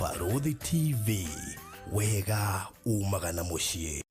Barũthi TV, wega umaga na mũciĩ.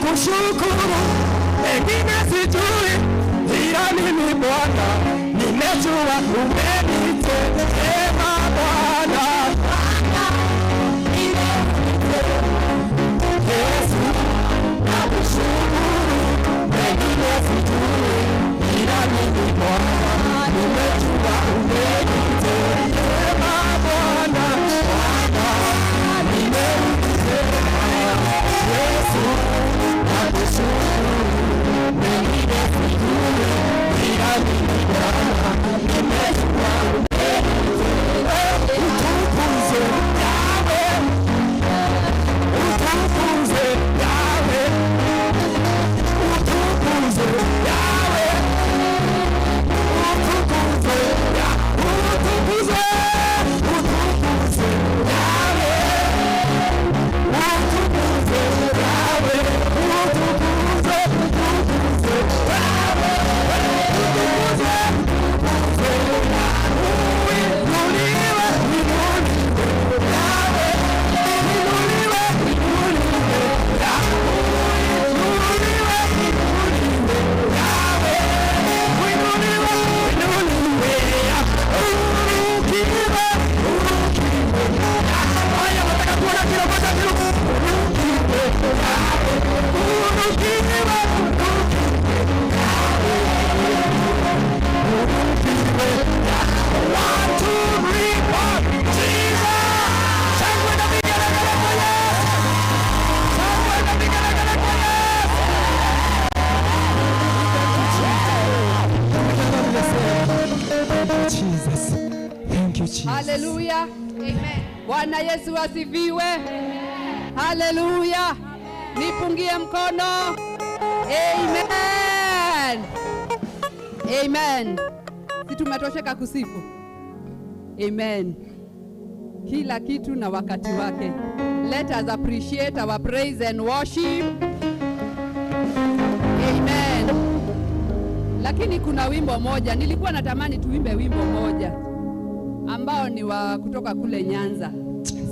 Kushukuru, mengine sijui, ila mimi Bwana nimejua umenitendea Bwana. Yesu, nakushukuru, mengine sijui, ila mimi Bwana nimejua umenitendea Bwana. Bwana, nimerudi Yesu, nakushukuru, mengine sijui, ila mimi Bwana nimejua umenitendea. Jesus. Thank you, Jesus. Haleluya. Amen. Bwana Yesu asifiwe. Haleluya. Nipungie mkono. Amen. Amen. Si tumetosheka kusifu? Amen. Kila kitu na wakati wake. Let us appreciate our praise and worship. Amen. Lakini kuna wimbo moja, nilikuwa natamani tuimbe wimbo moja ambao ni wa kutoka kule Nyanza.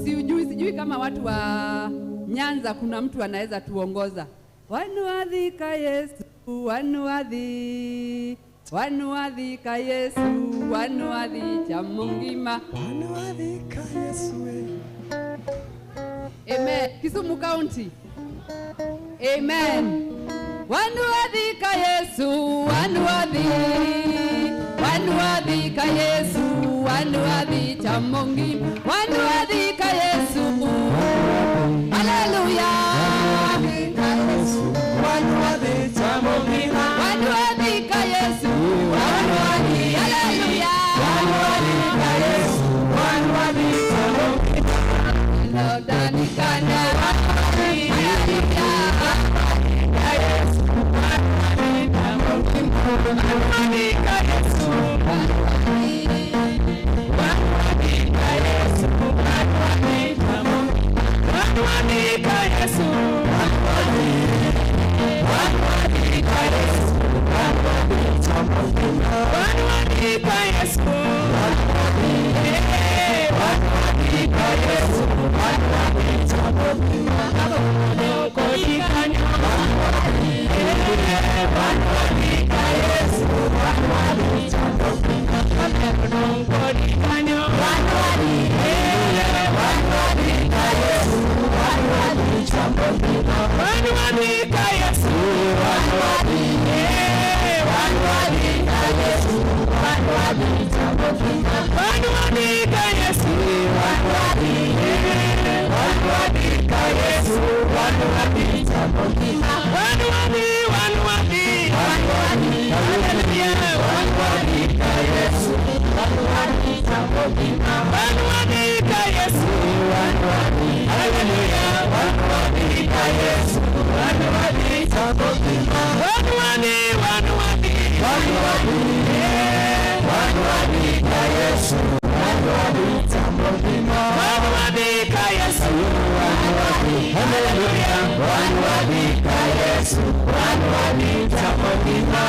Sijui kama watu wa Nyanza kuna mtu anaweza tuongoza. Wanuadhika Yesu, wanuadhi, wanuadhika Yesu, wanuadhi cha mungima. Wanuadhika Yesu. Amen. Kisumu County. Amen. Wanuadhika Yesu, wanuadhi, wanuadhika Yesu, wanuadhi cha mungima. Wanuadhika Yesu. Haleluya. Wanuadhika Yesu, wanuadhi, haleluya. Wanuadhika Yesu, wanuadhi cha mungima. Lodanikana, haleluya. Wanuadhika Yesu, wanuadhi cha mungima. Wanuadhika Yesu, wanuadhika Yesu, wanuadhi cha mungima. Wanuadhika Yesu, wanuadhika Yesu, wanuadhi cha mungima. Wanuadhika Yesu, wanuadhika Yesu, wanuadhi cha mungima. Wanuadhika Yesu, wanuadhi cha mungima. Wanuadhika Yesu, wanuadhi cha mungima. Wanuadhika Yesu, wanuadhika Yesu, wanuadhi cha mungima. Wanuadhika Yesu, wanuadhika Yesu, wanuadhi cha mungima. Wanuadhi, wanuadhi, wanuadhi, haleluya. Wanuadhika Yesu, wanuadhi cha mungima. Wanuadhika Yesu, wanuadhi, haleluya. Wanuadhika Yesu, wanuadhi cha mungima. Wanuadhi, wanuadhi, wanuadhi, wanuadhika Yesu, wanuadhi cha mungima. Wanuadhika Yesu, wanuadhi, haleluya. Wanuadhika Yesu, wanuadhi cha mungima.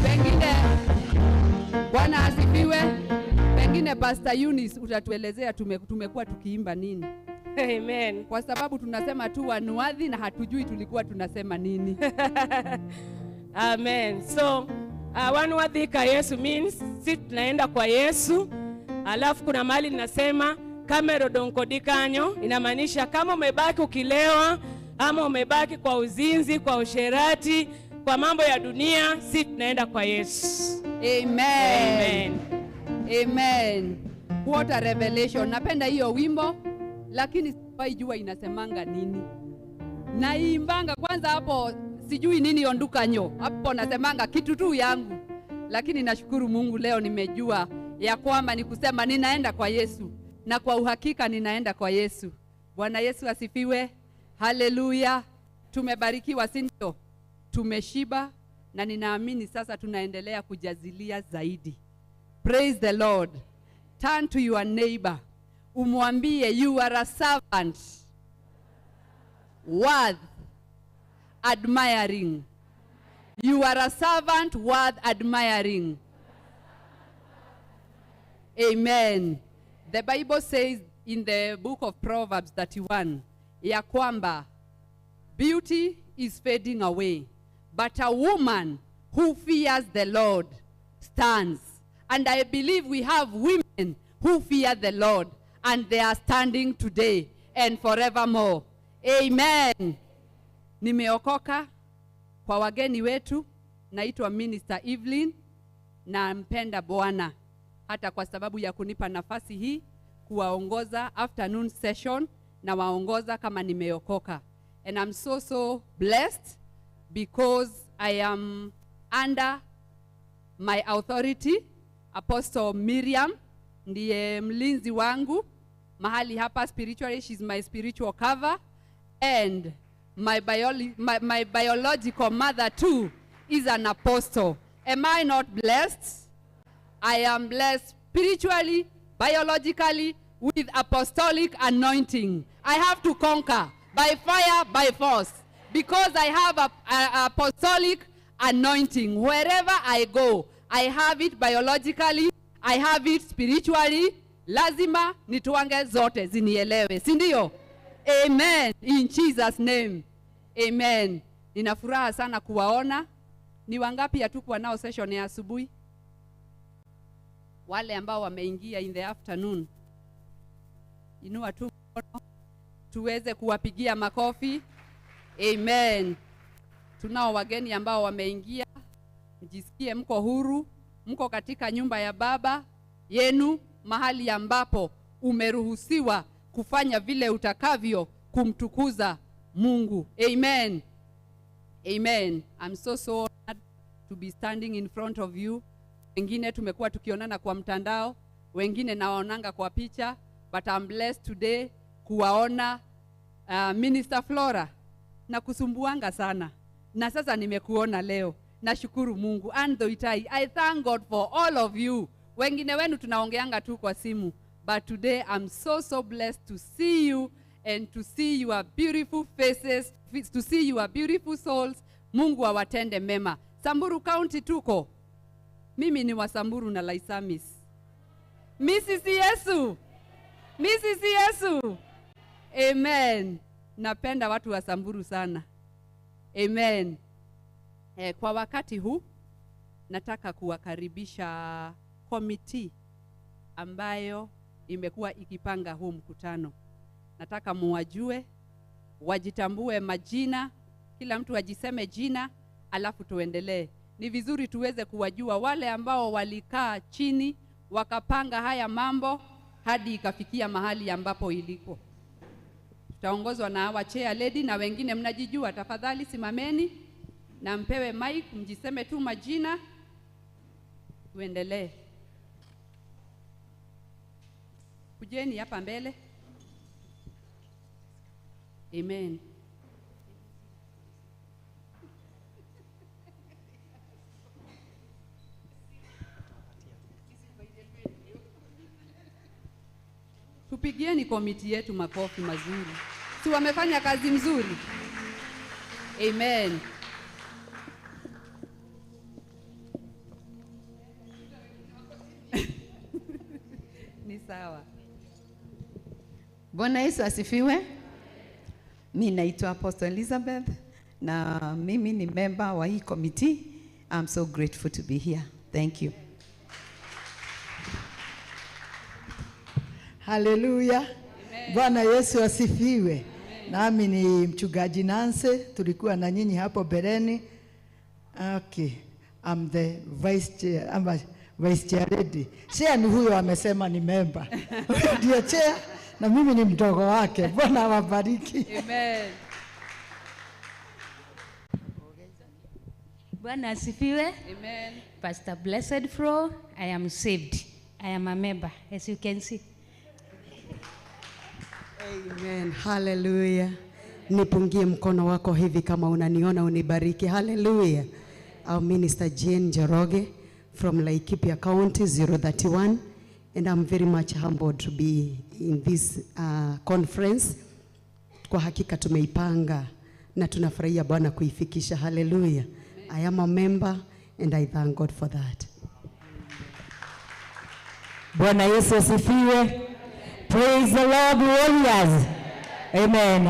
Pengine Bwana asifiwe. Pengine Pastor Eunice utatuelezea tumekuwa tukiimba nini. Amen. Kwa sababu tunasema tu wanuadhi na hatujui tulikuwa tunasema nini. Amen. So, wanuadhika Yesu means si tunaenda kwa Yesu. Alafu kuna mahali ninasema kamero donkodikanyo, inamaanisha kama umebaki ukilewa ama umebaki kwa uzinzi, kwa usherati, kwa mambo ya dunia, si tunaenda kwa Yesu. Amen. Amen. Amen. What a revelation. Napenda hiyo wimbo, lakini sijui inasemanga nini. Naimbanga kwanza hapo sijui nini ondukanyo. Hapo nasemanga kitu tu yangu. Lakini nashukuru Mungu leo nimejua ya kwamba ni kusema ninaenda kwa Yesu, na kwa uhakika ninaenda kwa Yesu. Bwana Yesu asifiwe. Haleluya. Tumebarikiwa, si ndio? Tumeshiba na ninaamini sasa tunaendelea kujazilia zaidi. Praise the Lord. Turn to your neighbor. Umwambie you are a servant worth admiring. You are a servant worth admiring. Amen. The Bible says in the book of Proverbs 31, ya kwamba beauty is fading away, but a woman who fears the Lord stands. And I believe we have women who fear the Lord, and they are standing today and forevermore. Amen. Nimeokoka. Kwa wageni wetu, naitwa Minister Evelyn, na mpenda Bwana hata kwa sababu ya kunipa nafasi hii kuwaongoza afternoon session, na waongoza kama nimeokoka. And I'm so blessed because I am Under my authority, Apostle Miriam ndiye mlinzi wangu mahali hapa spiritually, she's my spiritual cover, and my biological mother too is an apostle. Am I not blessed? I am blessed spiritually, biologically, with apostolic anointing. I have to conquer by fire, by force, because I have a apostolic anointing. Wherever I go, I have it biologically, I have it spiritually. Lazima nituange zote zinielewe, si ndio? Amen. In Jesus name. Amen. Nina furaha sana kuwaona. Ni wangapi hatukuwa nao session ya asubuhi? Wale ambao wameingia in the afternoon, inua tu mkono tuweze kuwapigia makofi. Amen. Tunao wageni ambao wameingia, mjisikie mko huru, mko katika nyumba ya Baba yenu, mahali ambapo umeruhusiwa kufanya vile utakavyo kumtukuza Mungu. Amen. Amen. I'm so honored to be standing in front of you. Wengine tumekuwa tukionana kwa mtandao, wengine nawaonanga kwa picha, but I'm blessed today kuwaona. Minister Flora, na kusumbuanga sana, na sasa nimekuona leo. Nashukuru Mungu. And Thoitai, I thank God for all of you. Wengine wenu tunaongeanga tu kwa simu, but today I'm so blessed to see you and to see your beautiful faces, to see your beautiful souls. Mungu awatende mema. Samburu County tuko. Mimi ni wa Samburu na Laisamis. Mrs. Yesu. Mrs. Yesu. Amen. Napenda watu wa Samburu sana. Amen. Kwa wakati huu nataka kuwakaribisha committee ambayo imekuwa ikipanga huu mkutano. Nataka muwajue, wajitambue majina, kila mtu ajiseme jina, alafu tuendelee. Ni vizuri tuweze kuwajua wale ambao walikaa chini wakapanga haya mambo hadi ikafikia mahali ambapo iliko. Tutaongozwa na hawa chair lady na wengine mnajijua. Tafadhali simameni na mpewe mic, mjiseme tu majina, tuendelee. Kujeni hapa mbele. Amen. Tupigieni komiti yetu makofi mazuri. Si wamefanya kazi mzuri? Amen. Ni sawa. Bwana Yesu asifiwe. Mimi naitwa Apostle Elizabeth na mimi ni member wa hii committee. I'm so grateful to be here. Thank you. Haleluya. Bwana Yesu asifiwe. Nami ni mchungaji Nancy, tulikuwa na nyinyi hapo bereni. Okay. I'm the vice chair, I'm a vice chair lady. Chair ni huyo amesema ni member. Huyo ndiye chair na mimi ni mdogo wake. Bwana awabariki. Amen. Bwana asifiwe. Amen. Pastor Blessed Fro, I am saved. I am a member, as you can see. Amen. Hallelujah. Nipungie mkono wako hivi kama unaniona unibariki. Hallelujah. Our Minister Jane Njoroge from Laikipia County 031, and I'm very much humbled to be in this conference. Kwa hakika tumeipanga na tunafurahia Bwana kuifikisha. Hallelujah. I am a member and I thank God for that. Bwana Yesu asifiwe. Praise the Lord, warriors. Amen.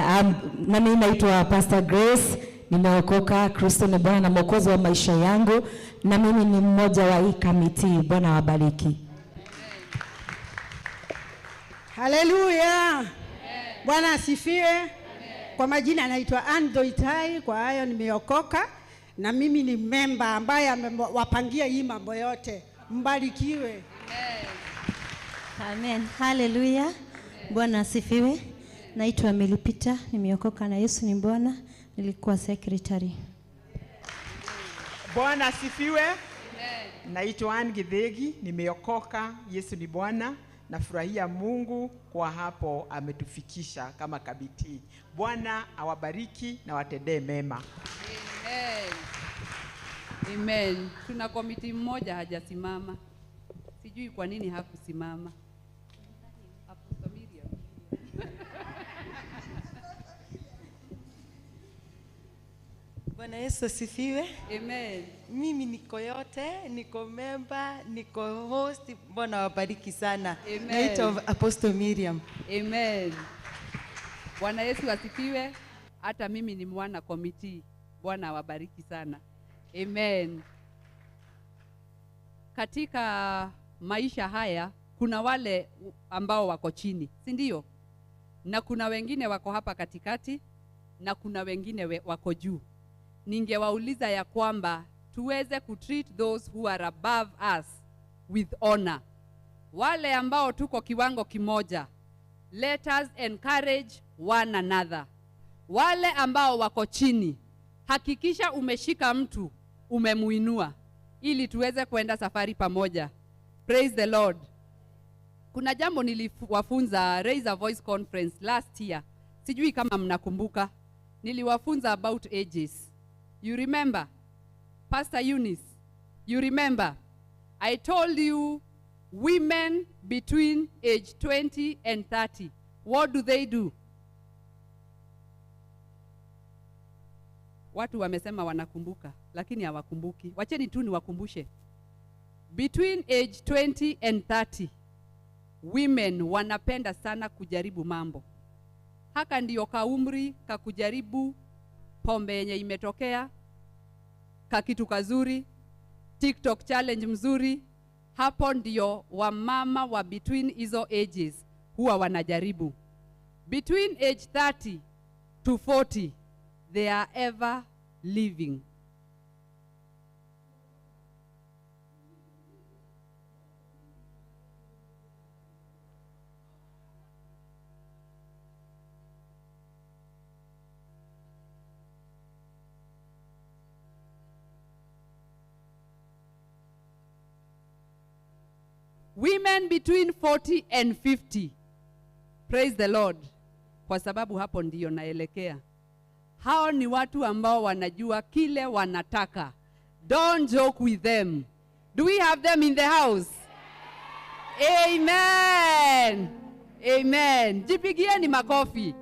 Nami naitwa Pastor Grace, nimeokoka, Kristo ni Bwana na Mwokozi wa maisha yangu, na mimi ni mmoja wa hii kamiti. Bwana awabariki. Haleluya. Bwana asifiwe. Kwa majina naitwa Ann Doitai, kwa hayo nimeokoka na mimi ni member ambaye amewapangia hii mambo yote. Mbarikiwe. Amen. Haleluya. Bwana asifiwe. Naitwa Melipita, nimeokoka na Yesu ni Bwana. Nilikuwa secretary. Bwana asifiwe. Naitwa Ann Githegi, nimeokoka. Yesu ni Bwana. Nafurahia Mungu kwa hapo ametufikisha kama Kabiti. Bwana awabariki na watendee mema. Amen. Amen. Tuna komiti mmoja hajasimama, sijui kwa nini hakusimama. Apostle Miriam. Bwana Yesu asifiwe. Amen. Mimi niko yote, niko member, niko host. Bwana wabariki sana. Amen. Naitwa Apostle Miriam. Amen. Bwana Yesu asifiwe. Hata mimi ni mwana komiti. Bwana awabariki sana. Amen. Katika maisha haya kuna wale ambao wako chini, si ndio? Na kuna wengine wako hapa katikati na kuna wengine wako juu. Ningewauliza ya kwamba tuweze kutreat those who are above us with honor. Wale ambao tuko kiwango kimoja, let us encourage one another. Wale ambao wako chini, hakikisha umeshika mtu, umemuinua, ili tuweze kuenda safari pamoja. Praise the Lord. Kuna jambo niliwafunza Raise a Voice Conference last year. Sijui kama mnakumbuka. Niliwafunza about ages. You remember? Pastor Eunice, you remember? I told you women between age 20 and 30, what do they do? Watu wamesema wanakumbuka, lakini hawakumbuki. Wacheni tu niwakumbushe. Between age 20 and 30, women wanapenda sana kujaribu mambo. Haka ndiyo kaumri ka kujaribu pombe yenye imetokea, ka kitu kazuri, TikTok challenge mzuri. Hapo ndiyo wamama wa between hizo ages huwa wanajaribu. Between age 30 to 40, they are ever living. Women between 40 and 50. Praise the Lord. Kwa sababu hapo ndiyo naelekea. Hao ni watu ambao wanajua kile wanataka. Don't joke with them. Do we have them in the house? Amen. Amen. Jipigieni makofi.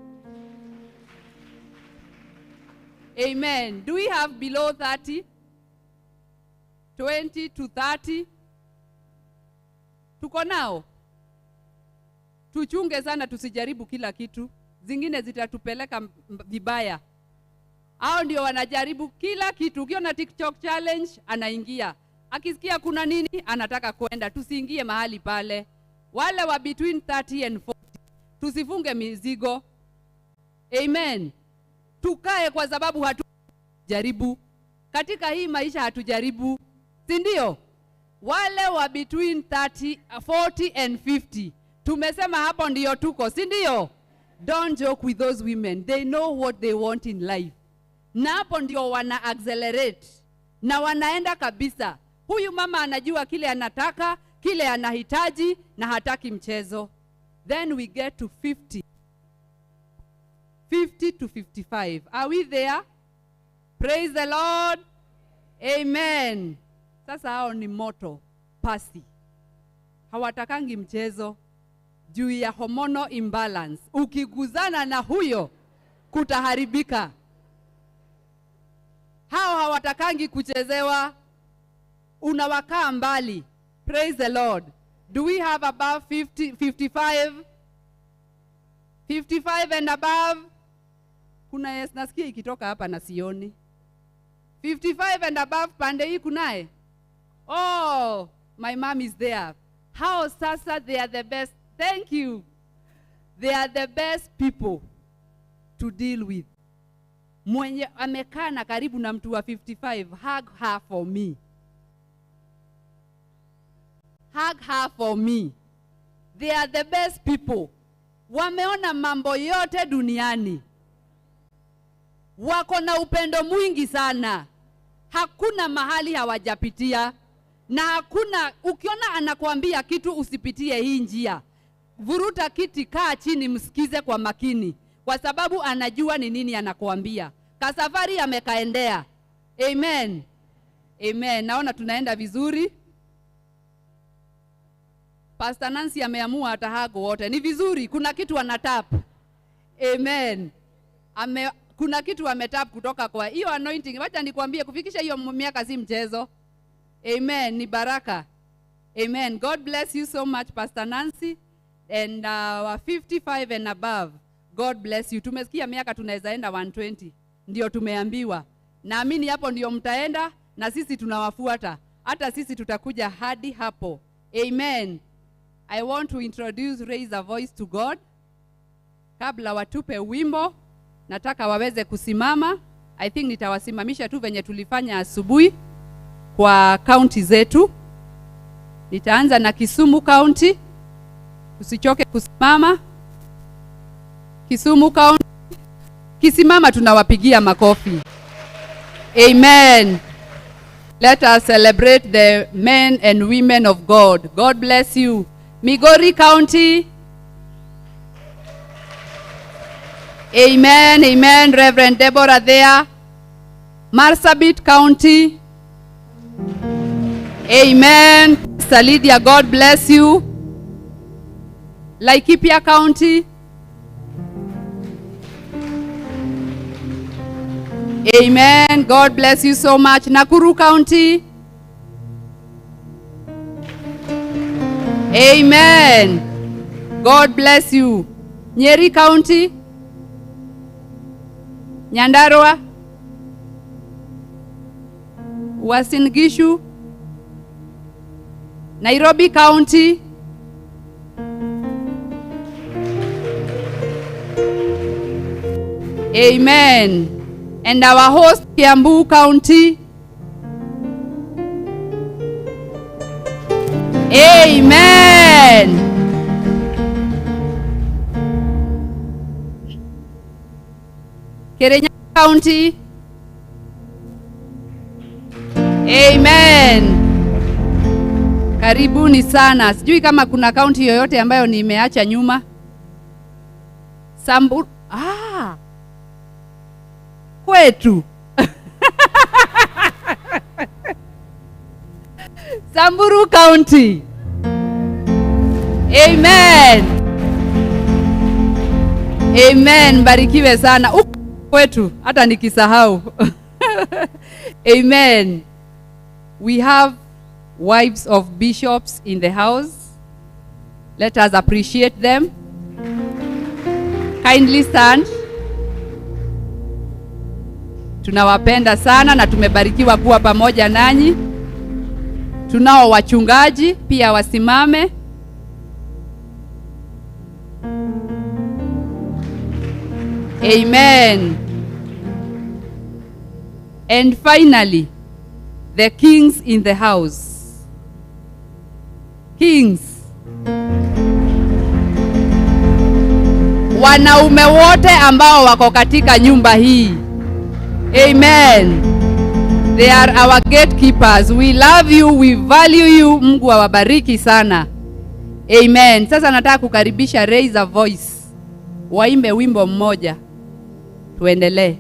Amen. Do we have below 30? 20 to 30? Tuko nao. Tuchunge sana tusijaribu kila kitu. Zingine zitatupeleka vibaya. Hao ndio wanajaribu kila kitu. Ukiona TikTok challenge anaingia. Akisikia kuna nini anataka kwenda. Tusiingie mahali pale. Wale wa between 30 and 40 tusifunge mizigo. Amen. Tukae kwa sababu hatujaribu. Katika hii maisha hatujaribu. Si ndio? Wale wa between 30, 40 and 50. Tumesema hapo ndio tuko, si ndio? Don't joke with those women. They know what they want in life. Na hapo ndio wana accelerate. Na wanaenda kabisa. Huyu mama anajua kile anataka, kile anahitaji na hataki mchezo. Then we get to 50. 50 to 55. Are we there? Praise the Lord. Amen. Sasa hao ni moto pasi. Hawatakangi mchezo juu ya hormonal imbalance. Ukiguzana na huyo kutaharibika. Hao hawatakangi kuchezewa. Unawakaa mbali. Praise the Lord. Do we have above 50, 55? 55 and above? Kuna yes, nasikia ikitoka hapa na sioni. 55 and above pande hii kunaye? Oh, my mom is there. How sasa they are the best. Thank you. They are the best people to deal with. Mwenye amekaa na karibu na mtu wa 55, hug her for me. Hug her for me. They are the best people. Wameona mambo yote duniani. Wako na upendo mwingi sana. Hakuna mahali hawajapitia. Na hakuna, ukiona anakuambia kitu usipitie hii njia. Vuruta kiti, kaa chini, msikize kwa makini, kwa sababu anajua ni nini anakuambia. Kasafari amekaendea. Amen. Amen. Naona tunaenda vizuri. Pastor Nancy ameamua atahago wote. Ni vizuri, kuna kitu anatap. Amen. Kuna kitu ametap kutoka kwa hiyo anointing. Wacha nikwambie, kufikisha hiyo miaka si mchezo. Amen, ni baraka. Amen. God bless you so much, Pastor Nancy, and our 55 and above. God bless you. Tumesikia miaka tunaweza enda 120. Ndio tumeambiwa. Naamini hapo ndio mtaenda na sisi tunawafuata. Hata sisi tutakuja hadi hapo. Amen. I want to introduce Raise a Voice to God. Kabla watupe wimbo, nataka waweze kusimama. I think nitawasimamisha tu venye tulifanya asubuhi kwa county zetu. Nitaanza na Kisumu County. Usichoke kusimama. Kisumu County. Kisimama tunawapigia makofi. Amen. Let us celebrate the men and women of God. God bless you. Migori County. Amen, amen. Reverend Deborah there. Marsabit County. Amen. Pastor Lydia, God bless you. Laikipia County. Amen. God bless you so much. Nakuru County. Amen. God bless you. Nyeri County. Nyandarua. Uasin Gishu. Nairobi County. Amen. And our host, Kiambu County. Amen. Kirinyaga County. Amen. Karibuni sana. Sijui kama kuna county yoyote ambayo nimeacha nyuma. Samburu. Kwetu. Samburu County. Amen. Amen. Barikiwe sana. Kwetu hata nikisahau. Amen. We have wives of bishops in the house. Let us appreciate them. Kindly stand. Tunawapenda sana na tumebarikiwa kuwa pamoja nanyi. Tunao wachungaji pia wasimame. Amen. And finally, the kings in the house. Kings. Wanaume wote ambao wako katika nyumba hii. Amen. They are our gatekeepers. We love you, we value you. Mungu awabariki sana. Amen. Sasa nataka kukaribisha Raise a Voice. Waimbe wimbo mmoja. Tuendelee.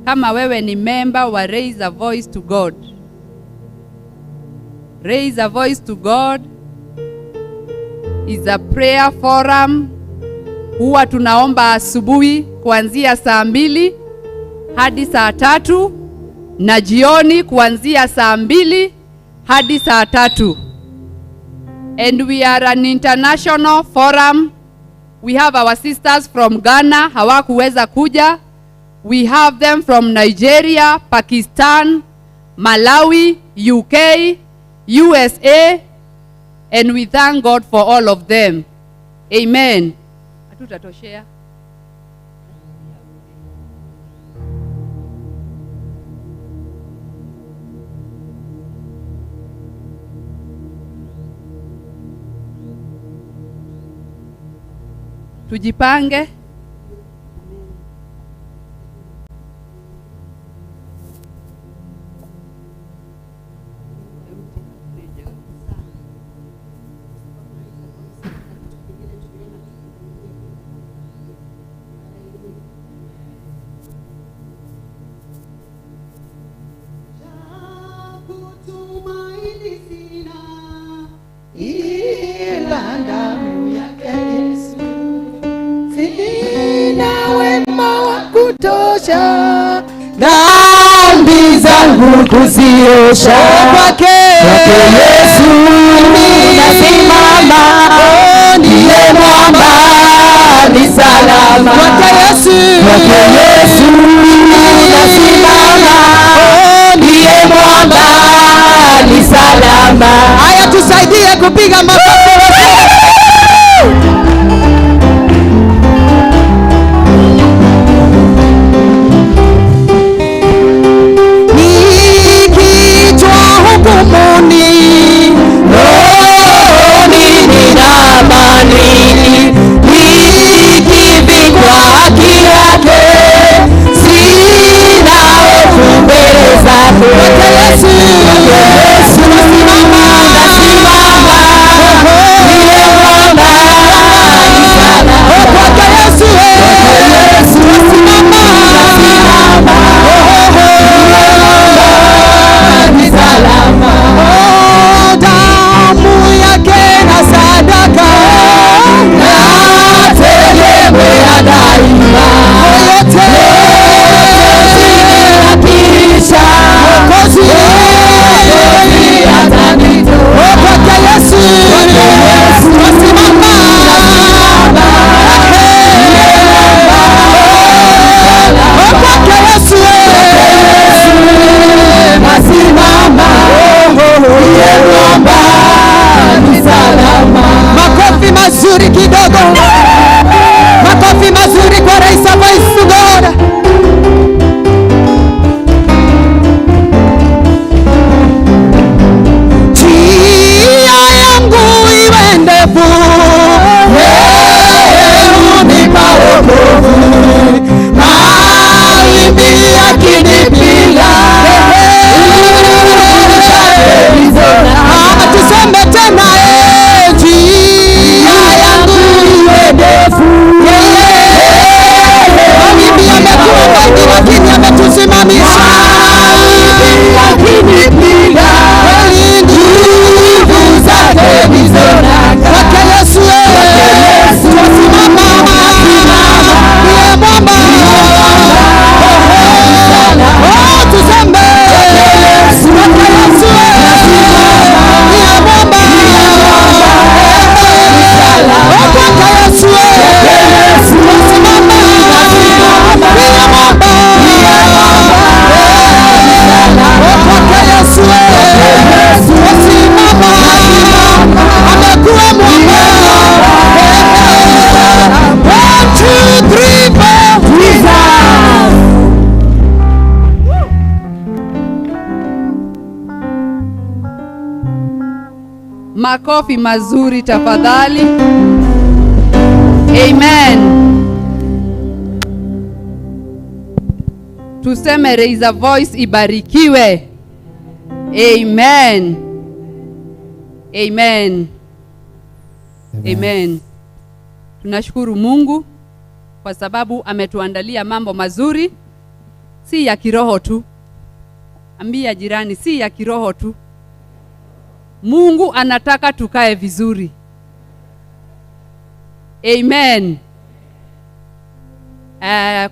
Kama wewe ni member wa Raise a Voice to God. Raise a Voice to God is a prayer forum. Huwa tunaomba asubuhi kuanzia saa 2 hadi saa 3 na jioni kuanzia saa 2 hadi saa 3. And we are an international forum. We have our sisters from Ghana, hawakuweza kuja. We have them from Nigeria, Pakistan, Malawi, UK, USA, and we thank God for all of them. Amen. Hatutatoshea. Tujipange. kuziosha. Kwake Yesu nasimama, ndiye mwamba ni salama. Kwake Yesu nasimama, ndiye mwamba ni salama. Haya, tusaidie kupiga makofi. Nikiitwa hukumuni, rohoni nina amani, nikivikwa haki yake, sina hofu mbele zake. Kwake Yesu nasimama, ndiye mwamba ni salama. Kwake Yesu nasimama, ni salama. Damu yake na sadaka na tegemea daima, yote zinapisha Mwokozi atanitoa. Kwake Yesu nasimama, kwake Yesu nasimama, ndiye mwamba ni salama. Makofi mazuri kidogo, makofi mazuri kwa Rais Voice God. Njia yangu iwe ndefu, Yeye hunipa wokovu, mawimbi yakinipiga, nguvu zake ndizo Ah, tuseme tena, njia yangu iwe ndefu. Mawimbi yamekuwa mengi, lakini ametusimamisha. Mawimbi yakinipiga, Kweli nguvu zake ndizo nanga. Kwake Yesu twasimama, ndiye mwamba. Oh, tuseme kwake Yesu ndiye mwamba. Oh, kwake Yesu twasimama, ndiye mwamba. Oh, kwake Yesu twasimama, amekuwa mwamba. 1, 2, 3, 4. Jesus. Makofi mazuri tafadhali. Amen. Tuseme Raise a Voice ibarikiwe. Amen. Amen. Amen. Tunashukuru Mungu kwa sababu ametuandalia mambo mazuri, si ya kiroho tu. Ambia jirani, si ya kiroho tu. Mungu anataka tukae vizuri. Amen.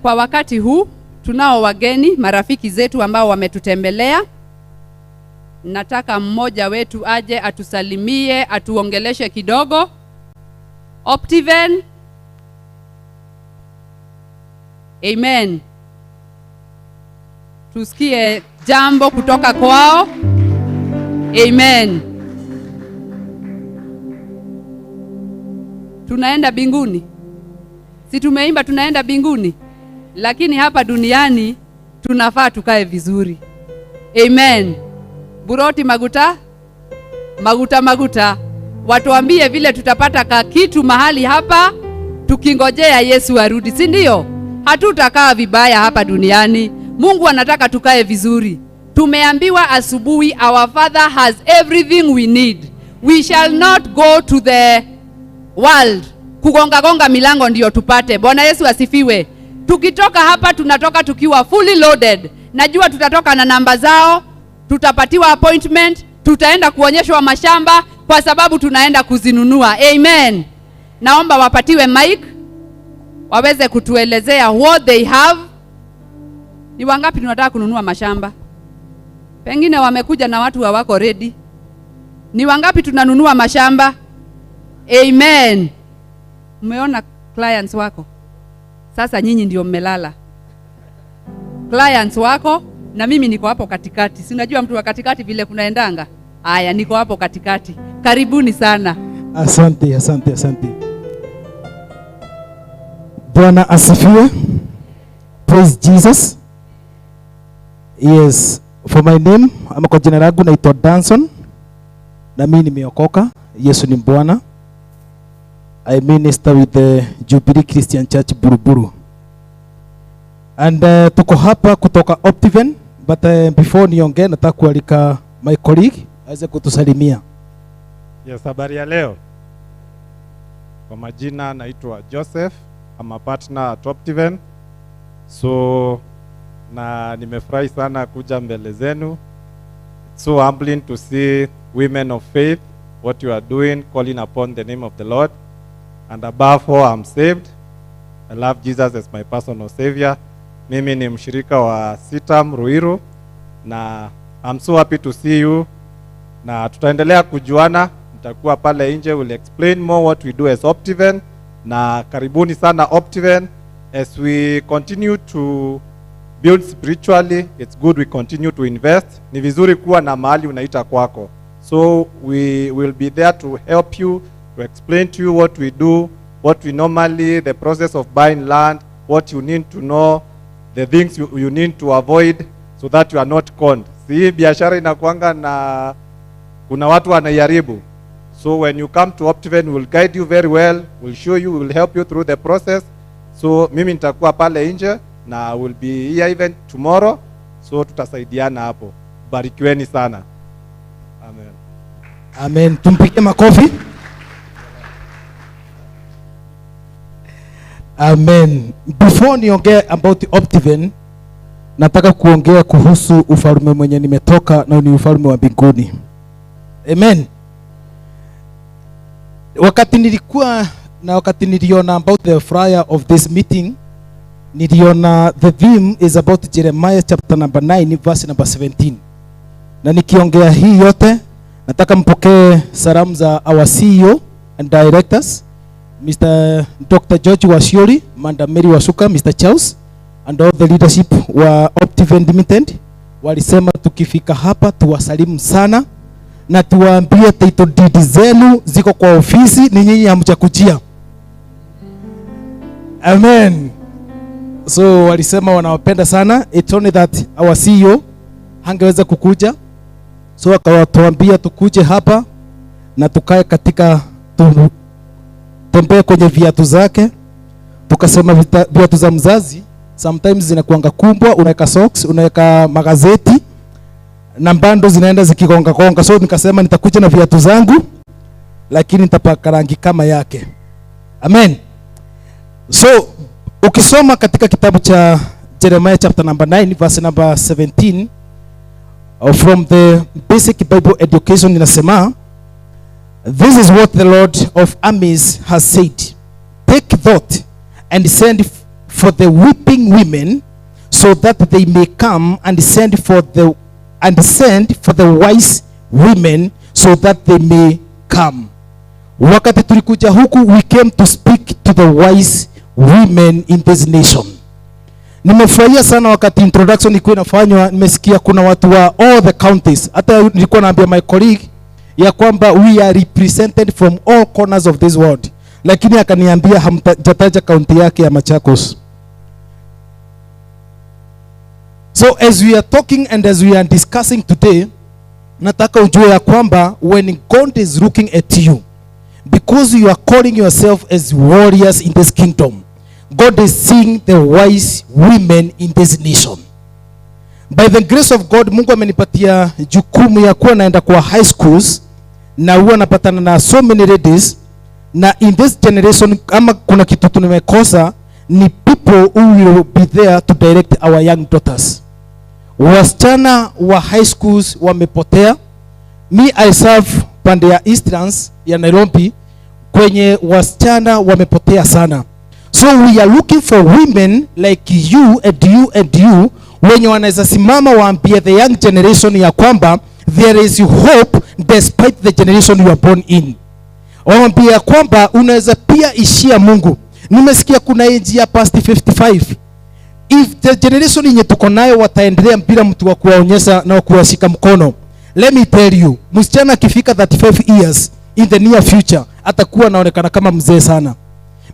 Kwa wakati huu tunao wageni, marafiki zetu ambao wametutembelea. Nataka mmoja wetu aje atusalimie, atuongeleshe kidogo. Optiven. Amen. Tusikie jambo kutoka kwao. Amen. Tunaenda mbinguni. Si tumeimba tunaenda mbinguni? Lakini hapa duniani tunafaa tukae vizuri. Amen. Buroti maguta, maguta maguta. Watuambie vile tutapata kakitu mahali hapa tukingojea Yesu arudi, si ndio? Hatutakaa vibaya hapa duniani. Mungu anataka tukae vizuri. Tumeambiwa asubuhi, our Father has everything we need. We shall not go to the world kugonga gonga milango ndio tupate. Bwana Yesu asifiwe. Tukitoka hapa tunatoka tukiwa fully loaded. Najua tutatoka na namba zao, tutapatiwa appointment, tutaenda kuonyeshwa mashamba kwa sababu tunaenda kuzinunua. Amen. Naomba wapatiwe mic waweze kutuelezea what they have. Ni wangapi tunataka kununua mashamba? Pengine wamekuja na watu hawako ready. Ni wangapi tunanunua mashamba? Amen. Umeona clients wako? Sasa nyinyi ndio mmelala. Clients wako na mimi niko hapo katikati. Si unajua mtu wa katikati vile kunaendanga? Aya, niko hapo katikati. Karibuni sana. Asante, asante, asante. Bwana asifiwe. Praise Jesus. Yes, for my name, ama kwa jina langu naitwa Danson. Na mimi nimeokoka. Yesu ni Bwana. I minister with the Jubilee Christian Church Buruburu. And tuko hapa kutoka Optiven, but before niongee nataka kualika my colleague aweze kutusalimia. Yes, habari ya leo. Kwa majina naitwa Joseph, I'm a partner at Optiven. So na nimefurahi sana kuja mbele zenu. It's so humbling to see women of faith, what you are doing, calling upon the name of the Lord. And above all, I'm saved. I love Jesus as my personal savior. Mimi ni mshirika wa Sitam Ruiru na I'm so happy to see you. Na tutaendelea kujuana, nitakuwa pale nje, we'll explain more what we do as Optiven. Na karibuni sana Optiven. As we continue to build spiritually, it's good we continue to invest. Ni vizuri kuwa na mahali unaita kwako. So we will be there to help you, to explain to you what we do, what we normally, the process of buying land, what you need to know, the things you need to avoid so that you are not conned. Si biashara inakuanga na kuna watu wanaiharibu. So when you come to Optiven, we'll guide you very well, we'll show you, we'll help you through the process. So mimi nitakuwa pale nje na we'll be here even tomorrow. So tutasaidiana hapo. Barikiweni sana. Amen. Amen. Tumpige makofi. Amen. Before niongee about the Optiven, nataka kuongea kuhusu ufalme mwenye nimetoka na ni ufalme wa mbinguni. Amen. Wakati nilikuwa na wakati niliona about the flyer of this meeting, niliona the theme is about Jeremiah chapter number 9 verse number 17. Na nikiongea hii yote, nataka mpokee salamu za our CEO and directors, Mr. Dr. George Washiori, Manda Mary Wasuka, Mr. Charles, and all the leadership wa Optiven Limited. Walisema tukifika hapa tuwasalimu sana na tuwaambie title deed zenu ziko kwa ofisi, ni nyinyi hamjakujia. Amen. So walisema wanawapenda sana. It's only that our CEO hangeweza kukuja, so akawatuambia tukuje hapa na tukae katika tembee kwenye viatu zake. Tukasema viatu za mzazi sometimes zinakuanga kubwa, unaweka socks, unaweka magazeti na bando zinaenda zikigonga gonga. So nikasema nitakuja na viatu zangu lakini nitapaka rangi kama yake. Amen. So ukisoma katika kitabu cha Jeremiah chapter number 9 verse number 17 from the Basic Bible Education inasema, this is what the Lord of armies has said. Take thought and send for the weeping women so that they may come, and send for the wise women so that they may come. Wakati tulikuja huku, we came to speak to the wise women in this nation. Nimefurahia sana wakati introduction ilikuwa inafanywa, nimesikia kuna watu wa all the counties. Hata nilikuwa naambia my colleague ya kwamba we are represented from all corners of this world. Lakini akaniambia hamjataja county yake ya Machakos. So as we are talking and as we are discussing today, nataka ujue ya kwamba when God is looking at you, because you are calling yourself as warriors in this kingdom, God is seeing the wise women in this nation. By the grace of God, Mungu amenipatia jukumu ya kuwa naenda kwa high schools na huwa napatana na so many ladies. Na in this generation, kama kuna kitu tumekosa ni people who will be there to direct our young daughters. Wasichana wa high schools wamepotea. Me, I serve pande ya Eastlands ya Nairobi, kwenye wasichana wamepotea sana. So we are looking for women like you and you and you Wenye wanaweza simama waambie the young generation ya kwamba there is hope despite the generation you are born in. Waambie ya kwamba unaweza pia ishia Mungu. Nimesikia kuna age ya past 55. If the generation yenye tuko nayo wataendelea bila mtu wa kuwaonyesha na kuwashika mkono, let me tell you, msichana akifika 35 years in the near future atakuwa anaonekana kama mzee sana,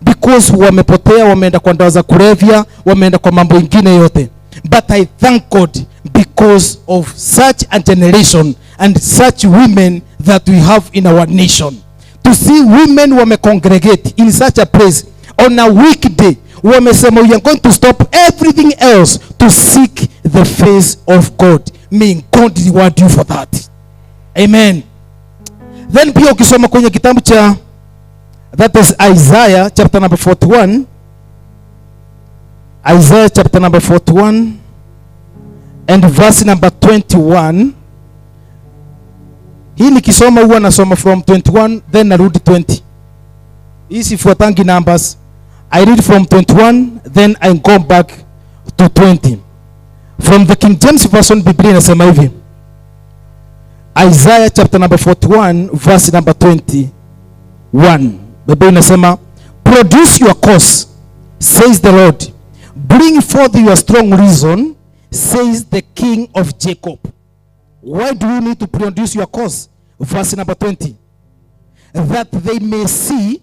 because wamepotea, wameenda kwa dawa za kulevya, wameenda kwa mambo ingine yote. But I thank God because of such a generation and such women that we have in our nation. To see women wamecongregate in such a place on a weekday, wamesema we are going to stop everything else to seek the face of God. May God reward you for that. Amen. Then pia ukisoma kwenye kitabu cha, that is Isaiah chapter number 41. Isaiah chapter number 41 and verse number 21. Hii nikisoma huwa nasoma from 21 then narudi 20. Hii sifuatangi numbers. I read from 21 then I go back to 20. From the King James Version, Biblia inasema hivi. Isaiah chapter number 41 verse number 21. Biblia inasema, produce your cause, says the Lord. Bring forth your strong reason, says the King of Jacob. Why do you need to produce your cause? Verse number 20. That they may see,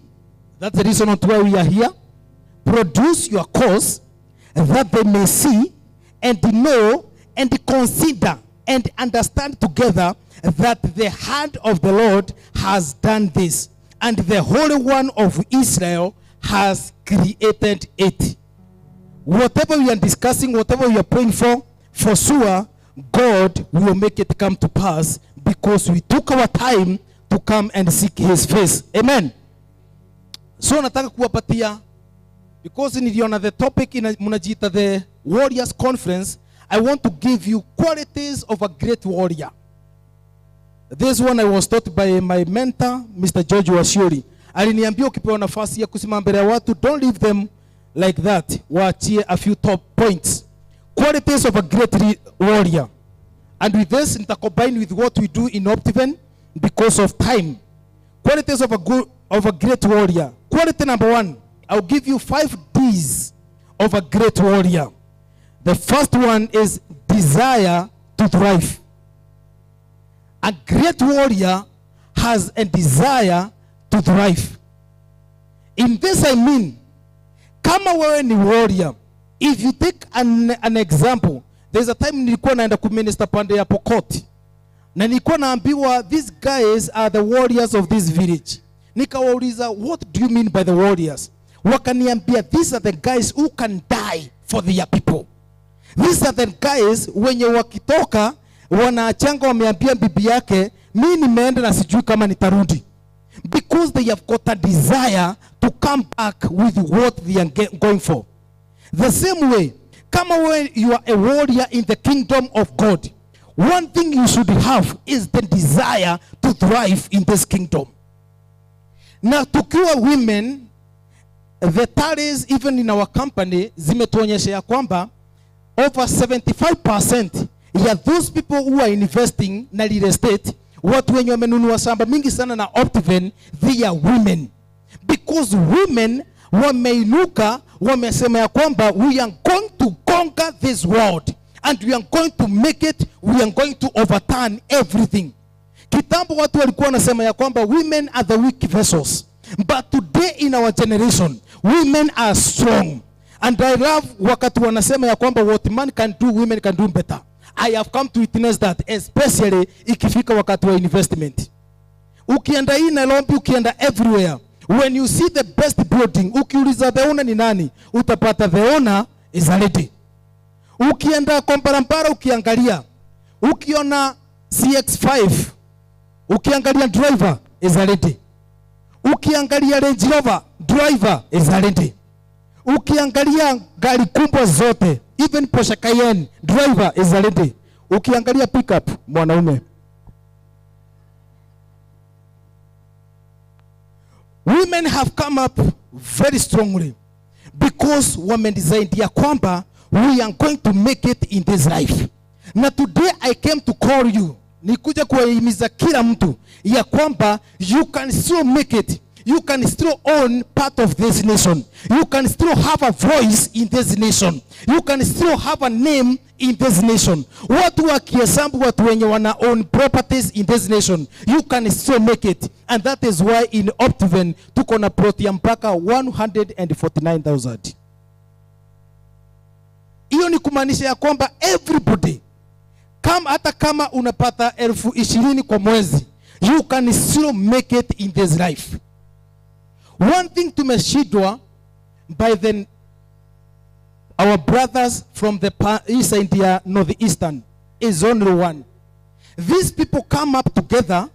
that's the reason why we are here. Produce your cause, that they may see and know and consider and understand together that the hand of the Lord has done this, and the Holy One of Israel has created it. Whatever we are discussing, whatever we are praying for sure, God will make it come to pass, because we took our time to come and seek his face. Amen. So nataka kuwapatia, because niliona the topic in mnajiita the Warriors Conference, I want to give you qualities of a great warrior. This one I was taught by my mentor, Mr. George Washiori. Aliniambia ukipewa nafasi ya kusimama mbele ya watu, don't leave them like that. Waachie a few top points. Qualities of a great warrior. And with this, nita combine with what we do in Optiven because of time. Qualities of a great warrior. Quality number one, I'll give you 5 D's of a great warrior. The first one is desire to thrive. A great warrior has a desire to thrive. In this I mean, kama wewe ni warrior, if you take an example, there's a time nilikuwa naenda kuminister pande ya Pokot, na nilikuwa naambiwa these guys are the warriors of this village. Nikawauliza, what do you mean by the warriors? Wakaniambia, these are the guys who can die for their people. These are the guys wenye wakitoka wanaachanga wameambia bibi yake, mimi nimeenda na sijui kama nitarudi. Because they have got a desire to come back with what they are going for. The same way, kama when you are a warrior in the kingdom of God, one thing you should have is the desire to thrive in this kingdom. Na tukiwa women, the tallies even in our company zimetuonyesha ya kwamba over 75% ya those people who are investing na real estate, watu wenye wamenunua shamba mingi sana na Optiven, they are women. Because women wameinuka, wamesema ya kwamba we are going to conquer this world and we are going to make it, we are going to overturn everything. Kitambo watu walikuwa wanasema ya kwamba women are the weak vessels. But today in our generation, women are strong. And I love wakati wanasema ya kwamba what man can do, women can do better. I have come to witness that, especially ikifika wakati wa investment. Ukienda hii Nairobi, ukienda everywhere, when you see the best building, ukiuliza the owner ni nani, utapata the owner is a lady. Ukienda kwa barabara, ukiangalia, ukiona CX5, ukiangalia driver is a lady. Ukiangalia Range Rover, driver is a lady. Ukiangalia gari kubwa zote, even Porsche Cayenne, driver is a lady. Ukiangalia pickup, mwanaume. Women have come up very strongly because women designed ya kwamba We are going to make it in this life. Na today I came to call you, nikuja kuwahimiza kila mtu ya kwamba you can still make it. You can still own part of this nation. You can still have a voice in this nation. You can still have a name in this nation. Watu wakihesabu watu wenye wana own properties in this nation, you can still make it. And that is why in Optiven tuko na plot ya mpaka 149,000. Hiyo ni kumaanisha ya kwamba everybody, kama hata kama unapata 20,000 kwa mwezi, you can still make it in this life. One thing tumeshindwa by the our brothers from the East India, Northeastern, is only one. These people come up together,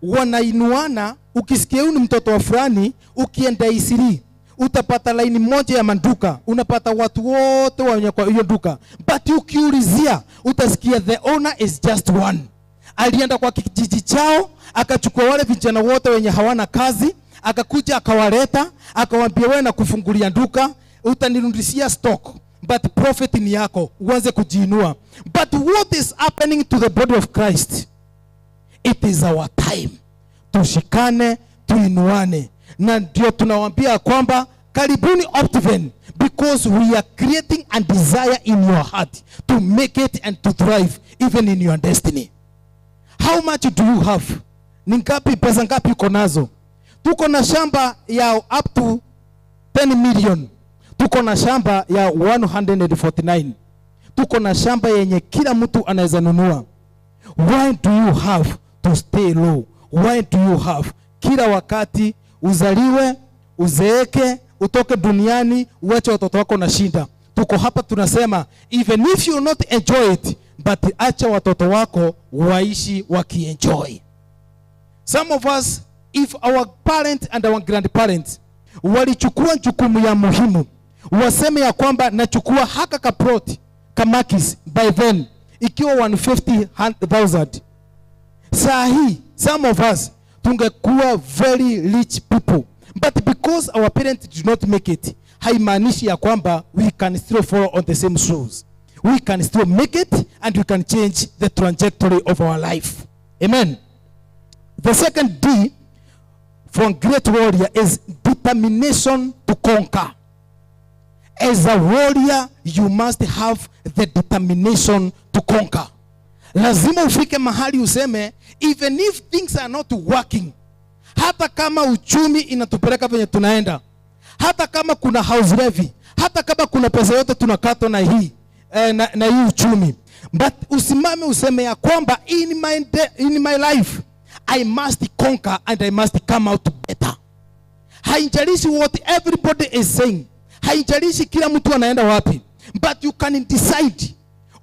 wanainuana. Ukisikia huyu ni mtoto wa fulani, ukienda Eastleigh utapata laini moja ya maduka, unapata watu wote wenye kwa hiyo duka, but ukiulizia utasikia the owner is just one. Alienda kwa kijiji chao akachukua wale vijana wote wenye hawana kazi, akakuja akawaleta, akawaambia, "Wewe nakufungulia duka, utanirudishia stock, but profit ni yako, uanze kujiinua." But what is happening to the body of Christ? It is our time tushikane, tuinuane, na ndio tunawaambia kwamba karibuni Optiven, because we are creating a desire in your heart to make it and to thrive even in your destiny. How much do you have? Ni ngapi, pesa ngapi uko nazo? Tuko na shamba ya up to 10 million, tuko na shamba ya 149, tuko na shamba yenye kila mtu anaweza nunua. Why do you have to stay low? Why do you have kila wakati uzaliwe, uzeeke, utoke duniani, uache watoto wako na shinda? Tuko hapa tunasema, even if you not enjoy it, but acha watoto wako waishi wakienjoy. Some of us, if our parents and our grandparents walichukua jukumu ya muhimu, waseme ya kwamba nachukua haka kaplot kamakis, by then ikiwa 150,000, saa hii some of us tungekuwa very rich people. But because our parents did not make it, haimaanishi ya kwamba we can still follow on the same shoes. We can still make it and we can change the trajectory of our life. Amen. The second D from great warrior is determination to conquer. As a warrior, you must have the determination to conquer. Lazima ufike mahali useme, even if things are not working, hata kama uchumi inatupeleka venye tunaenda, hata kama kuna house levy, hata kama kuna pesa yote tunakatwa na hii uchumi, but usimame useme ya kwamba in my life I must conquer and I must come out better. Haijalishi what everybody is saying, haijalishi kila mtu anaenda wapi, but you can decide.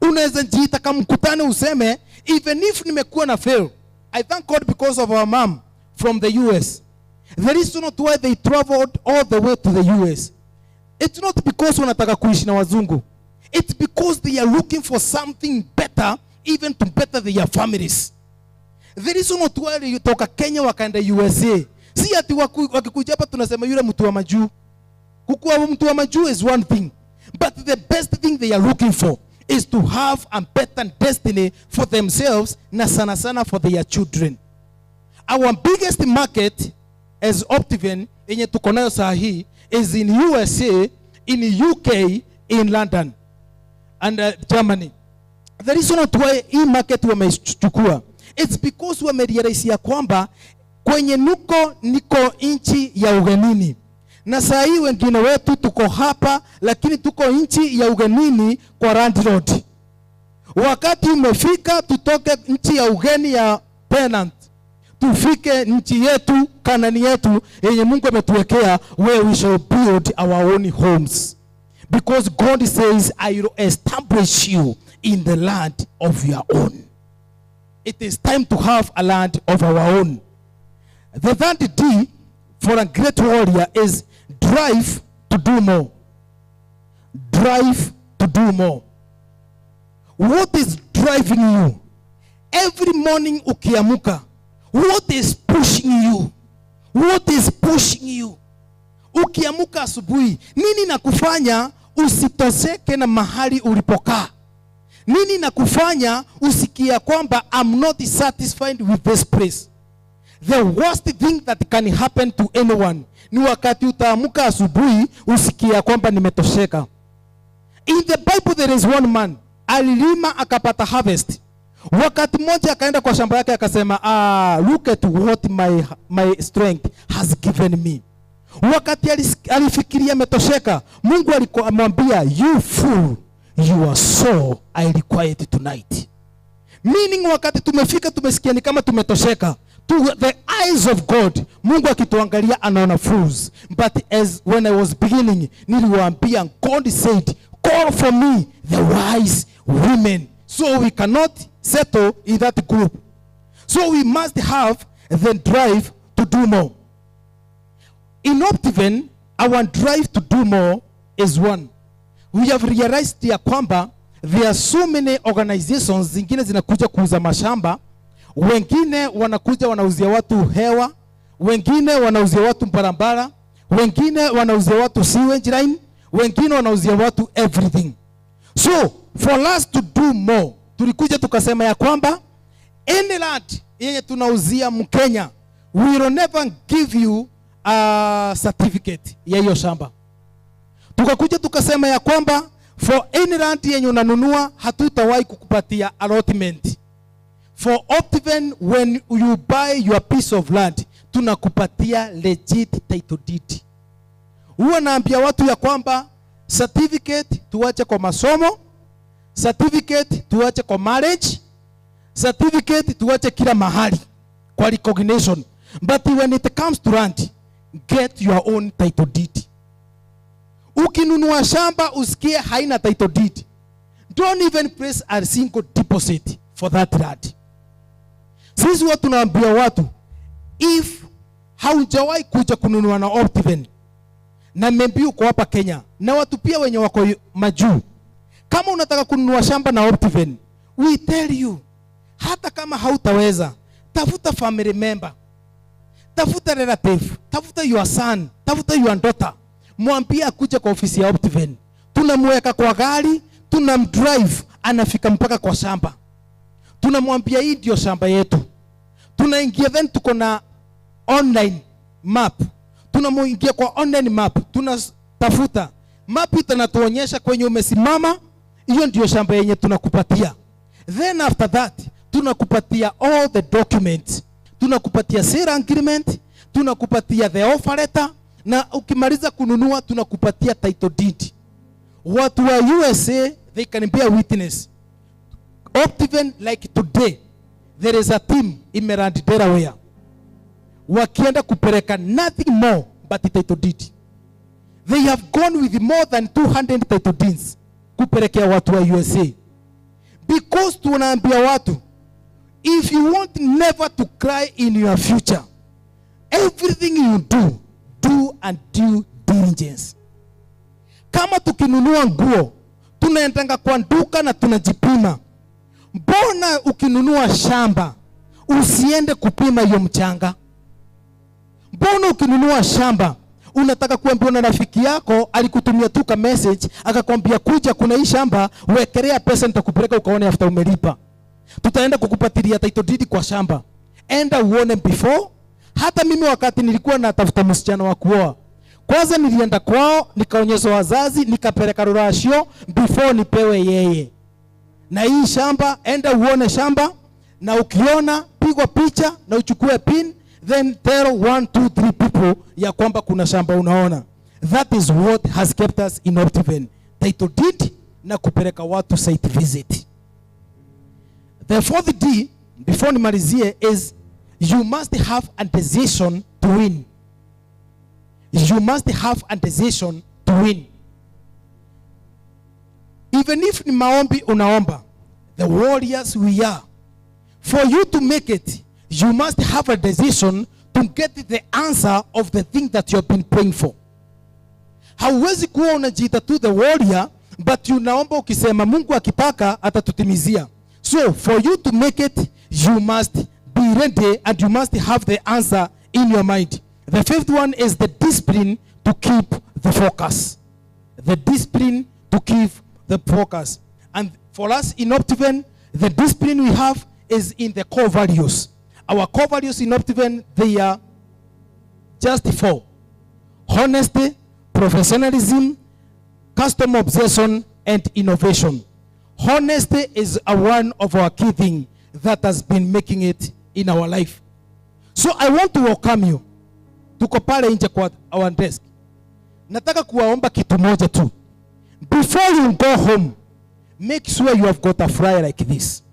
Unaweza jiita kama mkutano useme, even if nimekuwa na fail. I thank God because of our mom from the US. The reason not why they traveled all the way to the US, it's not because wanataka kuishi na wazungu. It's because they are looking for something better, even to better their families. The reason not why toka Kenya wakaenda USA, si ati wakikuja hapa tunasema yule mtu wa majuu. Kukuwa mtu wa majuu is one thing, but the best thing they are looking for is to have a better destiny for themselves, na sana sana for their children. Our biggest market as Optiven yenye tuko nayo saa hii is in USA, in UK, in London and Germany. The reason not why hii market wamechukua, it's because wamerealize ya kwamba kwenye nuko niko nchi ya ugenini, na saa hii wengine wetu tuko hapa, lakini tuko nchi ya ugenini kwa landlord. Wakati umefika tutoke nchi ya ugeni ya tenant, tufike nchi yetu, Kanani yetu yenye Mungu ametuwekea, where we shall build our own homes, because God says, "I will establish you in the land of your own." It is time to have a land of our own. The third D for a great warrior is drive to do more. Drive to do more. What is driving you every morning ukiamuka? What is pushing you? What is pushing you? Ukiamuka asubuhi, nini na kufanya Usitosheke na mahali ulipokaa. Nini na kufanya usikia kwamba I'm not satisfied with this place? The worst thing that can happen to anyone ni wakati utaamka asubuhi usikia kwamba nimetosheka. In the Bible there is one man alilima akapata harvest. Wakati mmoja akaenda kwa shamba yake akasema, "Ah, look at what my strength has given me." Wakati alifikiria ametosheka, Mungu alikuwa amwambia, "You fool, your soul I require it tonight." Meaning wakati tumefika tumesikia ni kama tumetosheka, to the eyes of God, Mungu akituangalia anaona fools. But as when I was beginning, niliwaambia God said, "Call for me the wise women." So we cannot settle in that group. So we must have the drive to do more. In Optiven, our drive to do more is one. We have realized ya kwamba there are so many organizations zingine zinakuja kuuza mashamba, wengine wanakuja wanauzia watu hewa, wengine wanauzia watu barabara, wengine wanauzia watu sewage line, wengine wanauzia watu everything. So for us to do more, tulikuja tukasema ya kwamba any land yenye tunauzia Mkenya, we will never give you a certificate ya hiyo shamba. Tukakuja tukasema ya kwamba for any land yenye unanunua hatutawahi kukupatia allotment. For Optiven, when you buy your piece of land, tunakupatia legit title deed. Huwa naambia watu ya kwamba certificate tuache kwa masomo, certificate tuache kwa marriage, certificate tuache kila mahali kwa recognition. But when it comes to land, get your own title deed. Ukinunua shamba usikie haina title deed, don't even place a single deposit for that land. Sisi huwa tunaambia watu, if haujawahi kuja kununua na Optiven na maybe uko hapa Kenya na watu pia wenye wako majuu, kama unataka kununua shamba na Optiven, we tell you, hata kama hautaweza, tafuta family member, tafuta relative, tafuta your son, tafuta your daughter, mwambie akuje kwa ofisi ya Optiven. Tunamweka kwa gari, tunamdrive, anafika mpaka kwa shamba. Tunamwambia hii ndio shamba yetu. Tunaingia, then tuko na online map. Tunamuingia kwa online map, tunatafuta map, itanatuonyesha kwenye umesimama, hiyo ndio shamba yenye tunakupatia. Then after that tunakupatia all the documents, tunakupatia sale agreement, tunakupatia the offer letter, na ukimaliza kununua tunakupatia title deed. Watu wa USA, they can be a witness. Optiven, like today there is a team imeland Delaware wakienda kupeleka nothing more but title deed. They have gone with more than 200 title deeds kupelekea watu wa USA, because tunaambia watu, if you want never to cry in your future, everything you do, do and due diligence. Kama tukinunua nguo tunaendanga kwa duka na tunajipima, mbona ukinunua shamba usiende kupima hiyo mchanga? Mbona ukinunua shamba unataka kuambiwa na rafiki yako alikutumia tu ka message akakwambia, "Kuja, kuna hii shamba, wekelea pesa, nitakupeleka ukaone after umelipa. Tutaenda kukupatilia title deed kwa shamba." Enda uone before. Hata mimi wakati nilikuwa natafuta msichana wa kuoa, kwanza nilienda kwao, nikaonyesha wazazi, nikapeleka ruracio before nipewe yeye. Na hii shamba, enda uone shamba, na ukiona pigwa picha na uchukue pin, then tell one, two, three people ya kwamba kuna shamba unaona. That is what has kept us in Optiven: title deed na kupeleka watu site visit. The fourth D, before nimalizie, is you must have a decision to win. You must have a decision to win. Even if ni maombi unaomba, the warriors we are, for you to make it, you must have a decision to get the answer of the thing that you have been praying for. Hauwezi kuwa unajiita tu the warrior, but unaomba ukisema Mungu akitaka atatutimizia. So for you to make it, you must be ready and you must have the answer in your mind. The fifth one is the discipline to keep the focus. The discipline to keep the focus. And for us in Optiven, the discipline we have is in the core values. Our core values in Optiven, they are just four: honesty, professionalism, customer obsession, and innovation. Honesty is one of our key things that has been making it in our life. So I want to welcome you. Tuko pale nje kwa our desk. Nataka kuwaomba kitu moja tu. Before you go home, make sure you have got a flyer like this.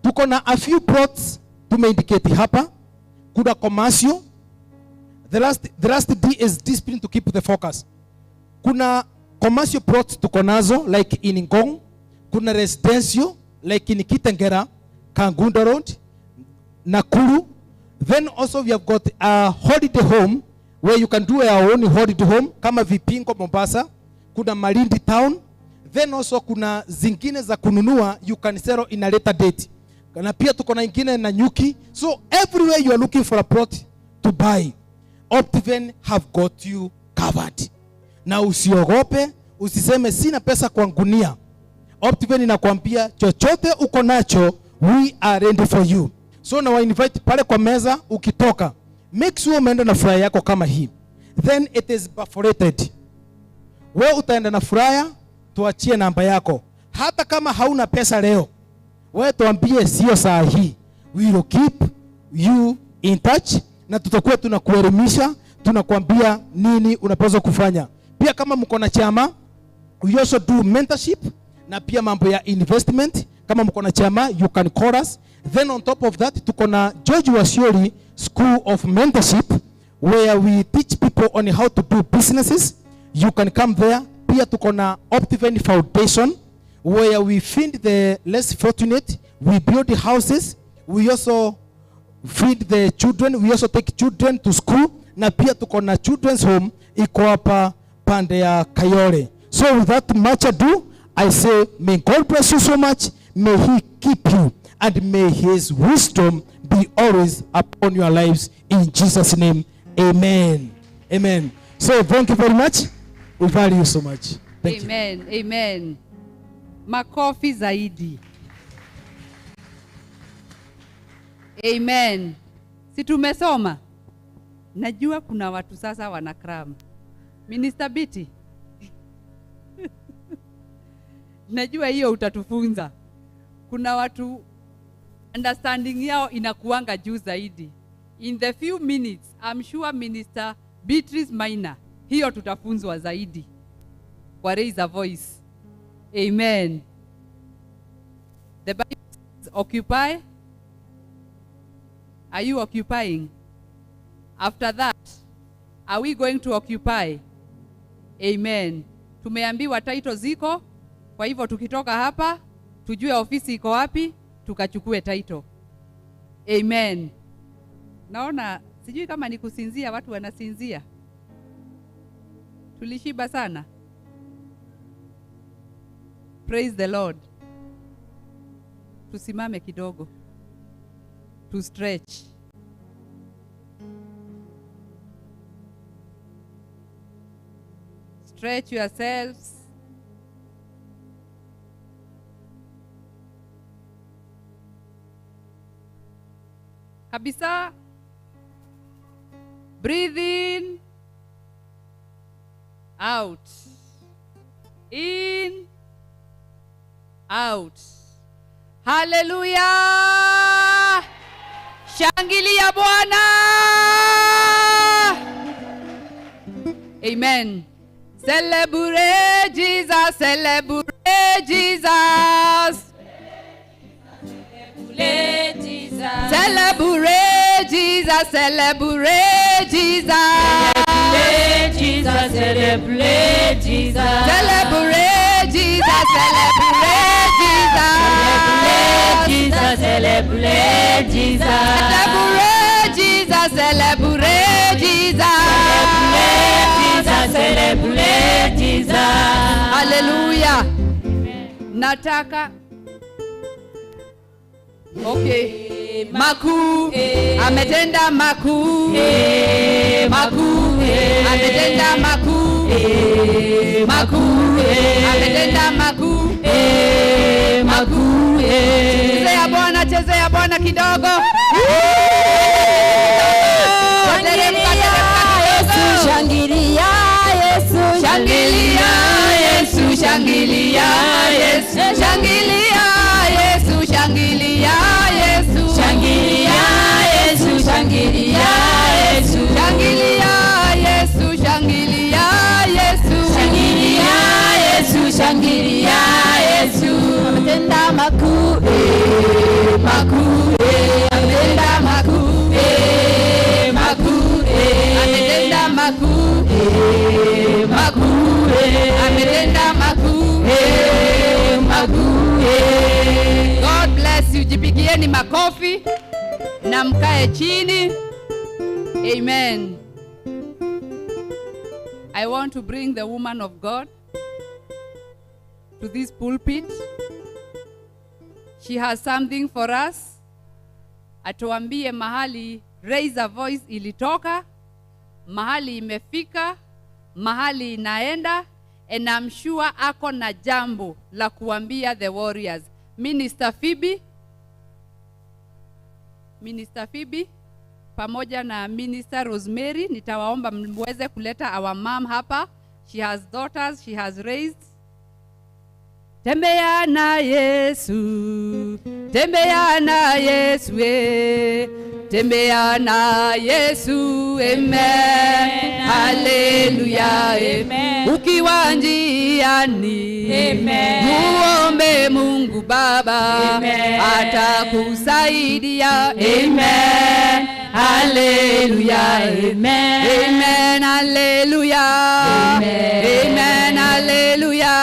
Tuko na a few plots tumeindicate hapa. Kuna commercial. The last D is discipline to keep the focus. Kuna commercial plots tuko nazo like in Ngong. Kuna residential like in Kitengela, Kangundo Road, Nakuru. Then also we have got a holiday home where you can do your own holiday home kama Vipingo, Mombasa. Kuna Malindi Town. Then also kuna zingine za kununua, you can sell in a later date. Na pia tuko na ingine Nanyuki. So everywhere you are looking for a plot to buy, Optiven have got you covered. Na usiogope, usiseme sina pesa kwa gunia. Optiven inakwambia chochote uko nacho, we are ready for you. So na invite pale kwa meza ukitoka, make sure umeenda na flyer yako kama hii. Then it is perforated. Wewe utaenda na flyer, tuachie namba yako. Hata kama hauna pesa leo, wewe tuambie sio saa hii. We will keep you in touch na tutakuwa tunakuelimisha, tunakuambia nini unapaswa kufanya. Pia kama mko na chama, we also do mentorship na pia mambo ya investment. Kama mko na chama, you can call us. Then on top of that, tuko na George Wachiuri School of Mentorship where we teach people on how to do businesses. You can come there. Pia tuko na Optiven Foundation where we feed the less fortunate, we build houses, we also feed the children, we also take children to school, na pia tuko na children's home iko hapa pande ya Kayole. So without much ado, I say may God bless you so much, may he keep you, and may his wisdom be always upon your lives. In Jesus' name, amen. Amen. So thank you very much. We value you so much. Thank you. Amen. Amen. Makofi zaidi. Amen. Si tumesoma? Najua kuna watu sasa wana cram. Minister Biti. Najua hiyo utatufunza. Kuna watu understanding yao inakuanga juu zaidi. In the few minutes, I'm sure Minister Beatrice Maina, hiyo tutafunzwa zaidi. Kwa raise a voice. Amen. The Bible says, occupy. Are you occupying? After that, are we going to occupy? Amen. Tumeambiwa title ziko, kwa hivyo tukitoka hapa, tujue ofisi iko wapi, tukachukue title. Amen. Naona sijui kama ni kusinzia, watu wanasinzia. Tulishiba sana. Praise the Lord. Tusimame kidogo. To stretch. Stretch yourselves. Kabisa. Breathe in. Out. In. Out. Hallelujah. Shangilia Bwana. Amen. Celebrate Jesus, celebrate Jesus. Celebrate Jesus. Celebrate Jesus, celebrate Jesus. Celebrate Jesus, celebrate Jesus. Celebrate Jesus, celebrate Jesus. Celebrate Jesus, celebrate Jesus. Celebrate Jesus, celebrate Jesus. Celebrate Jesus, celebrate Jesus. Hallelujah. Nataka. Okay. Makuu ametenda makuu, makuu ametenda makuu. makuu, ametenda makuu, makuu. Chezea Bwana, chezea Bwana kidogo. Yesu, shangilia Yesu, shangilia Yesu, shangilia Yesu, shangilia Yesu, shangilia Yesu, shangilia Yesu, shangilia Yesu, shangilia Yesu, shangilia Yesu, shangilia Yesu, shangilia Yesu, ametenda makuu, makuu, ametenda makuu, makuu, ametenda makuu, makuu, ametenda makuu, makuu. God bless you. Jipigieni makofi na mkae chini. Amen. I want to bring the woman of God to this pulpit. She has something for us. Atuambie mahali Raise a Voice ilitoka, mahali imefika, mahali inaenda, and I'm sure ako na jambo la kuambia the warriors. Minister Phoebe, Minister Phoebe pamoja na Minister Rosemary, nitawaomba mweze kuleta our mom hapa. She has daughters she has raised. Tembea na Yesu, tembea na Yesu, tembea na Yesu, amen, haleluya, amen. Ukiwa njiani, amen, muombe Mungu Baba, amen, atakusaidia, amen, haleluya, amen, amen, haleluya, amen, amen, haleluya,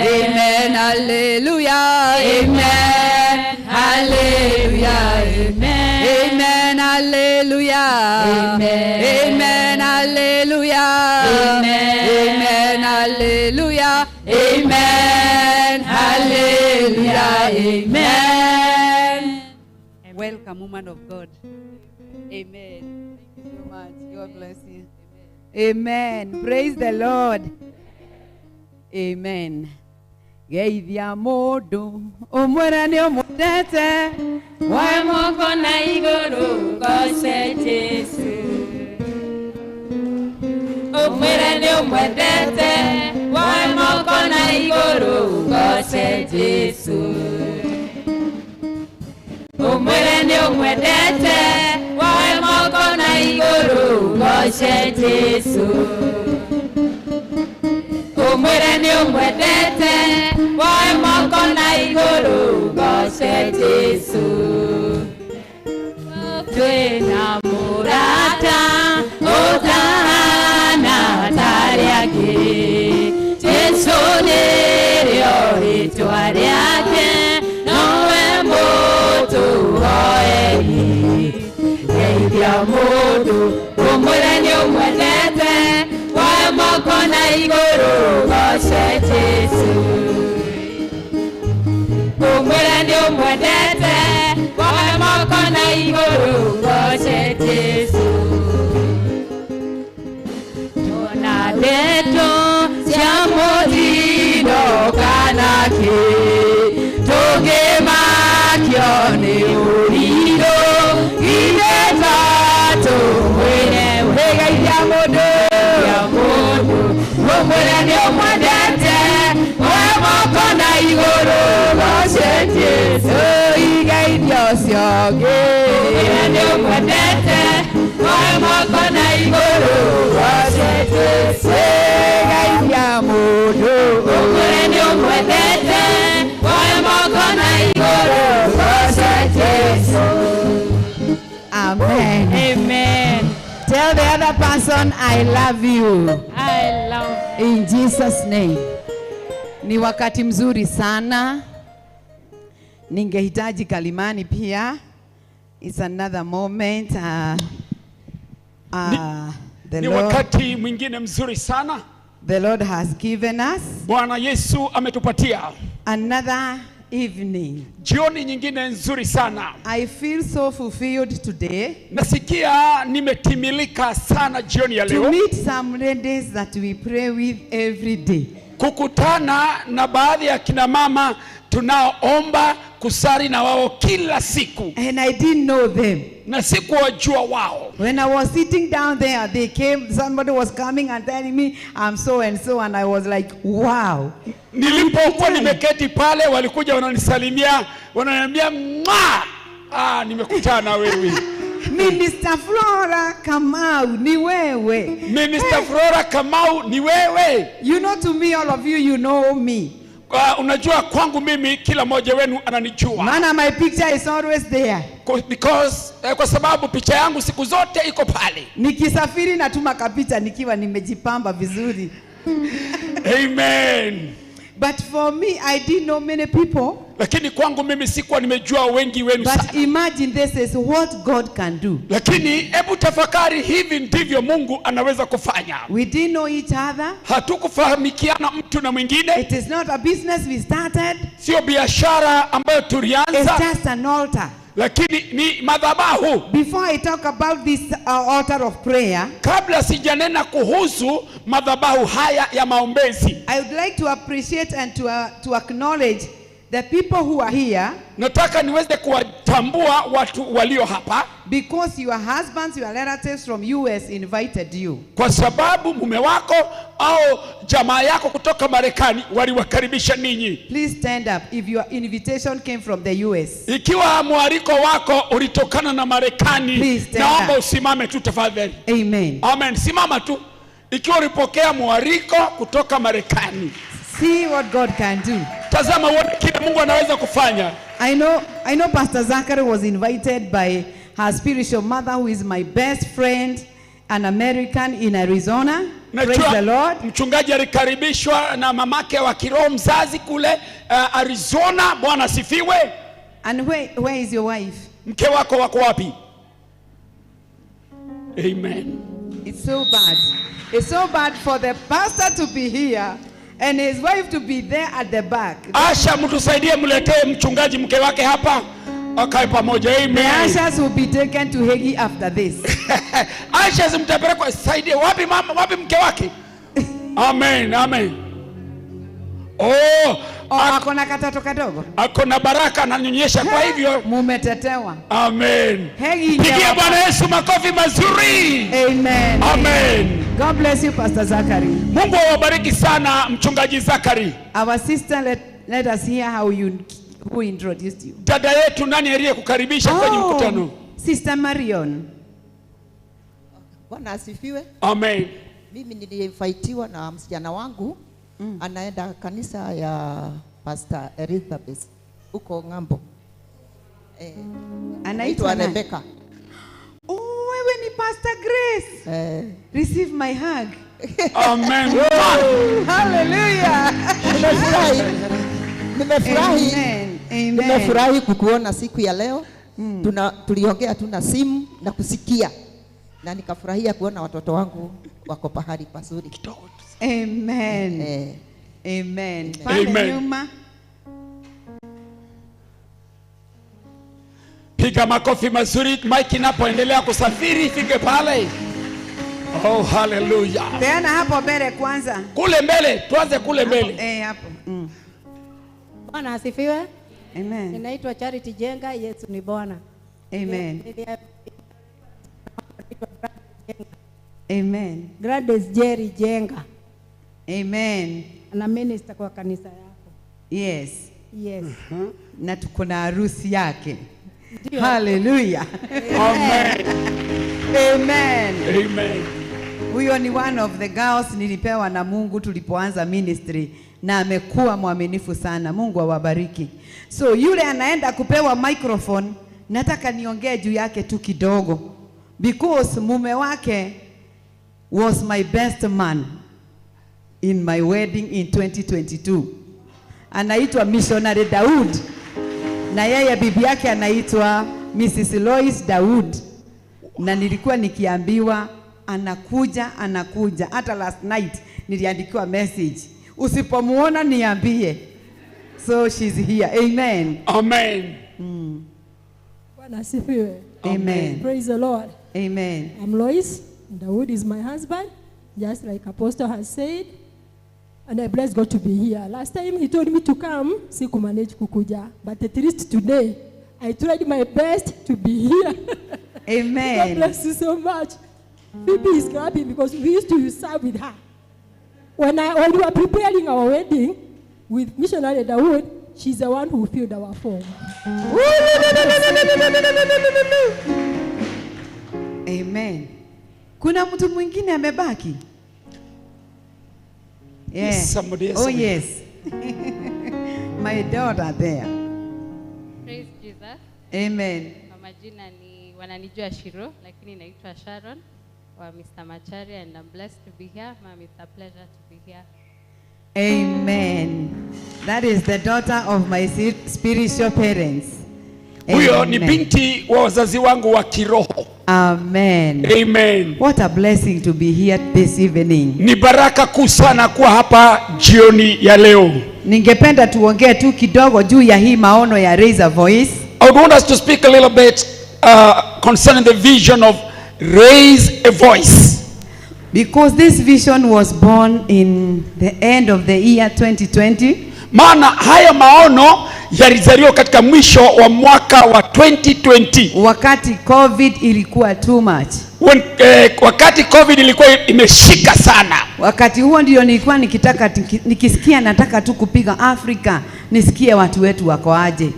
amen, haleluya, amen, haleluya, amen, amen, haleluya, amen, amen, haleluya, amen, amen, haleluya, amen, haleluya, amen. Welcome, woman of God. Amen. Thank you so much. God bless you. Amen. Praise the Lord. Amen. Geithia mundu umwira ni umwendete, woe moko na iguru goce Jesu, umwira ni umwendete, woe moko na iguru goce Jesu, umwira ni umwendete, woe moko na iguru goce Jesu, umwire ni umwendete, woe moko na iguru goce Jesu. Twina murata utahana ta rĩake, Jesu nĩrĩo rĩtwa rĩake, nowe mũtũhoeri. Geithia mũndũ ũmwĩre nĩ ũmwendete, woe moko na igũrũ goce Jesu, ũmwĩre nĩ ũmwendete, woe moko na igũrũ goce Jesu. Tuna ndeto cia mũtino kana kĩ, tũngĩmakio nĩ ũrirũ ithe ta tũmwĩre we. Geithia mũndũ, ũmwĩre nĩ ũmwendete, woe moko na igũrũ goce Jesu. Igeithia ũcio ũngĩ, ũmwĩre nĩ ũmwendete, woe moko na igũrũ goce Jesu. Geithia mũndũ, ũmwĩre nĩ ũmwendete, woe moko na igũrũ goce Jesu. Amen. Amen. Tell the other person, I love you. I love you. In Jesus name. Ni wakati mzuri sana. Ningehitaji kalimani pia. It's another moment. The Ni Lord, wakati mwingine mzuri sana. The Lord has given us Bwana Yesu ametupatia another evening. Jioni nyingine nzuri sana. I feel so fulfilled today. Nasikia nimetimilika sana jioni ya leo. To meet some ladies that we pray with every day. Kukutana na baadhi ya kina mama tunaoomba kusali na wao kila siku. And I didn't know them. Na sikuwajua wao. When I was sitting down there, they came, somebody was coming and telling me I'm so and so, and I was like, wow. Nilipokuwa nimeketi pale walikuja wananisalimia, wananiambia mwa, nimekutana na wewe. Minister Flora Kamau ni wewe. Minister Flora Kamau ni wewe. You know, to me, all of you, you know me. Unajua kwangu mimi kila mmoja wenu ananijua. Maana my picture is always there. Because kwa sababu picha yangu siku zote iko pale. Nikisafiri natuma kapicha nikiwa nimejipamba vizuri. Amen. But for me, I didn't know many people. Lakini kwangu mimi sikuwa nimejua wengi wenu sana. But imagine this is what God can do. Lakini hebu tafakari, hivi ndivyo Mungu anaweza kufanya. We didn't know each other. Hatukufahamikiana mtu na mwingine. It is not a business we started. Sio biashara ambayo tulianza. It's just an altar. Lakini ni madhabahu. Before I talk about this altar of prayer, kabla sijanena kuhusu madhabahu haya ya maombezi, I would like to appreciate and to acknowledge the people who are here. Nataka niweze kuwatambua watu walio hapa. Because your husbands, your relatives from US invited you. Kwa sababu mume wako au jamaa yako kutoka Marekani waliwakaribisha ninyi. Please stand up if your invitation came from the US. Ikiwa mwaliko wako ulitokana na Marekani, naomba usimame tu tafadhali. Amen. Amen. Simama tu. Ikiwa ulipokea mwaliko kutoka Marekani. See what God can do. Tazama uone kile Mungu anaweza kufanya. I know Pastor Zachary was invited by her spiritual mother, who is my best friend, an American in Arizona. Praise the Lord. Mchungaji alikaribishwa na mamake wa kiroho mzazi kule Arizona. Bwana asifiwe. And where is your wife? Mke wako wako wapi? Amen. It's so bad. It's so bad for the pastor to be here and his wife to be there at the back. Asha, mtusaidie mletee mchungaji mke wake hapa. Akae pamoja. Amen. The ushers will be taken to Hegi after this. Ushers mtapelekwa, saidie wapi mama, wapi mke wake? Amen, amen. Oh, akona katoto kadogo. Akona baraka ananyonyesha, kwa hivyo mumetetewa. Amen. Hegi. Pigia Bwana Yesu makofi mazuri. Amen. Amen. God bless you, Pastor Zachary. Mungu awabariki sana mchungaji Zachary. Our sister, let us hear how you who introduced you. Dada yetu nani aliyekukaribisha kwenye mkutano? Sister Marion. Bwana asifiwe. Amen. Mimi niliinvitiwa na msichana wangu. Anaenda kanisa ya Pastor Elizabeth huko ng'ambo. Anaitwa Rebecca. Oh, wewe ni Pastor Grace. Receive my hug. Amen. Oh, hallelujah. Nimefurahi. Amen. Amen. Nimefurahi kukuona siku ya leo. Tuliongea tu na simu na kusikia. Na nikafurahia kuona watoto wangu wako pahali pazuri. Amen. Amen. Pale nyuma. Piga makofi mazuri mic inapoendelea kusafiri ifike pale. Oh, hallelujah. Peana hapo mbele kwanza. Kule mbele, tuanze kule mbele. Hapo. Bwana asifiwe. Amen. Ninaitwa Charity Jenga, Yesu ni Bwana. Amen. Amen. Gladys Jerry Jenga. Amen. Na minister kwa kanisa yako. Yes. Yes. Na tuko na harusi yake. Hallelujah. Amen. Amen. Amen. Huyo ni one of the girls nilipewa na Mungu tulipoanza ministry, na amekuwa mwaminifu sana. Mungu awabariki. So yule anaenda kupewa microphone, nataka niongee juu yake tu kidogo, because mume wake was my best man in my wedding in 2022. Anaitwa Missionary Daud, na yeye bibi yake anaitwa Mrs. Lois Daud. Na nilikuwa nikiambiwa anakuja. Hata last night niliandikiwa message, usipomuona niambie. So she's here. Amen. Amen. Bwana asifiwe. Amen. Praise the Lord. Amen. I'm Lois. Dawood is my husband, just like Apostle has said. And I bless God to be here. Last time he told me to come, sikumanage kukuja. But at least today, I tried my best to be here. Amen. God bless you so much. Phoebe is clapping because we used to serve with her. When we were preparing our wedding with missionary Dawood, she's the one who filled our form. Amen. Kuna mtu mwingine amebaki? Yeah. Yes, somebody else. Oh, yes. My daughter there. Praise Jesus. Amen. Kwa majina ni wananijua Shiro, lakini naitwa Sharon wa Mr. Macharia, and I'm blessed to be here. Ma'am, it's a pleasure to be here. Amen. That is the daughter of my spiritual parents. Huyo ni binti wa wazazi wangu wa kiroho. Amen. Amen. What a blessing to be here this evening. Ni baraka kuu sana kuwa hapa jioni ya leo. Ningependa tuongee tu kidogo juu ya hii maono ya Raise a Voice. I would want us to speak a little bit concerning the vision of Raise a Voice. Because this vision was born in the end of the year 2020. Maana haya maono yalizaliwa katika mwisho wa mwaka wa 2020. Wakati COVID ilikuwa too much. When, wakati COVID ilikuwa imeshika sana. Wakati huo ndio nilikuwa nikitaka, nikisikia nataka tu kupiga Afrika, nisikie watu wetu wako aje.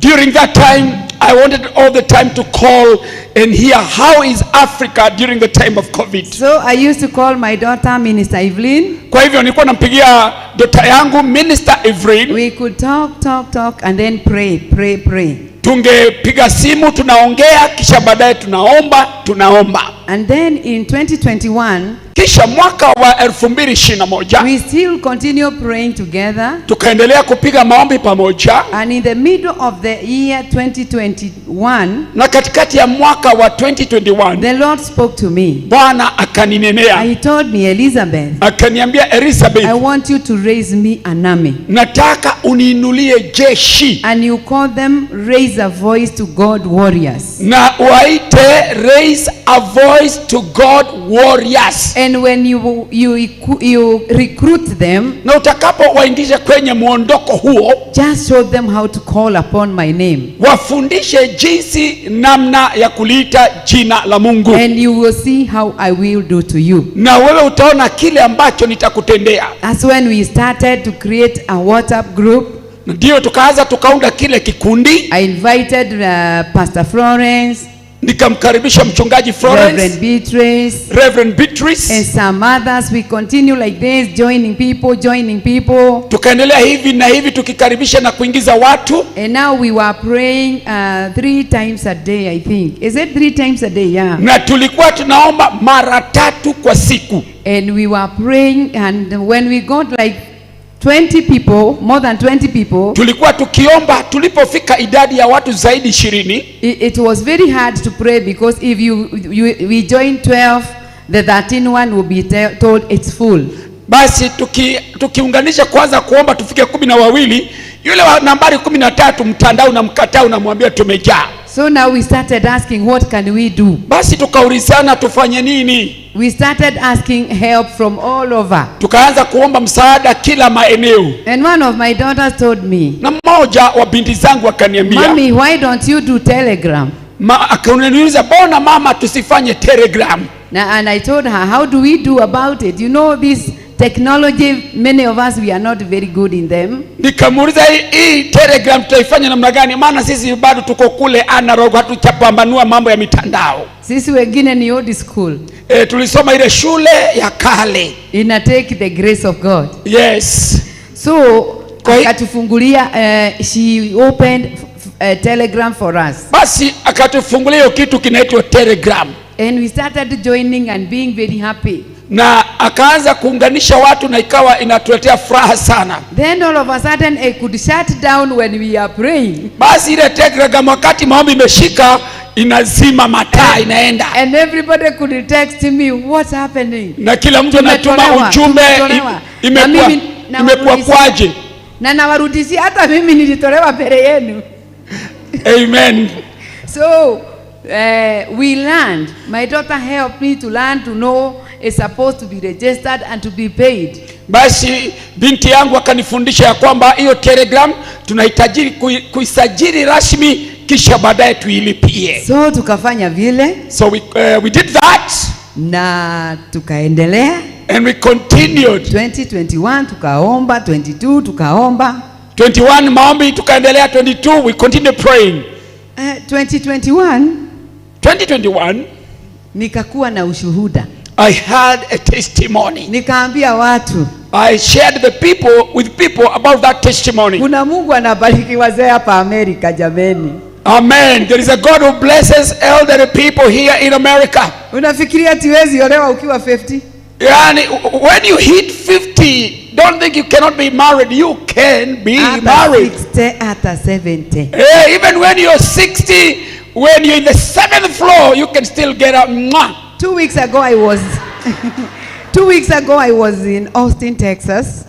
During that time, I wanted all the time to call and hear how is Africa during the time of COVID. So I used to call my daughter Minister Evelyn. Kwa hivyo nilikuwa nampigia daughter yangu Minister Evelyn. We could talk, talk, talk and then pray, pray, pray. Tungepiga simu tunaongea, kisha baadaye tunaomba, tunaomba. And then in 2021, kisha mwaka wa 2021, we still continue praying together. Tukaendelea kupiga maombi pamoja. And in the middle of the year 2021, na katikati ya mwaka wa 2021, the Lord spoke to me. Bwana akaninenea. He told me, Elizabeth, akaniambia, Elizabeth, I want you to raise me an army. Nataka uniinulie jeshi. And you call them Raise a Voice to God warriors. Na waite Raise a Voice to God warriors. And when you recruit them, na utakapowaingiza kwenye muondoko huo, just show them how to call upon my name. Wafundishe jinsi namna ya kuliita jina la Mungu. And you will see how I will do to you. Na wewe utaona kile ambacho nitakutendea. That's when we started to create a WhatsApp group. Ndio tukaanza tukaunda kile kikundi. I invited Pastor Florence. Nikamkaribisha mchungaji Florence, Reverend Beatrice, Reverend Beatrice, and some others. We continue like this, joining people, joining people. Tukaendelea hivi na hivi tukikaribisha na kuingiza watu. And now we were praying 3 times a day, I think. Is it 3 times a day? Yeah. Na tulikuwa tunaomba mara 3 kwa siku. And we were praying, and when we got like 20 people, more than 20 people. Tulikuwa tukiomba, tulipofika idadi ya watu zaidi 20. It was very hard to pray because if we join 12, the 13 one will be told it's full. Basi tukiunganisha kwanza kuomba tufike 12, yule wa nambari 13 mtandao unamkataa unamwambia tumejaa. So now we started asking, what can we do? Basi tukaulizana tufanye nini? We started asking help from all over. Tukaanza kuomba msaada kila maeneo. And one of my daughters told me, na mmoja wa binti zangu akaniambia, Mommy, why don't you do Telegram? Akaniuliza, bona mama tusifanye Telegram? And I told her, how do we do about it? You know, this technology, many of us, we are not very good in them. Nikamuuliza, hii Telegram tutaifanya namna gani? Maana sisi bado tuko kule analog, hatujapambanua mambo ya mitandao. Sisi wengine ni old school. Tulisoma ile shule ya kale. Ina take the grace of God. Yes. So akatufungulia, she opened Telegram for us. Basi akatufungulia hiyo kitu kinaitwa Telegram. And we started joining and being very happy. Na akaanza kuunganisha watu na ikawa inatuletea furaha sana. Then all of a sudden it could shut down when we are praying. Basi ile Telegram wakati maombi imeshika inazima mataa inaenda. And everybody could text me, what's happening? Na kila mtu anatuma ujumbe, imekuwa kwaje? Na nawarudishia, hata mimi nilitolewa mbele yenu. Amen. So we learned. My daughter helped me to learn to know it's supposed to be registered and to be paid. Basi binti yangu akanifundisha ya kwamba hiyo Telegram tunahitaji kuisajili rasmi kisha baadaye tuilipie. So tukafanya vile. So we did that. Na tukaendelea. And we continued. 2021 tukaomba, 22 tukaomba. 21 maombi tukaendelea, 22 we continued praying. 2021 2021 nikakuwa na ushuhuda. I had a testimony. Nikaambia watu. I shared the people with people about that testimony. Kuna Mungu anabariki wazee hapa Amerika jameni. Amen. There is a God who blesses elderly people here in America. Unafikiria ati huwezi olewa ukiwa 50? Yani, when you hit 50, don't think you cannot be married. You can be hata married. 60, hata 70. Hey, even when you're 60, when you're in the 7th floor, you can still get a mwah. 2 weeks ago I was 2 weeks ago I was in Austin, Texas.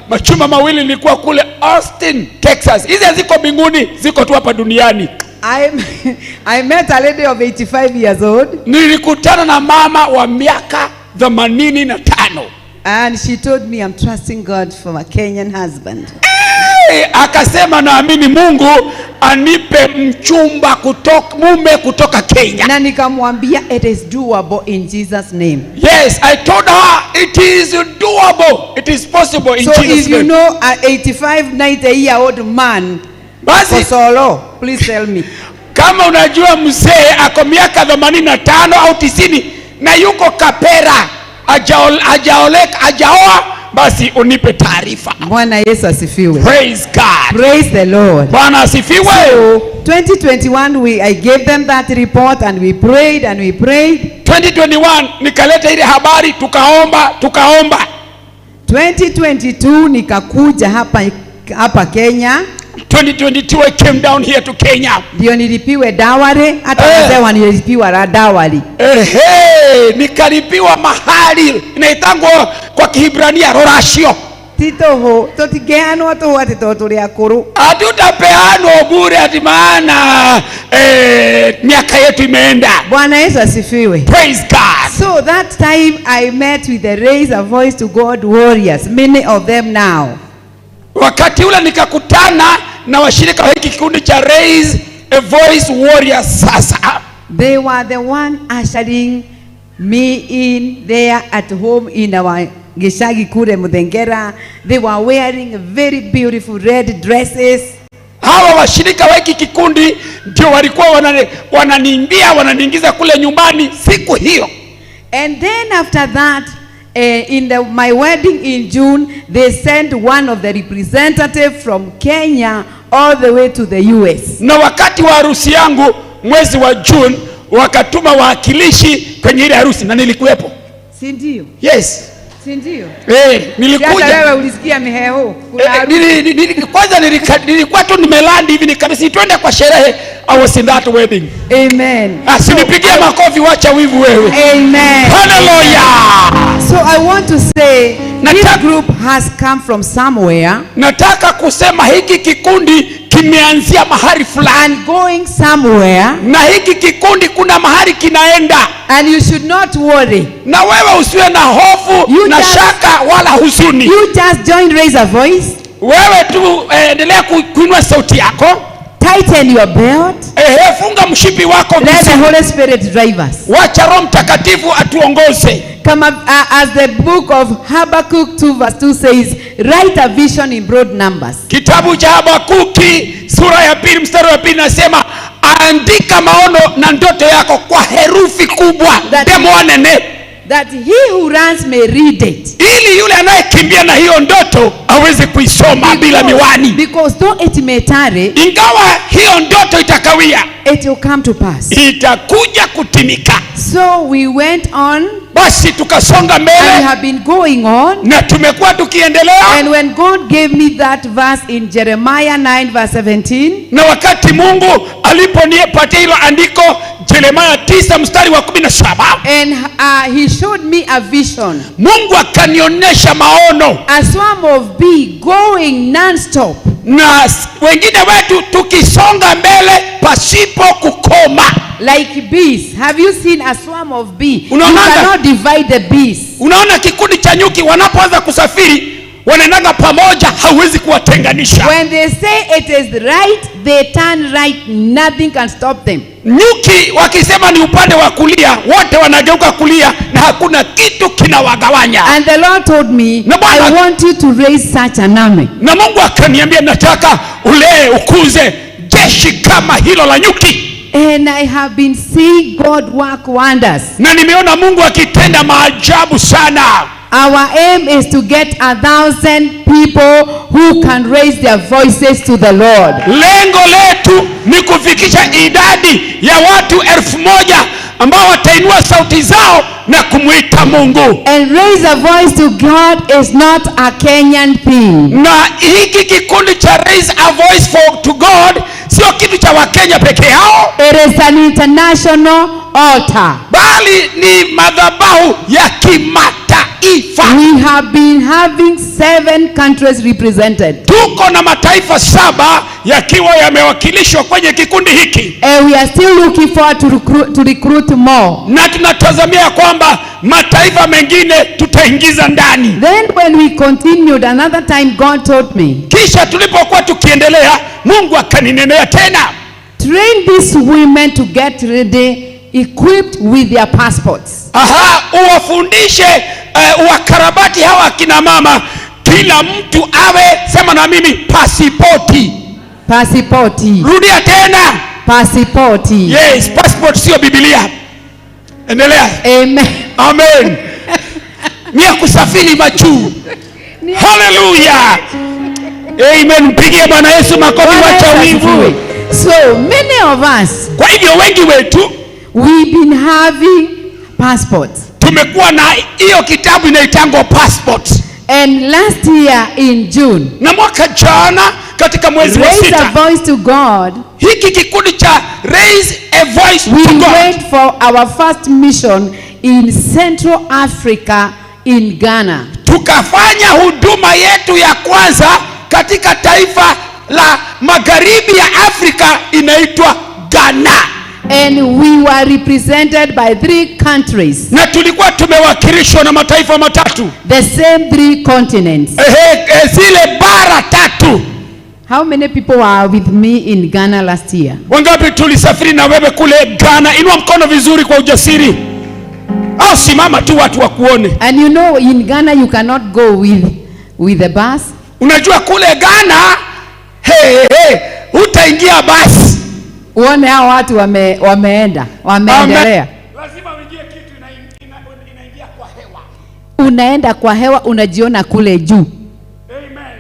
Machuma mawili nilikuwa kule Austin, Texas. Hizi haziko mbinguni, ziko tu hapa duniani. I met a lady of 85 years old. Nilikutana na mama wa miaka 85. And she told me, I'm trusting God for a Kenyan husband. Hey, akasema naamini Mungu anipe mchumba kutoka, mume kutoka Kenya. Na nikamwambia it is doable in Jesus name. Yes, I told her it is doable. It is possible in so Jesus if you name. Know an 85, 90 year old man, basi, solo, please tell me. Kama unajua mzee ako miaka 85 au 90 na yuko kapera, hajaoleka, hajaoa, basi unipe taarifa. Bwana Yesu asifiwe. Praise God. Praise the Lord. Bwana asifiwe. So, 2021 I gave them that report and we prayed and we prayed. 2021 nikaleta ile habari, tukaomba, tukaomba. 2022 nikakuja hapa Kenya. 2022 I came down here to Kenya. Ndio nilipiwe dawari, hata wazee wanilipiwa dawari. Nikalipiwa mahali inaitangwa kwa Kihibrania rorashio. Titoho, tutigeanwa tu ati tuli akuru. Hatutapeanwa bure ati maana miaka yetu imeenda. Bwana Yesu asifiwe. Praise God. So that time I met with the Raise a Voice to God warriors, many of them now. Wakati ule nikakutana na washirika wa hiki kikundi cha Raise a Voice Warriors sasa. They were the one ushering me in there at home in our Gishagi kule Muthengera. They were wearing very beautiful red dresses. Hawa washirika wa hiki kikundi ndio walikuwa wananiimbia, wananiingiza kule nyumbani siku hiyo. And then after that, in my wedding in June, they sent one of the representatives from Kenya all the way to the US. Na wakati wa harusi yangu mwezi wa June wakatuma wawakilishi kwenye ile harusi na nilikuwepo. Si ndio? Yes. Si ndio? Nilikuja. Hata wewe ulisikia miheho. Kuna harusi. Kwanza nilikuwa tu nimelandi hivi nikamisi twende kwa sherehe. I was in that wedding. Amen. Asinipigie makofi, wacha wivu wewe. Amen. Hallelujah. So I want to say this group has come from somewhere. Nataka kusema hiki kikundi kimeanzia mahali fulani. And going somewhere. Na hiki kikundi kuna mahali kinaenda. And you should not worry. Na wewe usiwe na hofu na shaka wala huzuni. You just join Raise a Voice. Wewe tu endelea kuinua sauti yako. Tighten your belt. Funga mshipi wako. Let the Holy Spirit drive us. Wacha Roho Mtakatifu atuongoze. Kama as the book of Habakkuk 2 verse 2 says, write a vision in broad numbers. Kitabu cha Habakuki sura ya 2 mstari wa 2 nasema, andika maono na ndoto yako kwa herufi kubwa, demo nene, that he who runs may read it. Ili yule anayekimbia na hiyo ndoto aweze kuisoma bila miwani. Because though it may tarry, ingawa hiyo ndoto itakawia, it will come to pass. Itakuja kutimika. So we went on. Basi tukasonga mbele. And we have been going on. Na tumekuwa tukiendelea. And when God gave me that verse in Jeremiah 9 verse 17. Na wakati Mungu aliponipatia hilo andiko Yeremia 9 mstari wa 17. And he showed me a vision. Mungu akanionyesha maono. A swarm of bee going non-stop. Na wengine wetu tukisonga mbele pasipo kukoma. Like bees. Have you seen a swarm of bees? You Unaonanga? Cannot divide the bees. Unaona kikundi cha nyuki wanapoanza kusafiri wanaendaga pamoja, hauwezi kuwatenganisha. When they say it is right, they turn right. Nothing can stop them. Nyuki wakisema ni upande wa kulia, wote wanageuka kulia na hakuna kitu kinawagawanya. And the Lord told me, I want you to raise such an army. Na Mungu akaniambia, nataka ulee ukuze jeshi kama hilo la nyuki. And I have been seeing God work wonders. Na nimeona Mungu akitenda maajabu sana. Our aim is to get 1,000 people who can raise their voices to the Lord. Lengo letu ni kufikisha idadi ya watu 1,000 ambao watainua sauti zao na kumuita Mungu. And raise a voice to God is not a Kenyan thing. Na hiki kikundi cha Raise a Voice for to God sio kitu cha Wakenya peke yao. It is an international altar. Bali ni madhabahu ya kimataifa. We have been having 7 countries represented. Tuko na mataifa 7 yakiwa yamewakilishwa kwenye kikundi hiki. And we are still looking forward to recruit more. Na tunatazamia kwamba mataifa mengine tutaingiza ndani. Then when we continued another time, God told me. Kisha tulipokuwa tukiendelea, Mungu akaninenea tena. Train these women to get ready, equipped with their passports. Aha, uwafundishe uwakarabati hawa akina mama, kila mtu awe, sema na mimi, pasipoti. Pasipoti. Rudia tena. Pasipoti. Yes, passport sio Biblia. Endelea. Amen. Amen. Ni ya kusafiri majuu. Hallelujah. Amen. Mpigie Bwana Yesu makofi, wacha wivu. So many of us, kwa hivyo wengi wetu, we've been having passports. Tumekuwa na hiyo kitabu inaitangwa passport. And last year in June, na mwaka jana katika mwezi wa Raise 6, a voice to God. Hiki kikundi cha Raise a Voice We to God. went for our first mission in Central Africa in Ghana. Tukafanya huduma yetu ya kwanza katika taifa la magharibi ya Afrika inaitwa Ghana. And we were represented by 3 countries. Na tulikuwa tumewakilishwa na mataifa matatu. The same 3 continents. Zile bara 3. How many people were with me in Ghana last year? Wangapi tulisafiri na wewe kule Ghana? Inua mkono vizuri kwa ujasiri. Au simama tu watu wakuone. And you know in Ghana you cannot go with the bus. Unajua kule Ghana, hey, utaingia basi. Uone hao watu wameenda, wameendelea. Lazima uingie kitu inaingia kwa hewa. Unaenda kwa hewa, unajiona kule juu. Amen.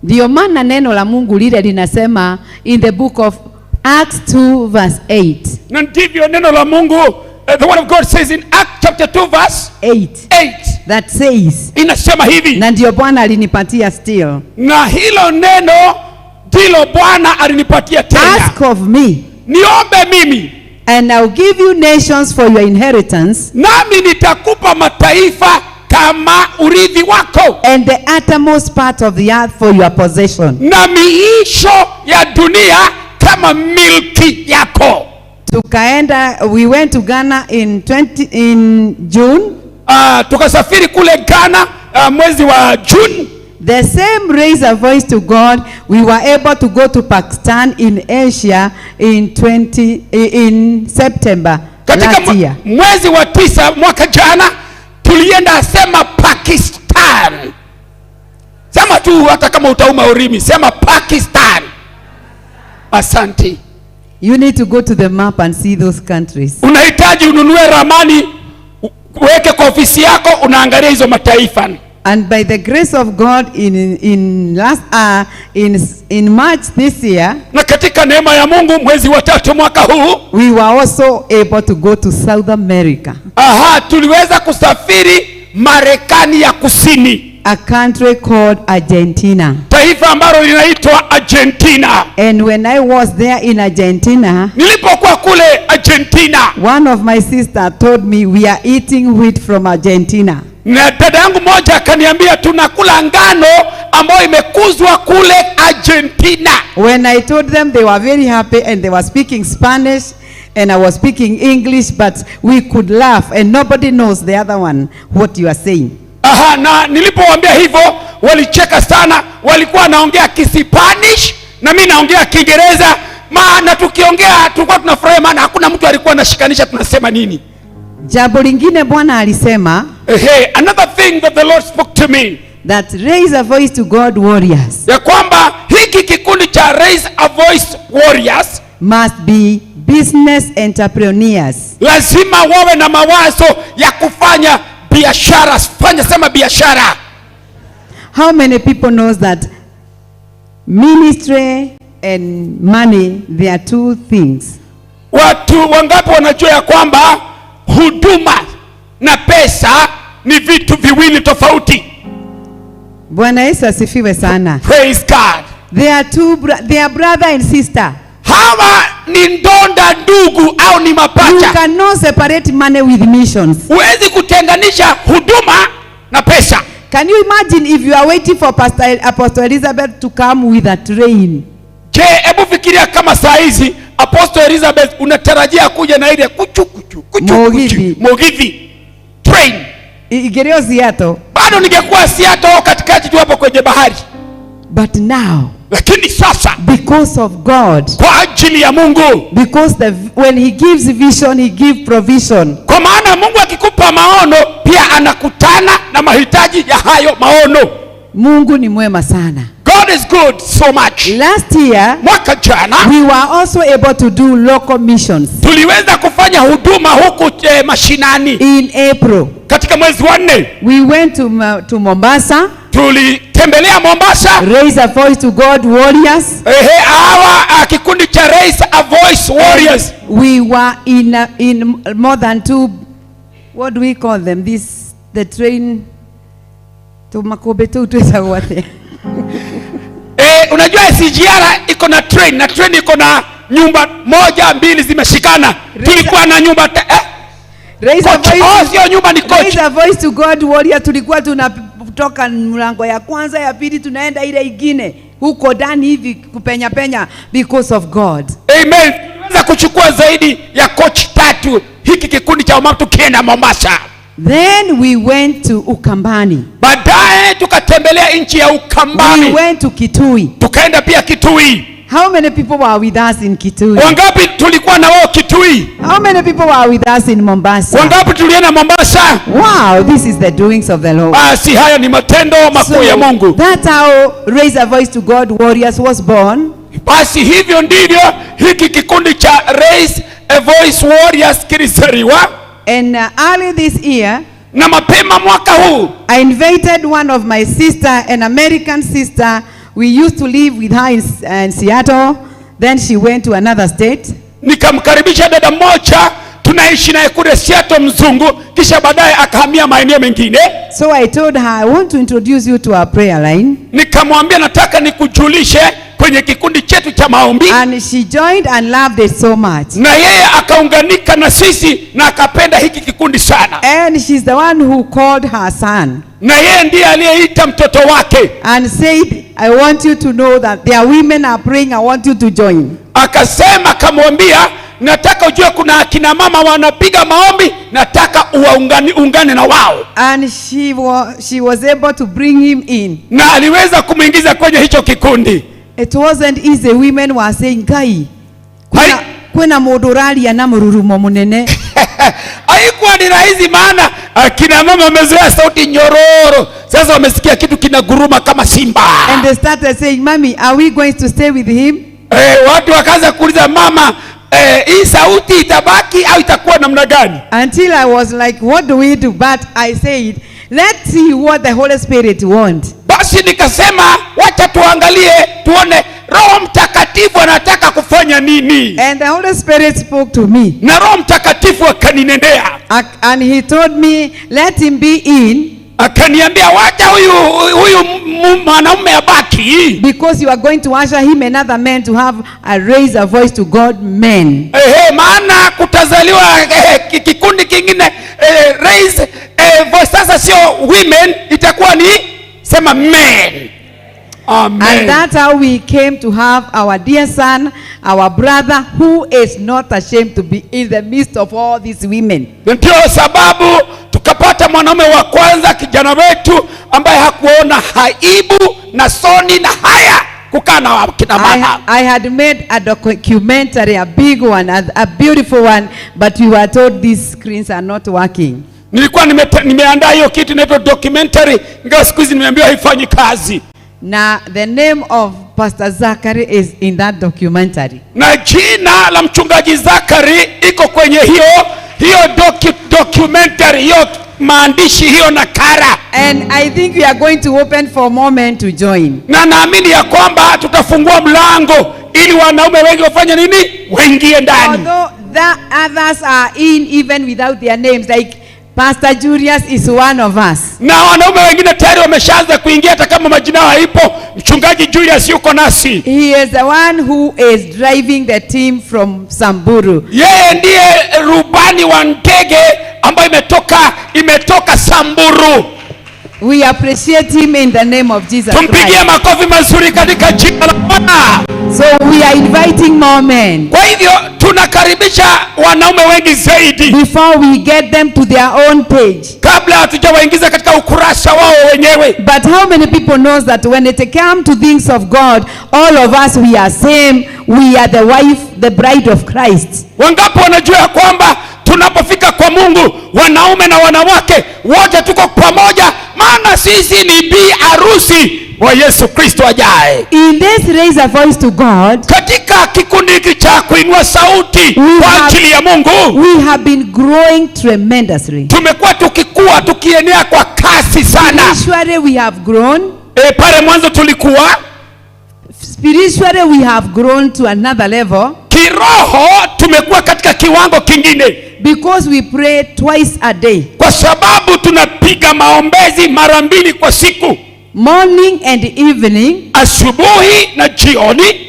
Ndio maana neno la Mungu lile linasema in the book of Acts 2 verse 8. Na ndivyo neno la Mungu, the word of God says in Acts chapter 2 verse 8. 8. That says, inasema hivi. Na ndio Bwana alinipatia still. Na hilo neno ndilo Bwana alinipatia tena. Ask of me. Niombe mimi. And I'll give you nations for your inheritance. Nami nitakupa mataifa kama urithi wako. And the uttermost part of the earth for your possession. Na miisho ya dunia kama milki yako. Tukaenda, we went to Ghana in June. Tukasafiri kule Ghana mwezi wa June. The same raise a voice to God, we were able to go to Pakistan in Asia in September last year. Mwezi wa 9 mwaka jana tulienda sema Pakistan. Sema tu hata kama utauma urimi, sema Pakistan. Asante. You need to go to the map and see those countries. Unahitaji ununue ramani uweke kwa ofisi yako, unaangalia hizo mataifa. And by the grace of God in March this year, na katika neema ya Mungu mwezi wa 3 mwaka huu, we were also able to go to South America. Aha, tuliweza kusafiri Marekani ya Kusini. A country called Argentina. Taifa ambalo linaitwa Argentina. And when I was there in Argentina, nilipokuwa kule Argentina, Argentina. One of my sister told me we are eating wheat from Argentina. Na dada yangu moja akaniambia tunakula ngano ambayo imekuzwa kule Argentina. When I told them, they were very happy and they were speaking Spanish and I was speaking English, but we could laugh and nobody knows the other one what you are saying. Aha, na nilipowaambia hivyo walicheka sana, walikuwa wanaongea Kispanish na mimi naongea Kiingereza, maana tukiongea tulikuwa tunafurahi, maana hakuna mtu alikuwa anashikanisha tunasema nini. Jambo lingine Bwana alisema, Hey, another thing that the Lord spoke to me, that Raise a Voice to God Warriors ya kwamba hiki kikundi cha Raise a Voice Warriors must be business entrepreneurs. Lazima wawe na mawazo ya kufanya biashara. Fanya, sema biashara. How many people knows that ministry and money, they are two things? Watu wangapi wanajua ya kwamba huduma na pesa ni vitu viwili tofauti? Bwana Yesu asifiwe sana. Praise God. They are two they are brother and sister. Hawa ni ndonda ndugu au ni mapacha. You cannot separate money with missions. Huwezi kutenganisha huduma na pesa. Can you imagine if you are waiting for Pastor Apostle Elizabeth to come with a train? Je, hebu fikiria kama saa hizi Apostle Elizabeth unatarajia kuja na ile kuchu kuchu kuchu Mugithi. Kuchu, Mugithi train. Igereo Seattle. Bado ningekuwa Seattle katikati tu hapo kwenye bahari. But now, lakini sasa, because of God, kwa ajili ya Mungu, because when he gives vision, he gives provision. Kwa maana Mungu akikupa maono pia anakutana na mahitaji ya hayo maono. Mungu ni mwema sana. God is good so much. Last year, mwaka jana, we were also able to do local missions. Tuliweza kufanya huduma huku mashinani. In April, katika mwezi wa 4, we went to Mombasa. Tulitembelea Mombasa. Raise a Voice to God Warriors. Ehe, hawa kikundi cha Raise a Voice Warriors. We were in more than two, what do we call them? This the train to Makobe tu tuweza wote. Unajua SGR iko na train, na train iko na nyumba moja mbili zimeshikana. Tulikuwa na nyumba Raise a voice. Oh, sio nyumba ni coach. Raise a Voice to God Warrior, tulikuwa tunatoka mlango ya kwanza ya pili tunaenda ile ingine huko ndani hivi kupenya penya because of God. Amen. Tuliweza kuchukua zaidi ya coach 3 hiki kikundi cha wamama tukienda Mombasa. Then we went to Ukambani. Baadaye tukatembelea nchi ya Ukambani. We went to Kitui. Tukaenda pia Kitui. How many people were with us in Kitui? Wangapi tulikuwa na wao Kitui? How many people were with us in Mombasa? Wangapi tulienda Mombasa? Wow, this is the doings of the Lord. Basi haya ni matendo makuu ya Mungu. That's how Raise a Voice to God Warriors was born. Basi hivyo ndivyo hiki kikundi cha Raise a Voice Warriors kilizaliwa. And early this year, na mapema mwaka huu, I invited one of my sister, an American sister. We used to live with her in Seattle. Then she went to another state. Nikamkaribisha dada mmoja tunaishi naye kule Seattle, mzungu, kisha baadaye akahamia maeneo mengine. So I told her, I want to introduce you to our prayer line. Nikamwambia nataka nikujulishe kwenye kikundi chetu cha maombi. And she joined and loved it so much. Na yeye akaunganika na sisi na akapenda hiki kikundi sana. And she's the one who called her son. Na yeye ndiye aliyeita mtoto wake. And said, I want you to know that there women are praying, I want you to join. Akasema, akamwambia, nataka ujue kuna akina mama wanapiga maombi, nataka uungane na wao. And she was able to bring him in. Na aliweza kumuingiza kwenye hicho kikundi. It wasn't easy. Women were saying, Kai, kuna modorali na mururumo munene. Haikuwa ni rahisi, maana akina mama wamezoea sauti nyororo. Sasa wamesikia kitu kinaguruma kama simba. And they started saying, Mommy, are we going to stay with him? Watu wakaanza kuuliza mama, hii sauti itabaki au itakuwa namna gani? Until I was like, what do we do? But I said, let's see what the Holy Spirit wants. Basi nikasema wacha tuangalie tuone Roho Mtakatifu anataka kufanya nini. And the Holy Spirit spoke to me. Na Roho Mtakatifu akaninendea. And he told me, let him be in. Akaniambia wacha huyu mwanaume abaki. Because you are going to usher him and other men to have a raise a voice to God men. Maana kutazaliwa kikundi kingine, raise voice. Sasa sio women, itakuwa ni sema men. Amen. And that's how we came to have our dear son, our brother, who is not ashamed to be in the midst of all these women. Ndio sababu tukapata mwanaume wa kwanza, kijana wetu ambaye hakuona aibu na soni na haya kukaa na kina mama. I had made a documentary, a big one, a beautiful one, but we were told these screens are not working. Nilikuwa nimeandaa hiyo kitu inaitwa documentary, ingawa siku hizi nimeambiwa haifanyi kazi. Now the name of Pastor Zachary is in that documentary. Na jina la mchungaji Zachary iko kwenye hiyo documentary, hiyo maandishi, hiyo nakala. And I think we are going to open for more men to join. Na naamini ya kwamba tutafungua mlango ili wanaume wengi wafanye nini? Waingie ndani. Although the others are in even without their names, like Pastor Julius is one of us. Na wanaume wengine tayari wameshaanza kuingia hata kama majina yao haipo. Mchungaji Julius yuko nasi. He is the one who is driving the team from Samburu. Yeye ndiye rubani wa ndege ambayo imetoka Samburu. We appreciate him in the name of Jesus Christ. Tumpigie makofi mazuri katika jina la Bwana. So we are inviting more men. Kwa hivyo tunakaribisha wanaume wengi zaidi. Before we get them to their own page. Kabla hatujawaingiza katika ukurasa wao wenyewe. But how many people knows that when it comes to things of God, all of us we are same, we are the wife, the bride of Christ. Wangapi wanajua kwamba tunapofika kwa Mungu, wanaume na wanawake wote tuko pamoja, maana sisi ni bi harusi wa Yesu Kristo ajaye. In this raise a voice to God, katika kikundi hiki cha kuinua sauti kwa ajili ya Mungu, we have been growing tremendously. Tumekuwa tukikua, tukienea kwa kasi sana. Spiritually we have grown. Pale mwanzo tulikuwa. Spiritually we have grown to another level. Kiroho tumekuwa katika kiwango kingine. Because we pray twice a day. Kwa sababu tunapiga maombezi mara mbili kwa siku. Morning and evening. Asubuhi na jioni.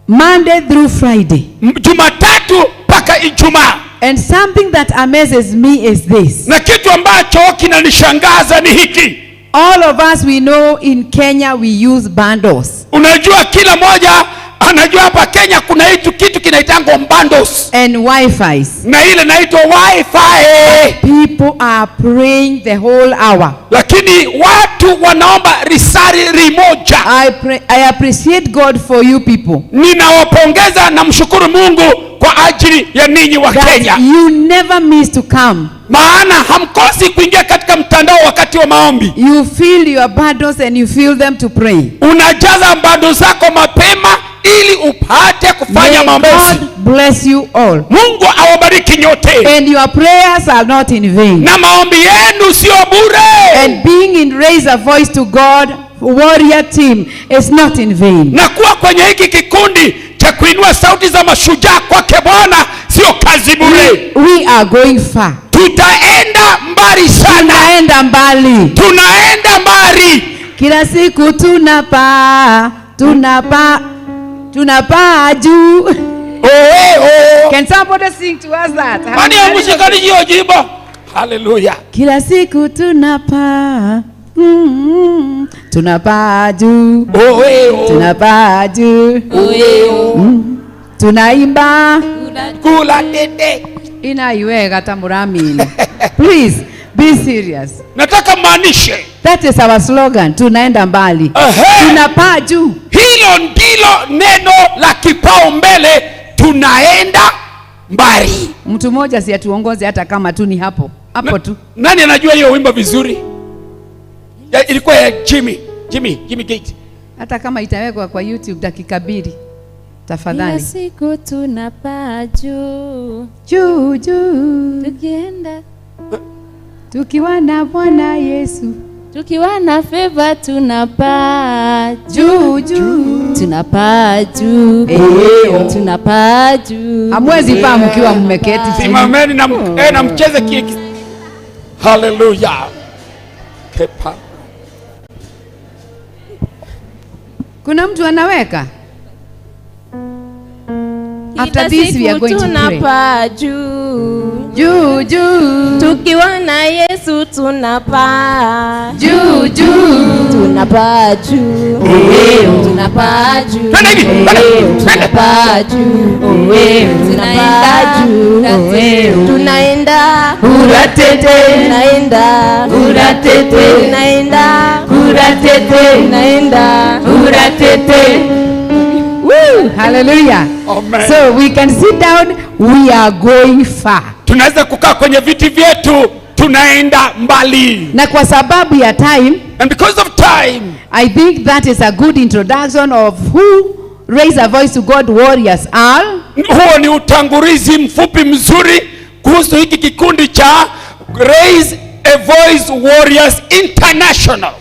Monday through Friday. Jumatatu mpaka Ijumaa. And something that amazes me is this. Na kitu ambacho kinanishangaza ni hiki. All of us we know in Kenya we use bundles. Unajua kila moja anajua hapa Kenya kuna hitu kitu kinaitangwa bundles and wifi's. Na ile inaitwa wifi. People are praying the whole hour. Lakini watu wanaomba risari limoja. I appreciate God for you people. Ninawapongeza na mshukuru Mungu kwa ajili ya ninyi wa Kenya. You never miss to come. Maana hamkosi kuingia katika mtandao wakati wa maombi. You fill your bundles and you fill them to pray. Unajaza bundles zako mapema ili upate kufanya maombi. God bless you all. Mungu awabariki nyote. And your prayers are not in vain. Na maombi yenu sio bure. And being in raise a voice to God warrior team is not in vain. Na kuwa kwenye hiki kikundi cha kuinua sauti za mashujaa kwake Bwana sio kazi bure. We are going far. Tutaenda mbali sana. Tunaenda mbali. Tunaenda mbali. Kila siku tunapaa, tunapaa, tunapaa juu. Oh. Can somebody sing to us that? Kwani hamshikani hiyo jimbo? Hallelujah. Kila siku tunapaa. Tunapaa juu. Tunapaa juu. Tunaimba. Kula tete. Inaiweka tamuramini. Please be serious. Nataka maanishe. That is our slogan. Tunaenda mbali. Tunapaa juu. Hilo ndilo neno la kipaumbele, tunaenda mbali. Mtu mmoja si atuongoze hata kama tu ni hapo. Hapo tu. Nani anajua hiyo wimbo vizuri? Ilikuwa ya Jimmy Gate. Hata kama itawekwa kwa YouTube dakika 2. Tafadhali. Kila siku tunapaa juu. Juu juu. Tukienda tukiwa na Bwana Yesu. Tukiwa na favor tunapaa juu juu. Tunapaa juu. Tunapaa juu. Hamwezi paa mkiwa mmeketi chini. Simameni na mcheze kiki. Hallelujah. Kepa. Kuna mtu anaweka? After this we are going to pray. Tunapaa juu. Juu juu. Tukiwa na Yesu tunapaa juu juu. Tunapaa juu. Tunapaa juu. Tunapaa juu. Tunaenda juu. Tunaenda. Uratete. Tunaenda. Uratete. Tunaenda. Uratete. Tunaenda. Uratete. Woo, hallelujah. Amen. So we can sit down, we are going far. Tunaweza kukaa kwenye viti vyetu, tunaenda mbali. Na kwa sababu ya time, and because of time, I think that is a good introduction of who Raise a Voice to God Warriors are. Huo ni utangulizi mfupi mzuri kuhusu hiki kikundi cha Raise a Voice Warriors International.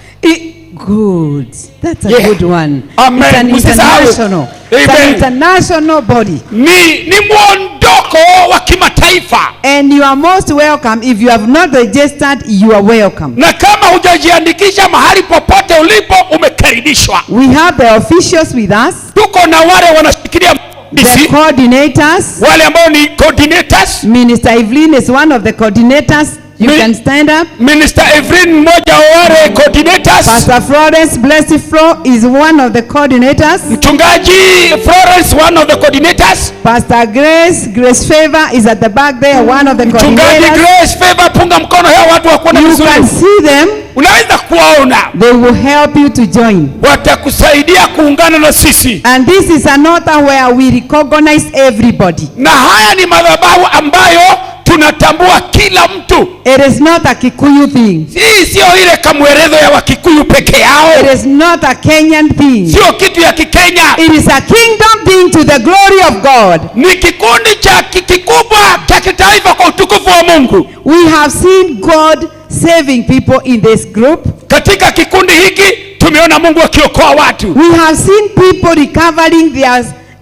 Good. That's a good one. Amen. It's an international. It's an international body. Ni muondoko wa kimataifa. And you are most welcome. If you have not registered, you are welcome. Na kama hujajiandikisha mahali popote ulipo, umekaribishwa. We have the officials with us. Tuko na wale wanashikilia the coordinators. Wale ambao ni coordinators. Minister Evelyn is one of the coordinators. You can stand up. Minister Evelyn mmoja wa wale coordinators. Pastor Florence Blessed Flo is one of the coordinators. Mchungaji Florence, one of the coordinators. Pastor Grace Favor is at the back there, one of the Mchungaji coordinators. Grace Favor, punga mkono hao watu wakuone You vizuri. can see them. Unaweza kuwaona. They will help you to join. Watakusaidia kuungana na sisi. And this is an altar where we recognize everybody. Na haya ni madhabahu ambayo tunatambua kila mtu. It is not a Kikuyu thing. Hii sio ile kamwerezo ya Wakikuyu peke yao. It is not a Kenyan thing. Sio kitu ya Kikenya. It is a kingdom thing to the glory of God. Ni kikundi cha kikubwa cha kitaifa kwa utukufu wa Mungu. We have seen God saving people in this group. Katika kikundi hiki tumeona Mungu akiokoa watu. We have seen people recovering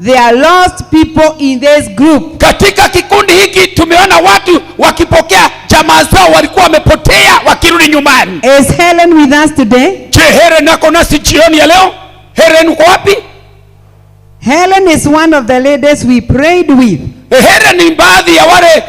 their lost people in this group. Katika kikundi hiki tumeona watu wakipokea jamaa zao walikuwa wamepotea wakirudi nyumbani. Is Helen with us today? Je, Helen ako nasi jioni ya leo? Helen uko wapi? Helen is one of the ladies we prayed with. Helen ni baadhi ya wale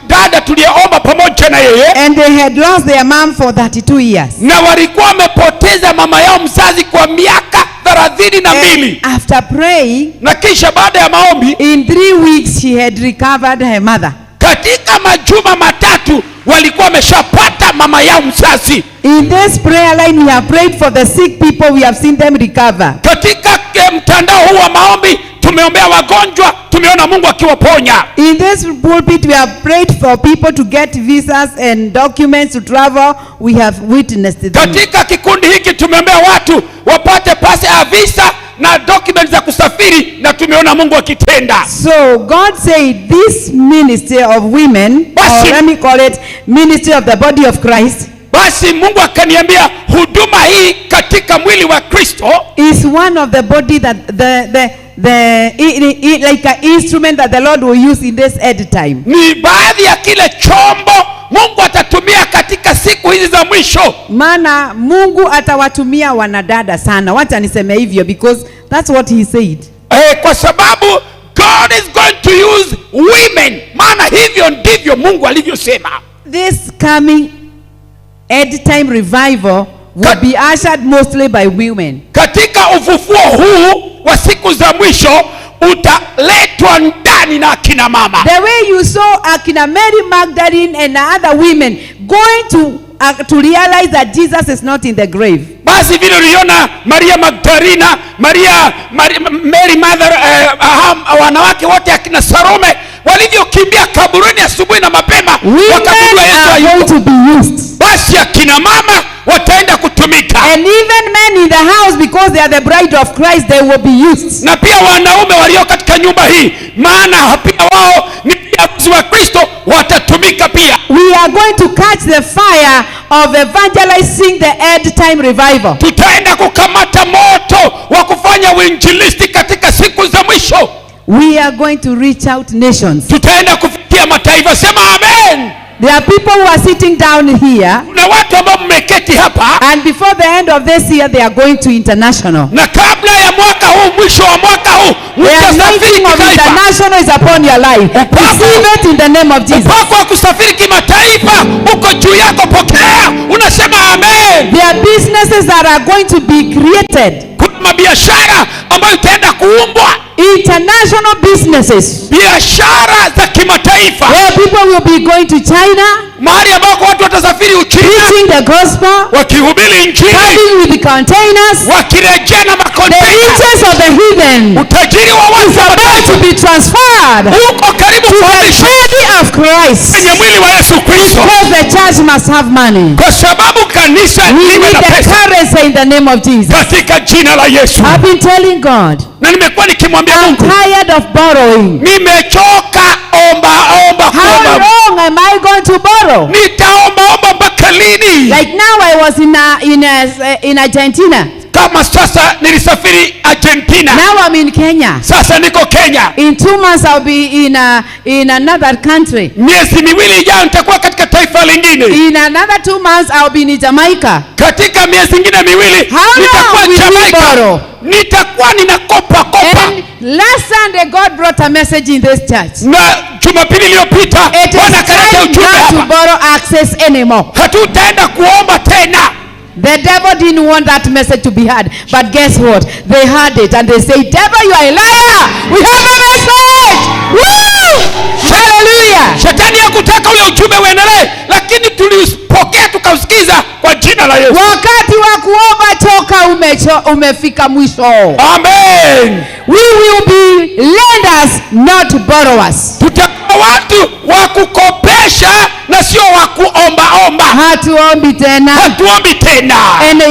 dada tuliomba pamoja na yeye. And they had lost their mom for 32 years. Na walikuwa wamepoteza mama yao mzazi kwa miaka 32. After praying, na kisha baada ya maombi, in 3 weeks she had recovered her mother. Katika majuma matatu walikuwa wameshapata mama yao mzazi. In this prayer line we have prayed for the sick people, we have seen them recover. Katika mtandao huu wa maombi tumeombea wagonjwa, tumeona Mungu akiwaponya. In this pulpit we have prayed for people to get visas and documents to travel, we have witnessed them. Katika kikundi hiki tumeombea watu wapate pasi ya visa na documents za kusafiri na tumeona Mungu akitenda. So God said this ministry of women, or let me call it ministry of the body of Christ. Basi Mungu akaniambia huduma hii katika mwili wa Kristo is one of the body that the like an instrument that the Lord will use in this end time. Ni baadhi ya kile chombo Mungu atatumia katika siku hizi za mwisho. Maana Mungu atawatumia wanadada sana. Wacha niseme hivyo because that's what he said. Kwa sababu God is going to use women. Maana hivyo ndivyo Mungu alivyosema. This coming end time revival will be ushered mostly by women. Katika ufufuo huu wa siku za mwisho utaletwa ndani na akina mama. The way you saw akina Mary Magdalene and other women going to realize that Jesus is not in the grave. Basi vile uliona Maria Magdalena, Mary mother, wanawake wote akina Salome walivyokimbia kaburini asubuhi na mapema wakagundua Yesu hayuko. Basi akina mama wataenda kutumika. And even men in the house, because they are the bride of Christ, they will be used. Na pia wanaume walio katika nyumba hii, maana pia wao ni harusi wa Kristo, watatumika pia. We are going to catch the fire of evangelizing the end time revival. Tutaenda kukamata moto wa kufanya uinjilisti katika siku za mwisho. We are going to reach out nations. Tutaenda kufikia mataifa. Sema amen. There are people who are sitting down here. Kuna watu ambao mmeketi hapa. And before the end of this year they are going to international. Na kabla ya mwaka huu, mwisho wa mwaka huu, The mtasafiri anointing of kitaifa. international is upon your life. Receive it in the name of Jesus. Upako wa kusafiri kimataifa uko juu yako, pokea. Unasema amen. There are businesses that are going to be created. Kuna mabiashara ambayo itaenda kuumbwa. International businesses. Biashara za kimataifa. Where people will be going to China. Mahali ambako watu watasafiri Uchina. Preaching the gospel. Wakihubiri injili. Coming with the containers. Wakirejea na The makontena. riches of the heathen. Utajiri wa watu is about to be transferred. Uko karibu to the kuhamishwa body of Christ. kwenye mwili wa Yesu Kristo. Because the church must have money. Kwa sababu kanisa We liwe need na the pesa currency in the name of Jesus. katika jina la Yesu. I've been telling God, Na nimekuwa nikimwambia I'm Mungu, tired of borrowing. nimechoka omba omba How kuomba. long am I going to borrow? Nitaomba omba mpaka lini? Like now I was in Argentina. Kama sasa nilisafiri Argentina. Now I'm in Kenya. Sasa niko Kenya. In 2 months I'll be in another country. Miezi miwili ijayo nitakuwa katika taifa lingine. In another 2 months I'll be in Jamaica. Katika miezi ingine miwili How long nitakuwa will we Jamaica. borrow? Nitakuwa ninakopa kopa. And last Sunday God brought a message in this church. Na Jumapili iliyopita It is Bwana akaleta time ujumbe not to hapa. borrow access anymore. Hatutaenda kuomba tena. The devil didn't want that message to be heard. But guess what? They heard it and they say, devil, you are a liar. We have a message. Woo! Hallelujah. Shetani hakutaka ule ujumbe uendelee, lakini tulipokea tukausikiza kwa jina la Yesu. Wakati wa kuomba choka umefika mwisho. Amen. We will be lenders, not borrowers. Tutakuwa watu wa kukopesha na sio wa kuombaomba. Hatuombi tena. Hatuombi tena. And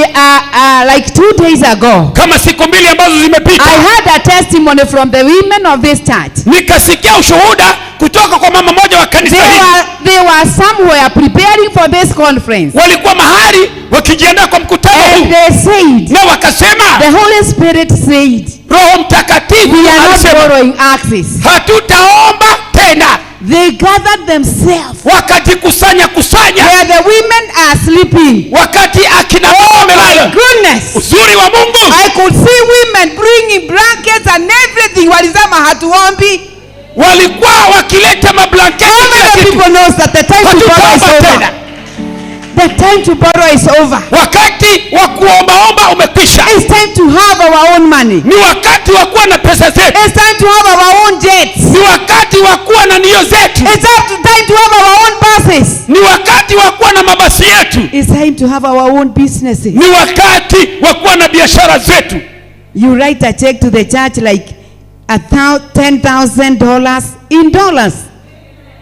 like 2 days ago, Kama siku mbili ambazo zimepita, I heard a testimony from the women of this church. nikasikia ushuhuda kutoka kwa mama mmoja wa kanisa They hili. were somewhere preparing for this conference. Walikuwa mahali wakijiandaa kwa mkutano And huu, they said, na wakasema, the Holy Spirit said, Roho Mtakatifu we are not alisema borrowing axes. hatutaomba tena. They gathered themselves Wakajikusanya kusanya where the women are sleeping. wakati akina mama Oh my wamelala. goodness. Uzuri wa Mungu, I could see women bringing blankets and everything. Walisema hatuombi. walikuwa wakileta mablanketi How kila many kitu. people knows that the time to borrow is Hatutaomba over? tena. The time to borrow is over. Wakati wa kuombaomba umekwisha. It's time to have our own money. Ni wakati wa kuwa na pesa zetu. It's time to have our own jets. Ni wakati wa kuwa na nio zetu. It's time to have our own buses. Ni wakati wa kuwa na mabasi yetu. It's time to have our own businesses. Ni wakati wa kuwa na biashara zetu. You write a check to the church like $10,000 in dollars.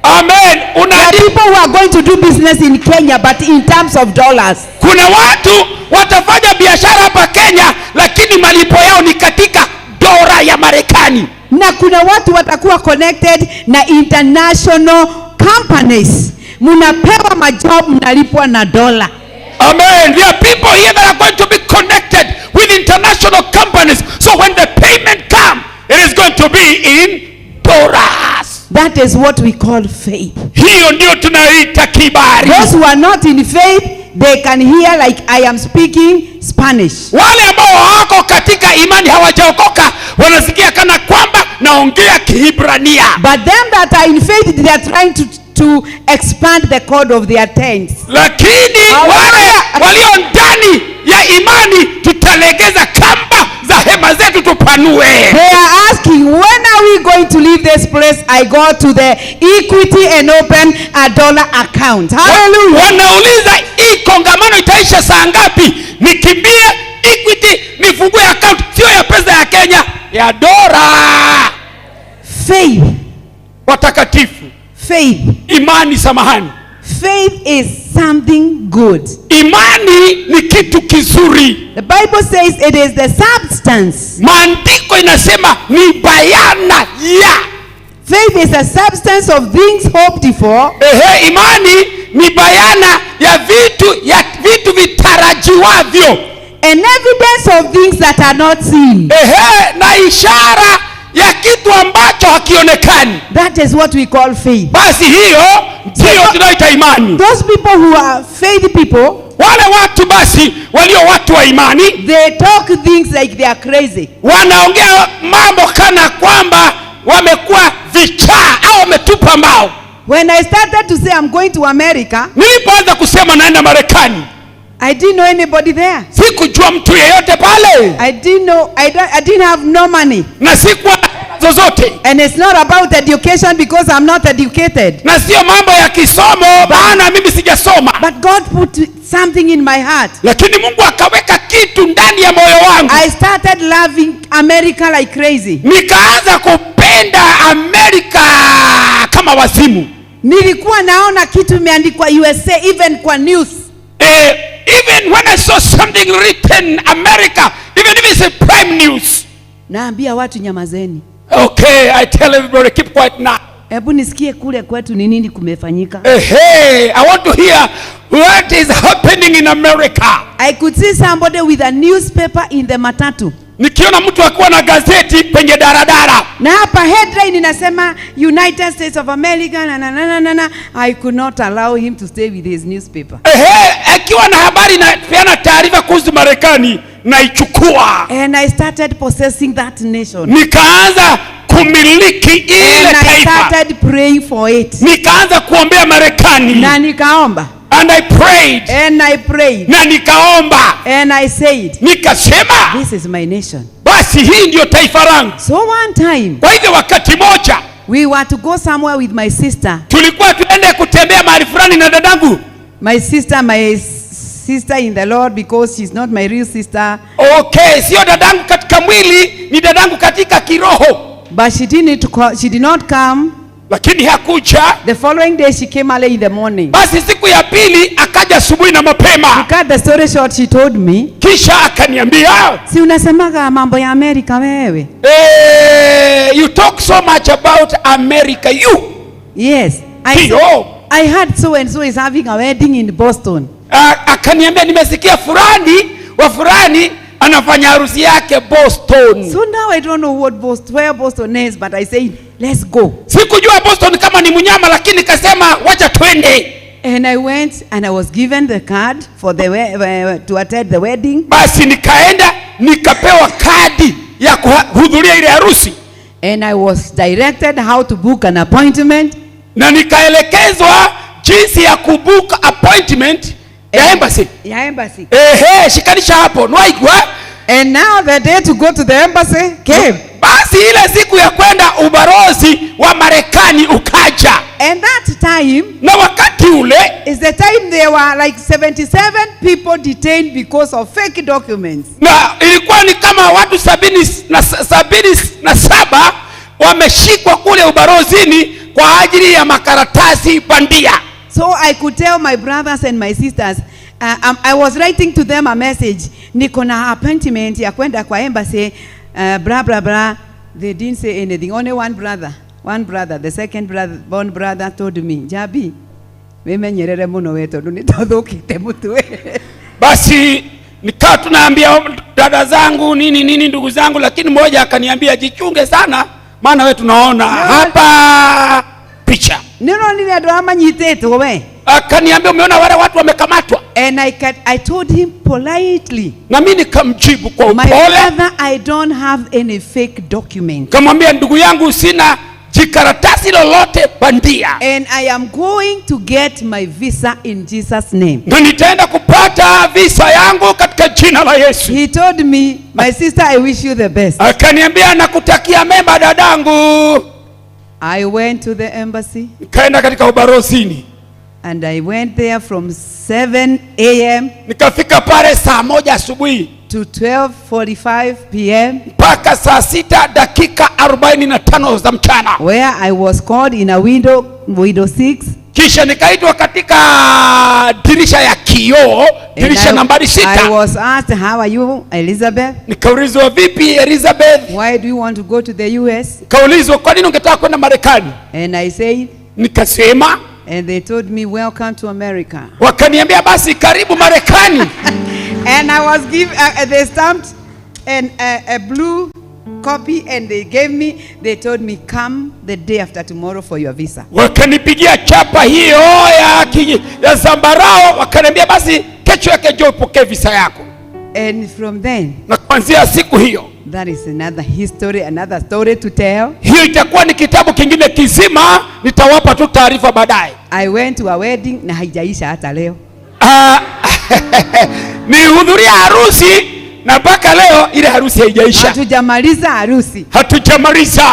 Amen. There are people who are going to do business in Kenya, but in terms of dollars. Kuna watu watafanya biashara hapa Kenya, lakini malipo yao ni katika dola ya Marekani. Na kuna watu watakuwa connected na international companies. Mnapewa majob, mnalipwa na dola. Amen. There are people here that are going to be connected with international companies. So when the payment comes, it is going to be in dollars. That is what we call faith. Hiyo ndio tunaita kibali. Those who are not in faith, they can hear like I am speaking Spanish. Wale ambao hawako katika imani, hawajaokoka, wanasikia kana kwamba naongea Kihibrania. But them that are in faith, they are trying to expand the cord of their tents. Lakini wale walio ndani ya imani, tutalegeza kamba za hema zetu tupanue. They are asking, when are we going to leave this place? I go to the Equity and open a dollar account. Hallelujah. Wanauliza hii kongamano itaisha saa ngapi? Nikimbie Equity nifungue account, sio ya pesa ya Kenya, ya dola. Faith. Watakatifu. Faith. Imani, samahani. Faith is something good. Imani ni kitu kizuri. The Bible says it is the substance. Maandiko inasema ni bayana ya. Faith is a substance of things hoped for. Ehe, imani ni bayana ya vitu vitarajiwavyo. An evidence of things that are not seen. Ehe, na ishara ya kitu ambacho hakionekani. That is what we call faith. Basi hiyo ndio Hiyo tunaita imani. Those people who are faith people, wale watu basi walio watu wa imani, they talk things like they are crazy. Wanaongea mambo kana kwamba wamekuwa vichaa au wametupa mbao. When I started to say I'm going to America, nilipoanza kusema naenda Marekani, I didn't know anybody there. Sikujua mtu yeyote pale. I didn't know, I didn't have no money. Na sikuwa zozote. And it's not about education because I'm not educated. Na sio mambo ya kisomo maana mimi sijasoma. But God put something in my heart. Lakini Mungu akaweka kitu ndani ya moyo wangu. I started loving America like crazy. Nikaanza kupenda Amerika kama wazimu. Nilikuwa naona kitu imeandikwa USA even kwa news. Even when I saw something written America, even if it's a prime news. Naambia watu nyamazeni. Okay, I tell everybody keep quiet now. Hebu nisikie kule kwetu ni nini kumefanyika. Hey, I want to hear what is happening in America. I could see somebody with a newspaper in the matatu. Nikiona mtu akiwa na gazeti kwenye daradara. Na hapa headline inasema United States of America na na na na na. I could not allow him to stay with his newspaper. Akiwa na habari na peana taarifa kuhusu Marekani naichukua. And I started possessing that nation. Nikaanza kumiliki ile taifa. And I started praying for it. Nikaanza kuombea Marekani. Na nikaomba. And I prayed. And I prayed. Na nikaomba. And I said, nikasema, this is my nation. Basi hii ndio taifa langu. So one time, kwa hivyo wakati moja, we were to go somewhere with my sister. Tulikuwa tuende kutembea mahali fulani na dadangu. My sister, my sister in the Lord, because she's not my real sister. Okay, sio dadangu katika mwili, ni dadangu katika kiroho. But she didn't call, she did not come. Lakini hakuja. The following day she came early in the morning. Basi siku ya pili akaja asubuhi na mapema. To cut the story short, she told me. Kisha akaniambia, si unasemaga mambo ya Amerika wewe? You talk so much about America, you. Yes. I heard so and so is having a wedding in Boston. Akaniambia nimesikia fulani wa fulani anafanya harusi yake Boston. So now I don't know what Boston, where Boston is, but I say let's go. Sikujua Boston kama ni mnyama, lakini nikasema wacha twende. And I went and I was given the card for the to attend the wedding. Basi nikaenda nikapewa kadi ya kuhudhuria ile harusi. And I was directed how to book an appointment. Na nikaelekezwa jinsi ya kubook appointment ya embassy. Ya embassy. Shikanisha hapo. Nwaigwa. And now the day to go to the embassy came. Basi ile siku ya kwenda ubalozi wa Marekani ukaja. And that time, na wakati ule, is the time there were like 77 people detained because of fake documents. Na ilikuwa ni kama watu 77 wameshikwa kule ubalozini kwa ajili ya makaratasi bandia. So I could tell my brothers and my sisters, I was writing to them a message. Niko na appointment ya kwenda kwa embassy, blah blah blah. They didn't say anything. Only one brother, the second brother, born brother told me, Jabi, mimi nyerere muno wetu nitothukite mutwe. Basi nikawa tunaambia dada zangu nini nini ndugu zangu, lakini mmoja akaniambia jichunge sana maana wewe tunaona hapa picha. Nino nile ndo amanyitete we. Akaniambia umeona wale watu wamekamatwa. And I told him politely. Na mimi nikamjibu kwa upole. My brother, I don't have any fake document. Kamwambia ndugu yangu sina jikaratasi lolote bandia. And I am going to get my visa in Jesus name. Na nitaenda kupata visa yangu katika jina la Yesu. He told me, my sister, I wish you the best. Akaniambia nakutakia mema dadangu. I went to the embassy. Nikaenda katika ubalozini. And I went there from 7 a.m. Nikafika pale saa 1 asubuhi to 12:45 p.m. mpaka saa 6:45 za mchana. Where I was called in a window, window 6. Kisha nikaitwa katika dirisha ya kioo, dirisha nambari 6. I was asked, how are you, Elizabeth? Nikaulizwa vipi Elizabeth? Why do you want to go to the US? Nikaulizwa kwa nini ungetaka kwenda Marekani? And I said, nikasema, and they told me, welcome to America. Wakaniambia basi karibu Marekani. And I was given, they stamped a blue copy and they gave me, they told me come the day after tomorrow for your visa. Wakanipigia chapa hiyo ya zambarao, wakaniambia basi kesho yake njoo upokee visa yako. And from then, na kuanzia siku hiyo, that is another history, another story to tell. Hiyo itakuwa ni kitabu kingine kizima, nitawapa tu taarifa baadaye. I went to a wedding na haijaisha hata leo. Nilihudhuria harusi na mpaka leo ile harusi haijaisha. Hatujamaliza harusi. Hatujamaliza.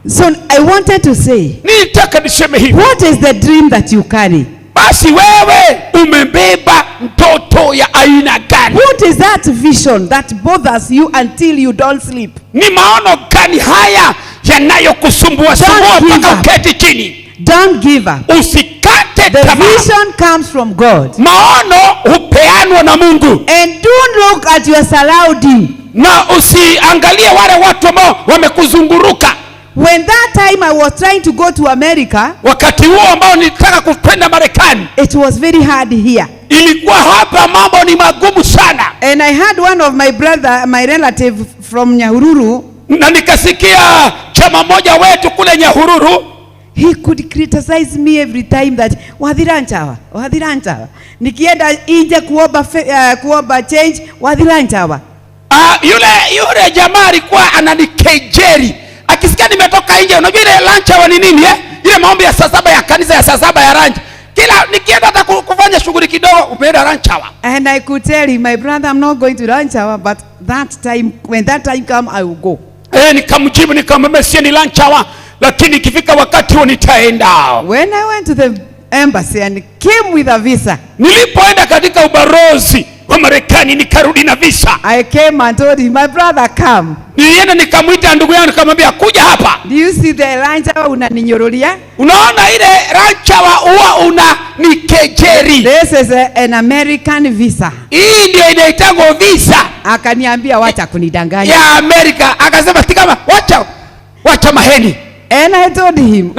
So I wanted to say, nilitaka niseme hivi. What is the dream that you carry? Basi wewe umebeba ndoto ya aina gani? What is that vision that bothers you until you don't sleep? Ni maono gani haya yanayokusumbua sumbua mpaka uketi chini? Don't give up. Usikate The tamaa. vision comes from God. Maono hupeanwa na Mungu. And don't look at your surrounding. Na usiangalie wale watu ambao wamekuzunguruka. When that time I was trying to go to America, wakati huo ambao nilitaka kwenda Marekani, it was very hard here. Ilikuwa hapa mambo ni magumu sana. And I had one of my brother, my relative from Nyahururu, na nikasikia chama moja wetu kule Nyahururu. He could criticize me every time that wathiranchawa, wathiranchawa. Nikienda nje kuomba change, wathiranchawa. Yule jamaa alikuwa ananikejeli. Akisikia nimetoka nje, unajua ile lunch hour ni nini Ile maombi ya saa 7 ya kanisa ya saa 7 ya lunch. Kila nikienda hata kufanya shughuli kidogo, umeenda lunch hour. And I could tell him, my brother, I'm not going to lunch hour, but that time, when that time come, I will go. Nikamjibu nikamwambia si ni lunch hour, lakini ikifika wakati huo nitaenda. When I went to the embassy and came with a visa. Nilipoenda katika ubalozi wa Marekani nikarudi na visa. I came and told him, my brother, come. Nilienda nikamuita ndugu yangu nikamwambia kuja hapa. Do you see the lunch hour unaninyorolia? Unaona ile lunch hour huwa unanikejeri. This is an American visa. Hii ndio inaitwa visa. Akaniambia wacha kunidanganya. Ya Amerika. Akasema kama wacha maheni. And I told him,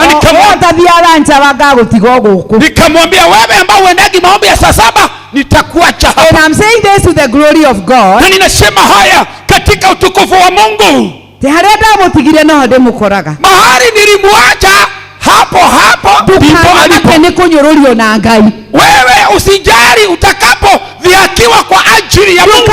nikamwambia wewe ambao uendagi maombi ya saa 7 nitakuacha hapa. And I'm saying this to the glory of God. Na ninasema haya katika utukufu wa Mungu. Mahali nilimwacha hapo hapo ndipo alipo. Wewe usijali utakapo dhihakiwa kwa ajili ya Mungu.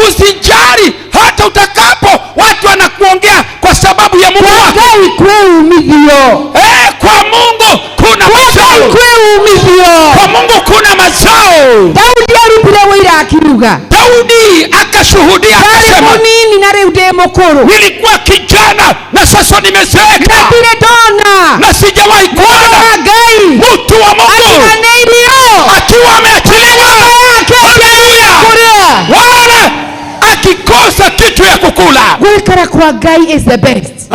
Usijali hata utakapo watu wanakuongea kwa sababu ya Mungu wako. Kwa Mungu kuna mazao. Kwa Mungu kuna mazao. Daudi akashuhudia akasema, nilikuwa kijana na sasa nimezeeka, na sijawahi kuona mtu wa Mungu akiwa ameachiliwa, wala akikosa kitu ya kukula. Kukaa kwa Ngai is the best.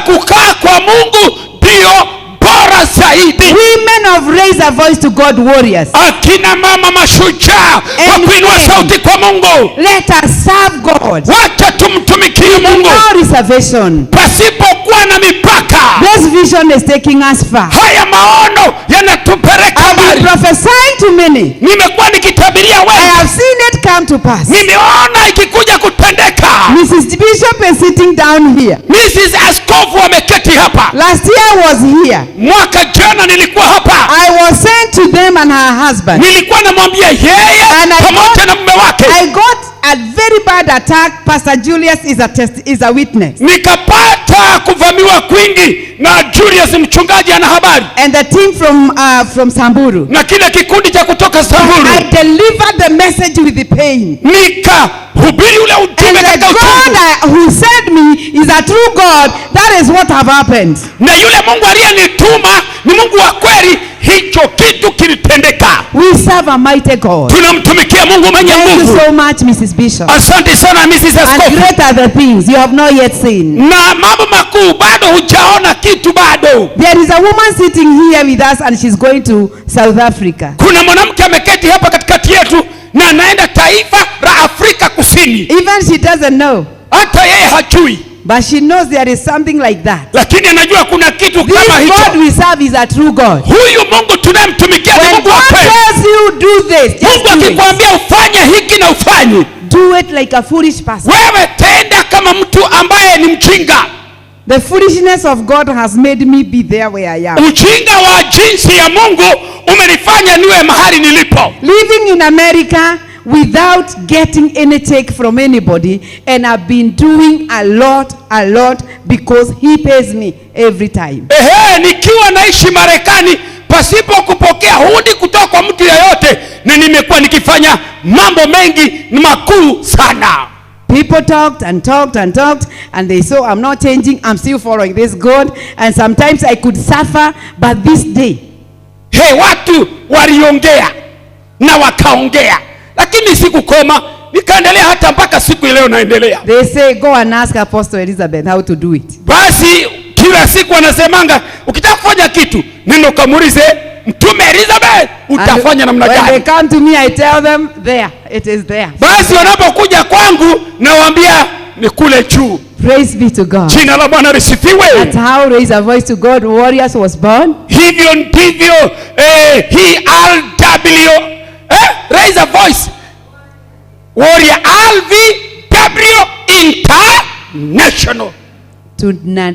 Kukaa kwa Mungu ndio bora zaidi. Women have raised a voice to God, warriors. Akina mama mashujaa wa kuinua sauti kwa Mungu. Let us serve God. Wacha tumtumikie Mungu. No reservation. Pasipokuwa na mipaka. This vision is taking us far. Haya maono yanatupeleka mbali. Prophesying to many. Nimekuwa nikitabiria wengi. I have seen it come to pass. Nimeona ikikuja kutendeka. Mrs. Bishop is sitting down here. Mrs. Askofu ameketi hapa. Last year I was here. Mwaka jana nilikuwa hapa. I was sent to them and her husband. Nilikuwa namwambia yeye pamoja na mume wake. I got a very bad attack. Pastor Julius is a witness. Nikapata kuvamiwa kwingi na Julius mchungaji ana habari. And the team from Samburu. Na kile kikundi cha kutoka Samburu. I delivered the message with the pain. Nikahubiri ule ujumbe katika uchungu. God who sent me is a true God. That is what have happened. Na yule Mungu aliyenituma ni Mungu wa kweli. Hicho kitu kilitendeka. We serve a mighty God. Tunamtumikia Mungu mwenye nguvu. Thank you so much, Mrs. Bishop. Asante sana Mrs. Askofu. And great are the things you have not yet seen. Na mambo makuu bado hujaona kitu bado. There is a woman sitting here with us and she's going to South Africa. Kuna mwanamke ameketi hapa katikati yetu na anaenda taifa la Afrika Kusini. Even she doesn't know. Hata yeye hajui. But she knows there is something like that. Lakini anajua kuna kitu kama hicho. This God we serve is a true God. Huyu Mungu tunayemtumikia ni Mungu wa kweli. When God tells you do this, just Mungu do it. akikwambia ufanye hiki na ufanye, Do it like a foolish person. wewe tenda kama mtu ambaye ni mjinga. The foolishness of God has made me be there where I am. Ujinga wa jinsi ya Mungu umenifanya niwe mahali nilipo. Living in America without getting any take from anybody, and I've been doing a lot because he pays me every time. Ehe, nikiwa naishi Marekani pasipo kupokea hundi kutoka kwa mtu yeyote, na nimekuwa nikifanya mambo mengi makuu sana. People talked and talked and talked, and they saw I'm not changing, I'm still following this God, and sometimes I could suffer, but this day. Hey, watu waliongea na wakaongea, lakini sikukoma, nikaendelea hata mpaka siku leo naendelea. They say, go and ask Apostle Elizabeth how to do it. Basi kila siku wanasemanga ukitaka kufanya kitu nenda ukamuulize Mtume Elizabeth utafanya namna When they gani. come to me, I tell them, there, it is there. Basi wanapokuja kwangu nawaambia ni kule juu. Praise be to God. Jina la Bwana lisifiwe. That's how Raise a Voice to God Warriors was born. Hivyo ndivyo hii RW Raise a Voice Warrior RVW International.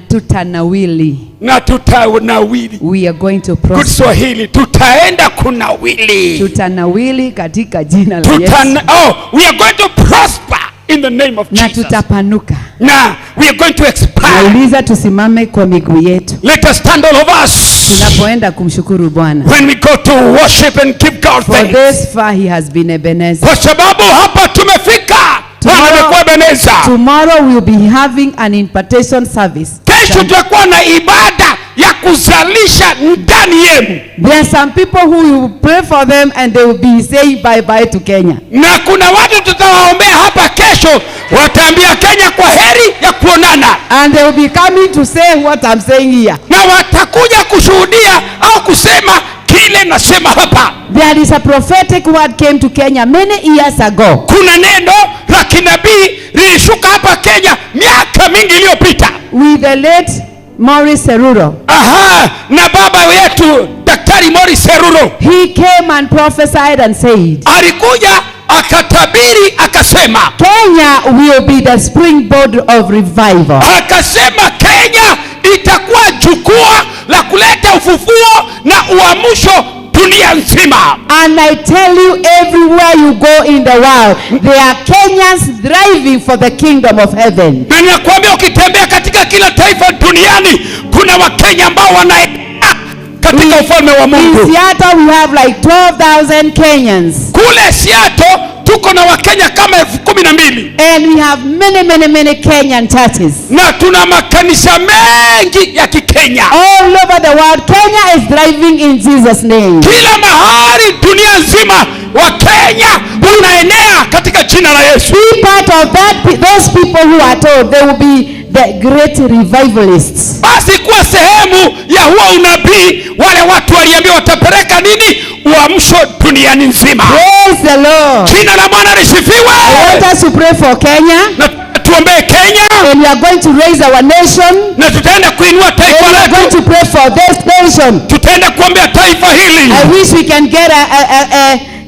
Tutanawili. Na tutanawili. We are going to prosper. Good Swahili, tutaenda kunawili. Tutanawili katika jina la Yesu. Oh, we are going to prosper in the name of Na Jesus. tutapanuka. Na we are going to expand. Nauliza tusimame kwa miguu yetu. Let us stand all of us. Tunapoenda kumshukuru Bwana. When we go to worship and give God For thanks. this far he has been Ebenezer. Kwa sababu hapa tumefika. Bwana amekuwa Ebenezer. Tomorrow we will be having an impartation service. Kesho tutakuwa na ibada ya kuzalisha ndani yenu. There are some people who will pray for them and they will be saying bye bye to Kenya. Na kuna watu tutawaombea hapa kesho wataambia Kenya kwa heri ya kuonana. And they will be coming to say what I'm saying here. Na watakuja kushuhudia au kusema kile nasema hapa. There is a prophetic word came to Kenya many years ago. Kuna neno la kinabii lilishuka hapa Kenya miaka mingi iliyopita. With the late Maurice Seruro. Aha, na baba yetu Daktari Maurice Seruro. He came and prophesied and said, alikuja akatabiri akasema, Kenya will be the springboard of revival. Akasema Kenya itakuwa jukwaa la kuleta ufufuo na uamsho dunia nzima. And I tell you, everywhere you go in the world, there are Kenyans thriving for the kingdom of heaven. Na ninakwambia ukitembea katika kila taifa duniani kuna Wakenya ambao wanaenea katika ufalme wa Mungu. In Seattle we have like 12,000 Kenyans. Kule Seattle tuko na Wakenya kama 12,000. And we have many, many, many Kenyan churches. Na tuna makanisa mengi ya Kikenya. All over the world, Kenya is thriving in Jesus' name. Kila mahali dunia nzima Wakenya wanaenea katika jina la Yesu. Be part of that, those people who are told they will be the great revivalists. Basi kuwa sehemu ya huo unabii, wale watu waliambiwa watapeleka nini? Uamsho duniani nzima. Praise the Lord. Jina la Bwana lisifiwe. I want us to pray for Kenya. Na tuombee Kenya. And we are going to raise our nation. Na tutaenda kuinua taifa And we are letu. going to pray for this nation. Tutaenda kuombea taifa hili. I wish we can get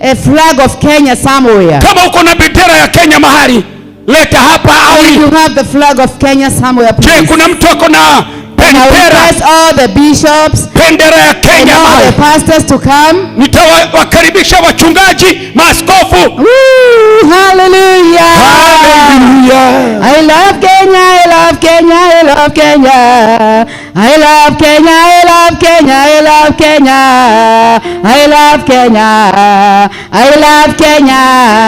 a flag of Kenya somewhere. Kama uko na bendera ya Kenya mahali, leta hapa au If you have the flag of Kenya somewhere, please. Je, kuna mtu ako na bendera? I request all the bishops, bendera ya Kenya and all the pastors to come. Nitawakaribisha wachungaji, maaskofu. Woo, hallelujah. Hallelujah. I love Kenya, I love Kenya, I love Kenya. I love Kenya, I love Kenya, I love Kenya. I love Kenya. I love Kenya.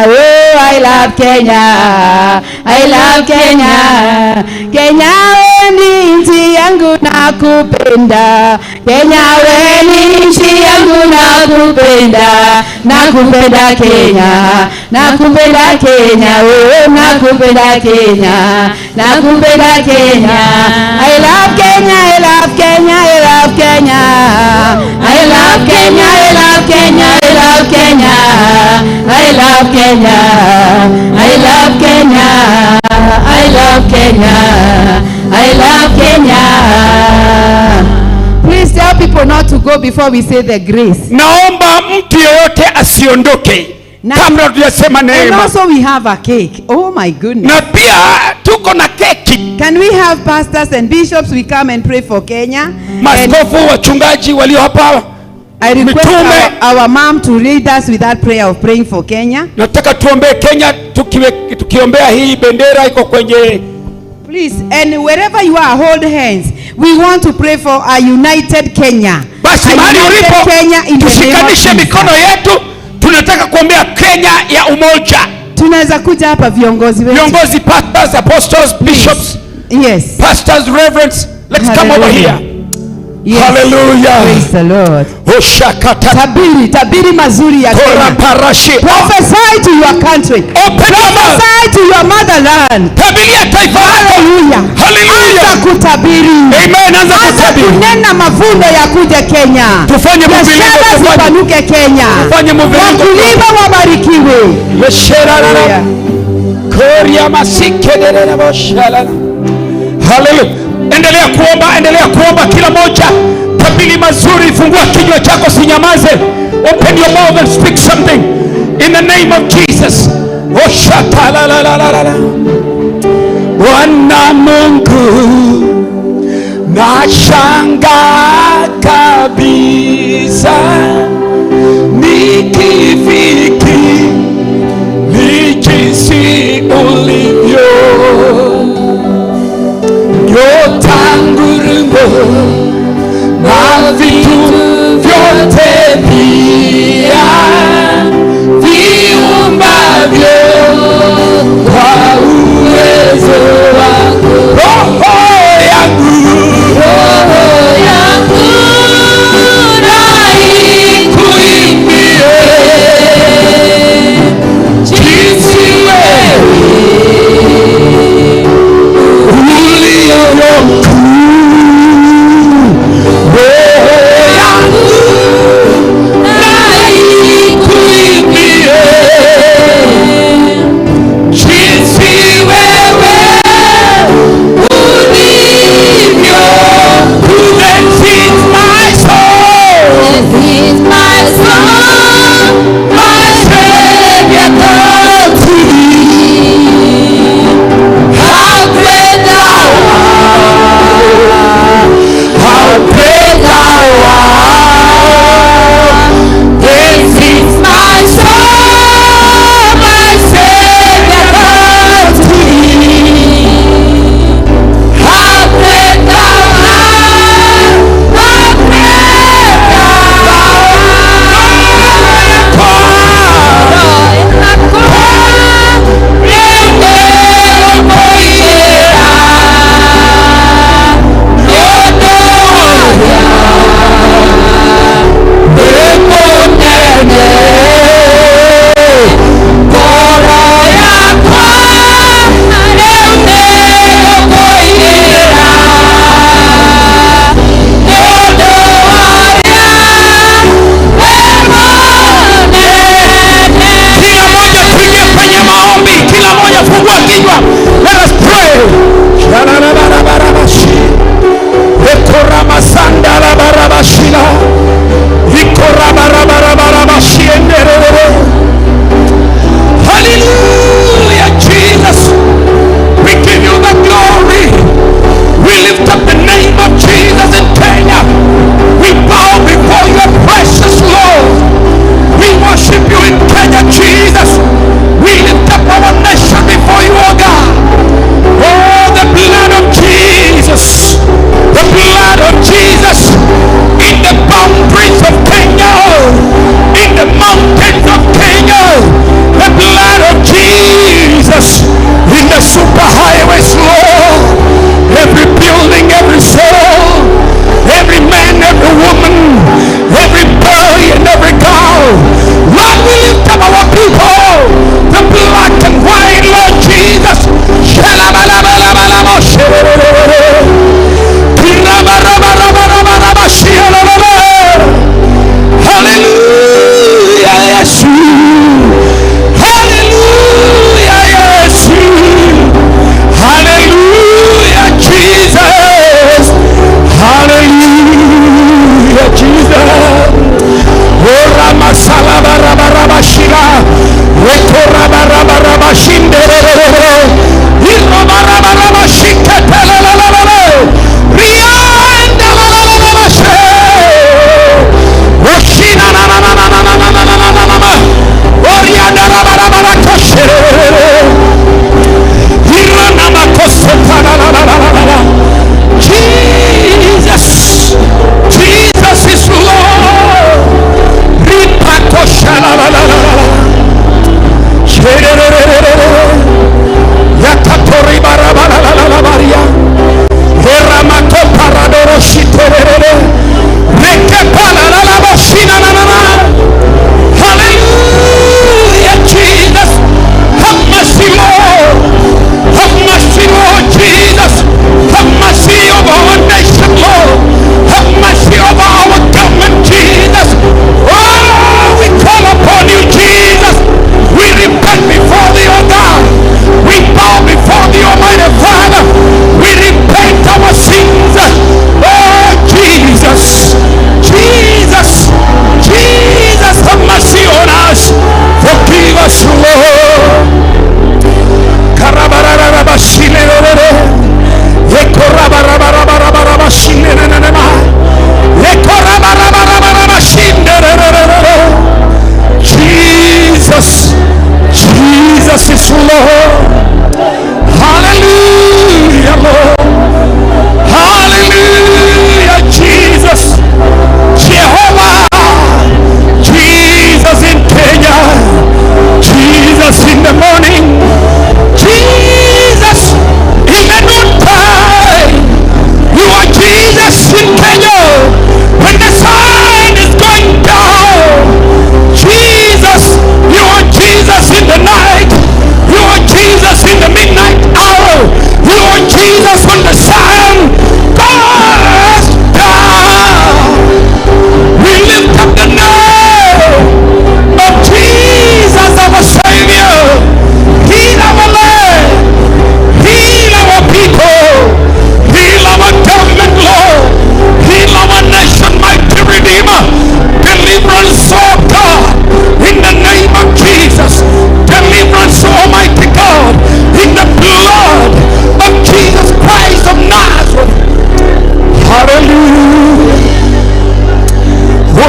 Oh, I love Kenya. I love Kenya. Kenya we ni nchi yangu nakupenda. Kenya we ni nchi yangu nakupenda. Nakupenda Kenya. Nakupenda Kenya. Oh, nakupenda Kenya. Nakupenda Kenya. I love Kenya, I love Kenya, I love Kenya. I love Kenya, I love Kenya, I love Kenya. I love Kenya. I love Kenya. I love Kenya. I love Kenya. Please tell people not to go before we say the grace. Naomba mtu yeyote Yeyote asiondoke kabla tujasema And neema. also we have a cake. Oh my goodness. Na pia tuko na keki. Can we have pastors and bishops? We come and pray for Kenya. Maaskofu, wachungaji walio hapa, I request mitume. our mom to lead us with that prayer of praying for Kenya. Nataka tuombee Kenya tukiombea hii bendera iko kwenye. Please, and wherever you are, hold hands. We want to pray for a united Kenya. Basi A mahali united ulipo Kenya in the name of tushikanishe Jesus. mikono yetu, tunataka kuombea Kenya ya umoja. Tunaweza kuja hapa viongozi wetu. Viongozi, pastors, apostles, bishops. Yes. Pastors, reverends, let's come over Hallelujah. here. Yes. Hallelujah. Praise the Lord. Oshakata. Tabiri, tabiri mazuri ya Kenya. Koraparashi. Prophesy to your country. Open your mouth. Prophesy to your motherland. Tabiria taifa lako. Hallelujah. Hallelujah. Anza kutabiri. Amen. Anza kutabiri. Kunena mavuno ya kuja Kenya. Tufanye mviringo, Biashara tufanye. zipanuke Kenya. Tufanye mviringo. Wakulima wabarikiwe. Yesherarara. Koria masikelele boshalala. Hallelujah. Endelea kuomba, endelea kuomba kila moja. Tabiri mazuri, fungua kinywa chako sinyamaze. Open your mouth and speak something in the name of Jesus. Oshatalalalala. Bwana Mungu, nashangaa kabisa nikifikiri ni jinsi ulivyo, nyota, ngurumo na vitu vyote pia viumbavyo kwa uwezo wako. Roho yangu, roho yangu na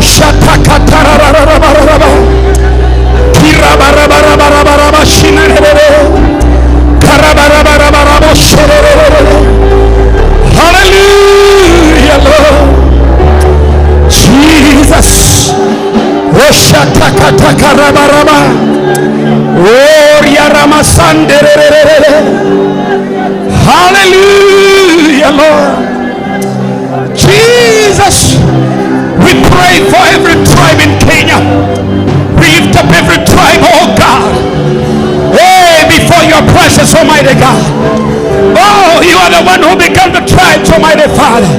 Oshatakatarararabaraba. Kirabarabarabaraba shinarere. Karabarabarabara sherere. Hallelujah, Lord. Jesus. Oshatakatakarabaraba. Oriaramasanderere. Hallelujah, Lord. Jesus, we pray for every tribe in Kenya. We lift up every tribe, oh God. Hey, before your presence, Almighty God. Oh, you are the one who began the tribes, Almighty Father.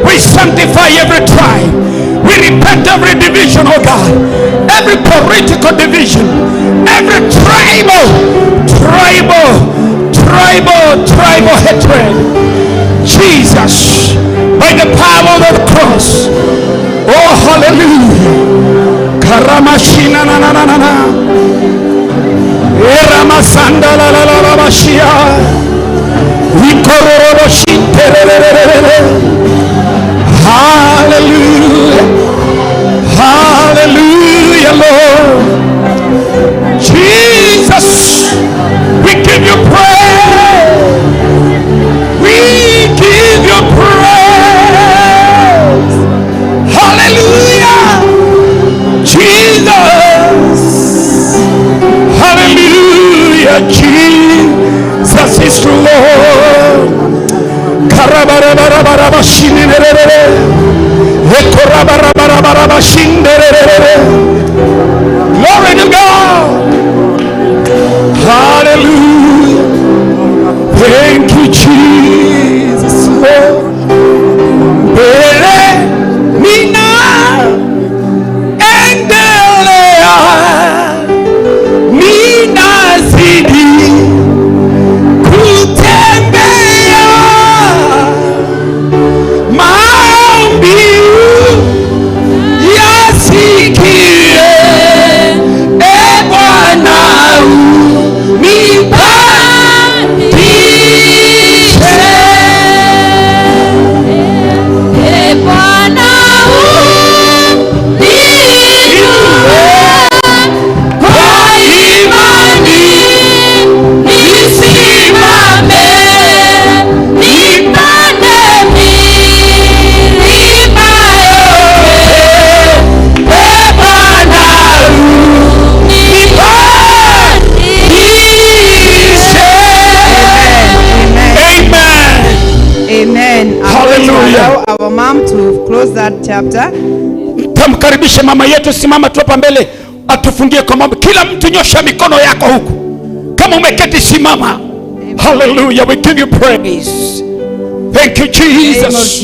We sanctify every tribe. We repent every division, oh God. Every political division. Every tribal hatred. Jesus, by the power of the cross. Oh, hallelujah. Karamashina na na na na na. Eramasanda la la la la bashia. Ikororoboshinterererere. Hallelujah. Hallelujah, Lord. Jesus, we give you praise. We give you praise. Hallelujah. Jesus. Hallelujah. Jesus is Lord. Karabarabarabashinerere. Ekorabarabarabarabashinderere. Glory to God. Hallelujah. Thank you, Jesus, Lord. Mbele nina endelea, ninazidi kutembea, maombi yasikie, e Bwana unipandishe. E Bwana uniinue kwa imani, nisimame, nipande milima yote. E Bwana unipandishe. Amen. Amen. I'm going to Hallelujah. allow our mom to close that chapter. Tamkaribishe mama yetu, simama tu hapa mbele atufungie kwa maombi. Kila mtu nyosha mikono yako huku, kama umeketi simama. Hallelujah, we give you praise. Thank you Jesus.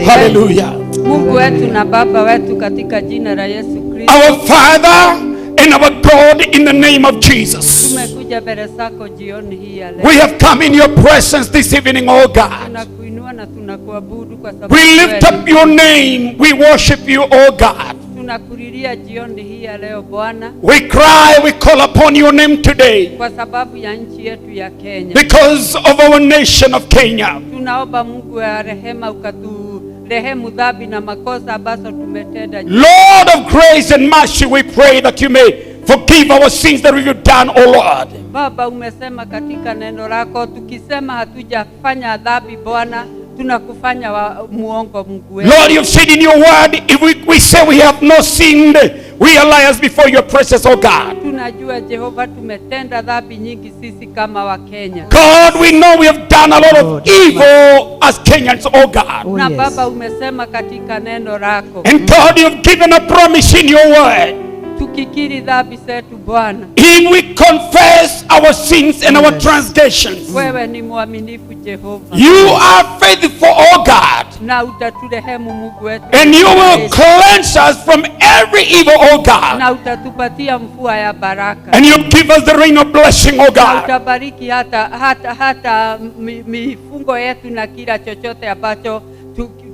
Hallelujah. Mungu wetu na Baba wetu katika jina la Yesu Kristo. Our Father and our God, in the name of Jesus, Tumekuja mbele zako jioni hii ya leo. we have come in your presence this evening, oh God. Tunakuinua na tunakuabudu kwa sababu We lift wewe up your name. We worship you, oh God. Tunakulilia jioni hii ya leo Bwana, We cry, we call upon your name today kwa sababu ya nchi yetu ya Kenya. because of our nation of Kenya. Tunaomba Mungu wa rehema ukaturehemu dhambi na makosa ambazo tumetenda. Lord of grace and mercy, we pray that you may forgive our sins that we have done, O Lord. Baba, umesema katika neno lako, tukisema hatujafanya dhambi Bwana, tunakufanya muongo Mungu wetu. Lord, you've said in your word, if we say we have not sinned, we are liars before your presence, O God. Tunajua Jehova, tumetenda dhambi nyingi sisi kama Wakenya. God, we know we have done a lot of evil as Kenyans, O God. Na Baba, umesema katika neno lako, And God, you've given a promise in your word. tukikiri dhambi zetu Bwana, If we confess our sins and our transgressions, wewe ni mwaminifu Jehova, you are faithful, O God, na utaturehemu Mungu wetu, and you will cleanse us from every evil, O God, na utatupatia mvua ya baraka, and you give us the rain of blessing, O na God. utabariki hata mifungo yetu na kila chochote ambacho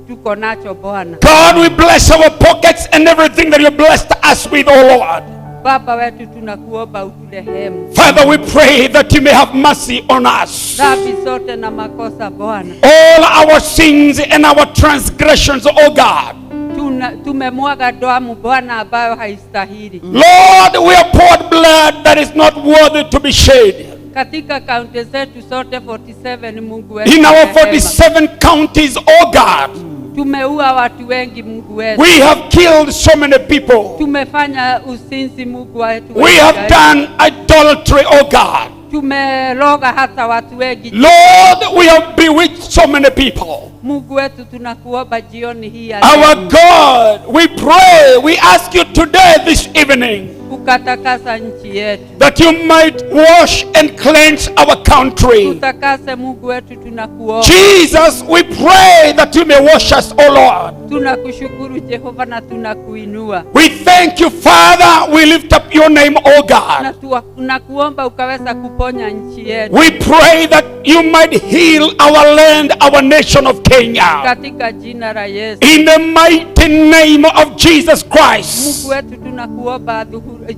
tuko nacho Bwana. God, we bless our pockets and everything that you blessed us with, O Lord. Baba wetu, tunakuomba uturehemu Father, we pray that you may have mercy on us. dhambi zote na makosa Bwana. All our sins and our transgressions, O God. Tumemwaga damu Bwana ambayo haistahili. Lord, we have poured blood that is not worthy to be shed. Katika kaunti zetu zote 47, Mungu wetu In our wa rehema. 47 counties, oh God, Tumeua watu wengi, Mungu wetu. we have killed so many people. Tumefanya uzinzi, Mungu wetu. We have done idolatry, oh God. Tumeroga hata watu wengi. Lord, we have bewitched so many people. Mungu wetu, tunakuomba jioni hii ya Our leo, God, we pray, we ask you today, this evening, ukatakasa nchi yetu, that you might wash and cleanse our country. Tutakase Mungu wetu, tunakuomba. Jesus, we pray that you may wash us, O Lord. Tunakushukuru Jehova na tunakuinua. We thank you, Father. We lift up your name, O God. Na tunakuomba ukaweza kuponya nchi yetu. We pray that you might heal our land, our nation of Kenya. Katika jina la Yesu. In the mighty name of Jesus Christ. Mungu wetu, tunakuomba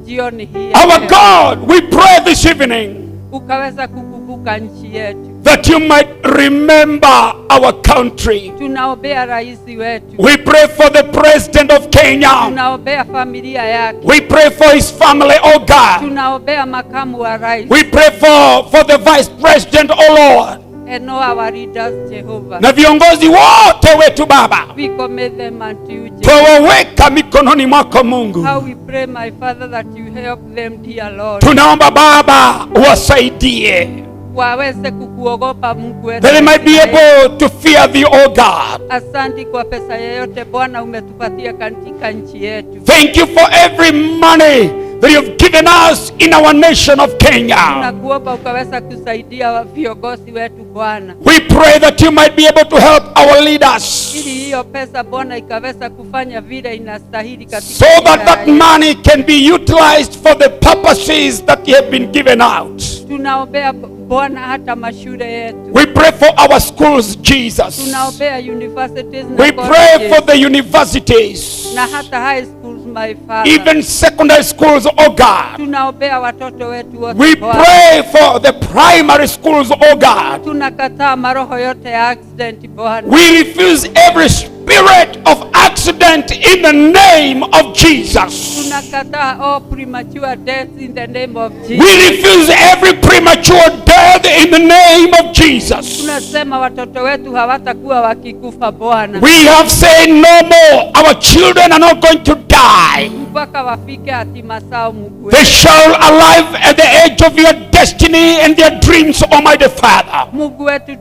jioni hii ya Our leo. God, we pray this evening Ukaweza kukumbuka nchi yetu. That you might remember our country. Tunaombea rais wetu. We pray for the president of Kenya. Tunaombea familia yake. We pray for his family, oh God. Tunaombea makamu wa rais. We pray for the vice president, oh Lord. And all our leaders, Jehovah. Na viongozi wote wetu Baba. We commit them unto you, Jehovah. Twawaweka mikononi mwako Mungu. How we pray, my Father, that you help them, dear Lord. Tunaomba Baba uwasaidie. Waweze kukuogopa Mungu wetu. That they might be able to fear thee, O God. Asante kwa pesa yoyote Bwana umetupatia katika nchi yetu. Thank you for every money that you've given us in our nation of Kenya. Tunakuomba ukaweza kusaidia viongozi wetu Bwana. We pray that you might be able to help our leaders Ili hiyo pesa Bwana ikaweza kufanya vile inastahili katika so that jina that la Yesu. money can be utilized for the purposes that you have been given out. Tunaombea Bwana hata mashule yetu. We pray for our schools, Jesus. Tunaombea universities na We pray colleges for the universities, na hata high schools, my Father. Even secondary schools, oh God. Tunaombea watoto wetu wote We Bwana. pray for the primary schools, oh God. Tunakataa maroho yote ya accident Bwana. We refuse every spirit of accident in the name of Jesus. Tunakataa all premature deaths in the name of Jesus. We refuse every premature death in the name of Jesus. Tunasema watoto wetu hawatakuwa wakikufa Bwana. We have said no more. Our children are not going to die. Mpaka wafike hatima zao Mungu They wetu. shall arrive at the edge of your destiny and their dreams, Almighty Father. Mungu wetu,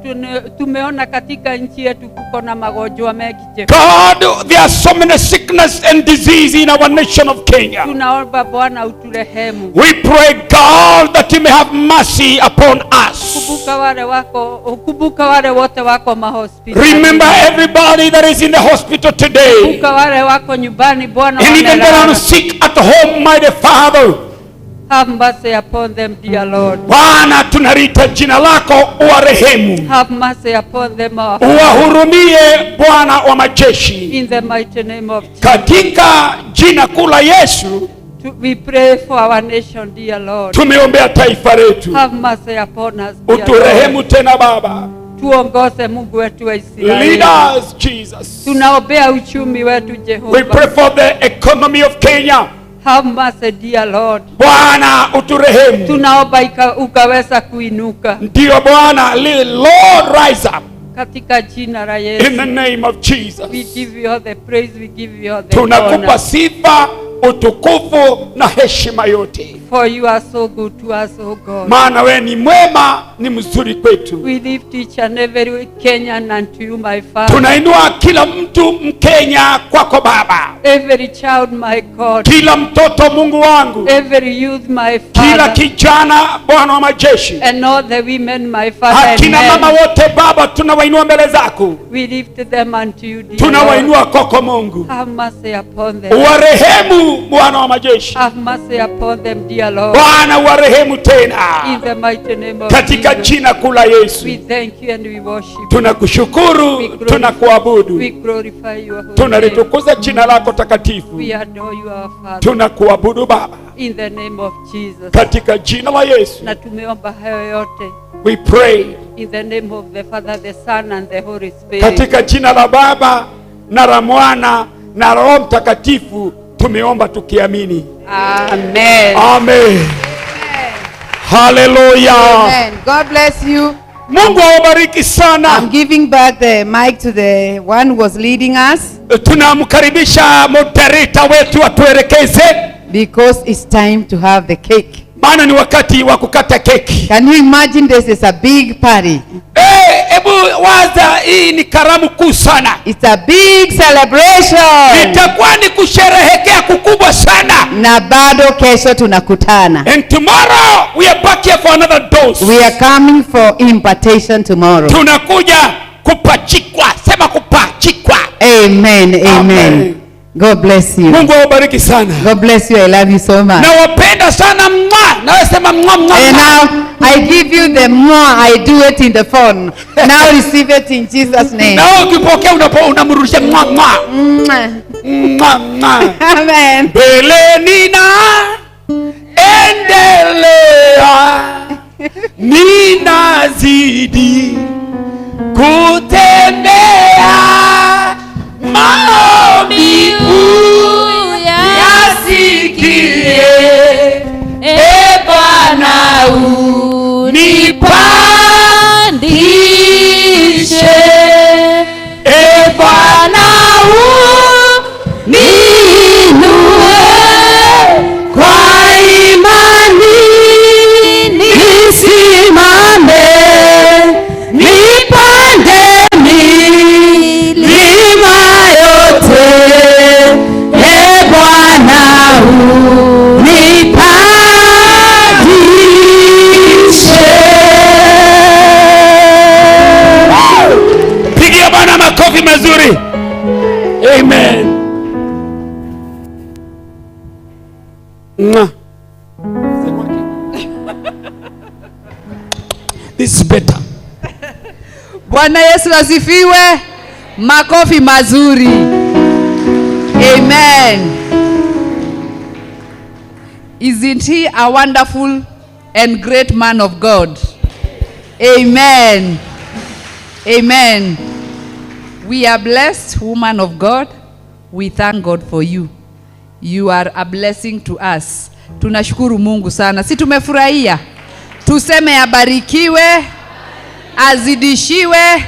tumeona katika nchi yetu kuko na magonjwa mengi Jehova. God, there are so many sickness and disease in our nation of Kenya. Tunaomba Bwana uturehemu. We pray, God, that you may have mercy upon us. Kumbuka wale wako, kumbuka wale wote wako mahospitali. Remember everybody that is in the hospital today. Kumbuka wale wako nyumbani Bwana And even that wamelala. are sick at home, mighty Father. Have mercy upon them, dear Lord. Bwana, tunalita jina lako uwarehemu. Have mercy upon them, our Father. Uwahurumie Bwana wa majeshi. In the mighty name of Jesus. Katika jina kuu la Yesu We pray for our nation, dear Lord. tumeombea taifa letu. Have mercy upon us, dear Uturehemu Lord. tena Baba. Tuongoze Mungu wetu wa Israeli. Lead us, Jesus. Tunaombea uchumi wetu Jehova. We pray for the economy of Kenya. Have mercy, dear Lord. Bwana uturehemu. Tunaomba ukaweza kuinuka. Ndiyo Bwana, Lord, rise up. Katika jina la Yesu. In the name of Jesus. We give you all the praise, we give you all the Tunakupa honor. sifa, utukufu na heshima yote. For you are so good to us, O God. Maana wewe ni mwema, ni mzuri kwetu. We lift each and every Kenyan unto you, my Father. Tunainua kila mtu Mkenya kwako Baba. Every child, my God. Kila mtoto Mungu wangu. Every youth, my Father. Kila kijana Bwana wa majeshi. And all the women, my Father. And Akina men. mama wote Baba tunawainua mbele zako. We lift them unto you, dear Tunawainua Lord. kwako Mungu. Have mercy upon them. Uwarehemu Bwana wa majeshi. Have mercy upon them, dear Lord. Bwana uwarehemu tena. In the mighty name of Katika Jesus. jina kuu la Yesu. We thank you and we worship you. Tunakushukuru, tunakuabudu. We glorify your holy name. Tunalitukuza jina lako takatifu. We adore you, our Father. Tunakuabudu Baba. In the name of Jesus. Katika jina la Yesu. Na tumeomba hayo yote. We pray In the name of the Father, the Son and the Holy Spirit. katika jina la Baba na la Mwana na Roho Mtakatifu tumeomba tukiamini. Amen. Amen. Hallelujah. Amen. God bless you. Mungu awabariki sana. I'm giving back the mic to the one who was leading us. Tunamkaribisha moderator wetu atuelekeze because it's time to have the cake. Maana ni wakati wa kukata keki. Can you imagine this is a big party? Hebu waza, hii ni karamu kuu sana. It's a big celebration. Itakuwa ni kusherehekea kukubwa sana. Na bado kesho tunakutana. And tomorrow we are back here for another dose. We are coming for impartation tomorrow. Tunakuja kupachikwa. Sema kupachikwa. Amen. Amen. Amen. God bless you. Mungu awabariki sana. God bless you. I love you so much. Nawapenda sana mwa. Nawe sema mwa mwa. And now I give you the more I do it in the phone. Now receive it in Jesus name. Na ukipokea unamrudishia mwa mwa. Mwa mwa. Amen. Mbele nina endelea, ninazidi kutembea, maombi uyasikie, e Bwana unipandishe, e Bwana uniinue, kwa imani nisimame, nipande milima yote, e Bwana unipandishe. Pigia Bwana makofi mazuri. Amen. Mwah. This is better. Bwana Yesu asifiwe. Makofi mazuri. Amen. Isn't he a wonderful and great man of God? Amen. Amen. We are blessed, woman of God. We thank God for you. You are a blessing to us. Tunashukuru Mungu sana. Si tumefurahia? Tuseme abarikiwe, azidishiwe,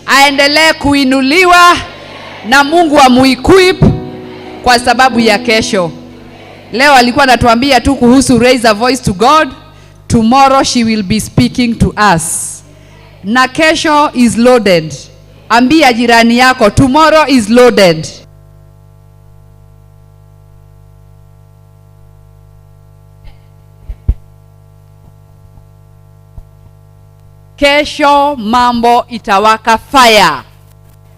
aendelee kuinuliwa na Mungu amuequip kwa sababu ya kesho. Leo alikuwa anatuambia tu kuhusu raise a voice to God. Tomorrow she will be speaking to us. Na kesho is loaded. Ambia jirani yako, tomorrow is loaded. Kesho mambo itawaka fire.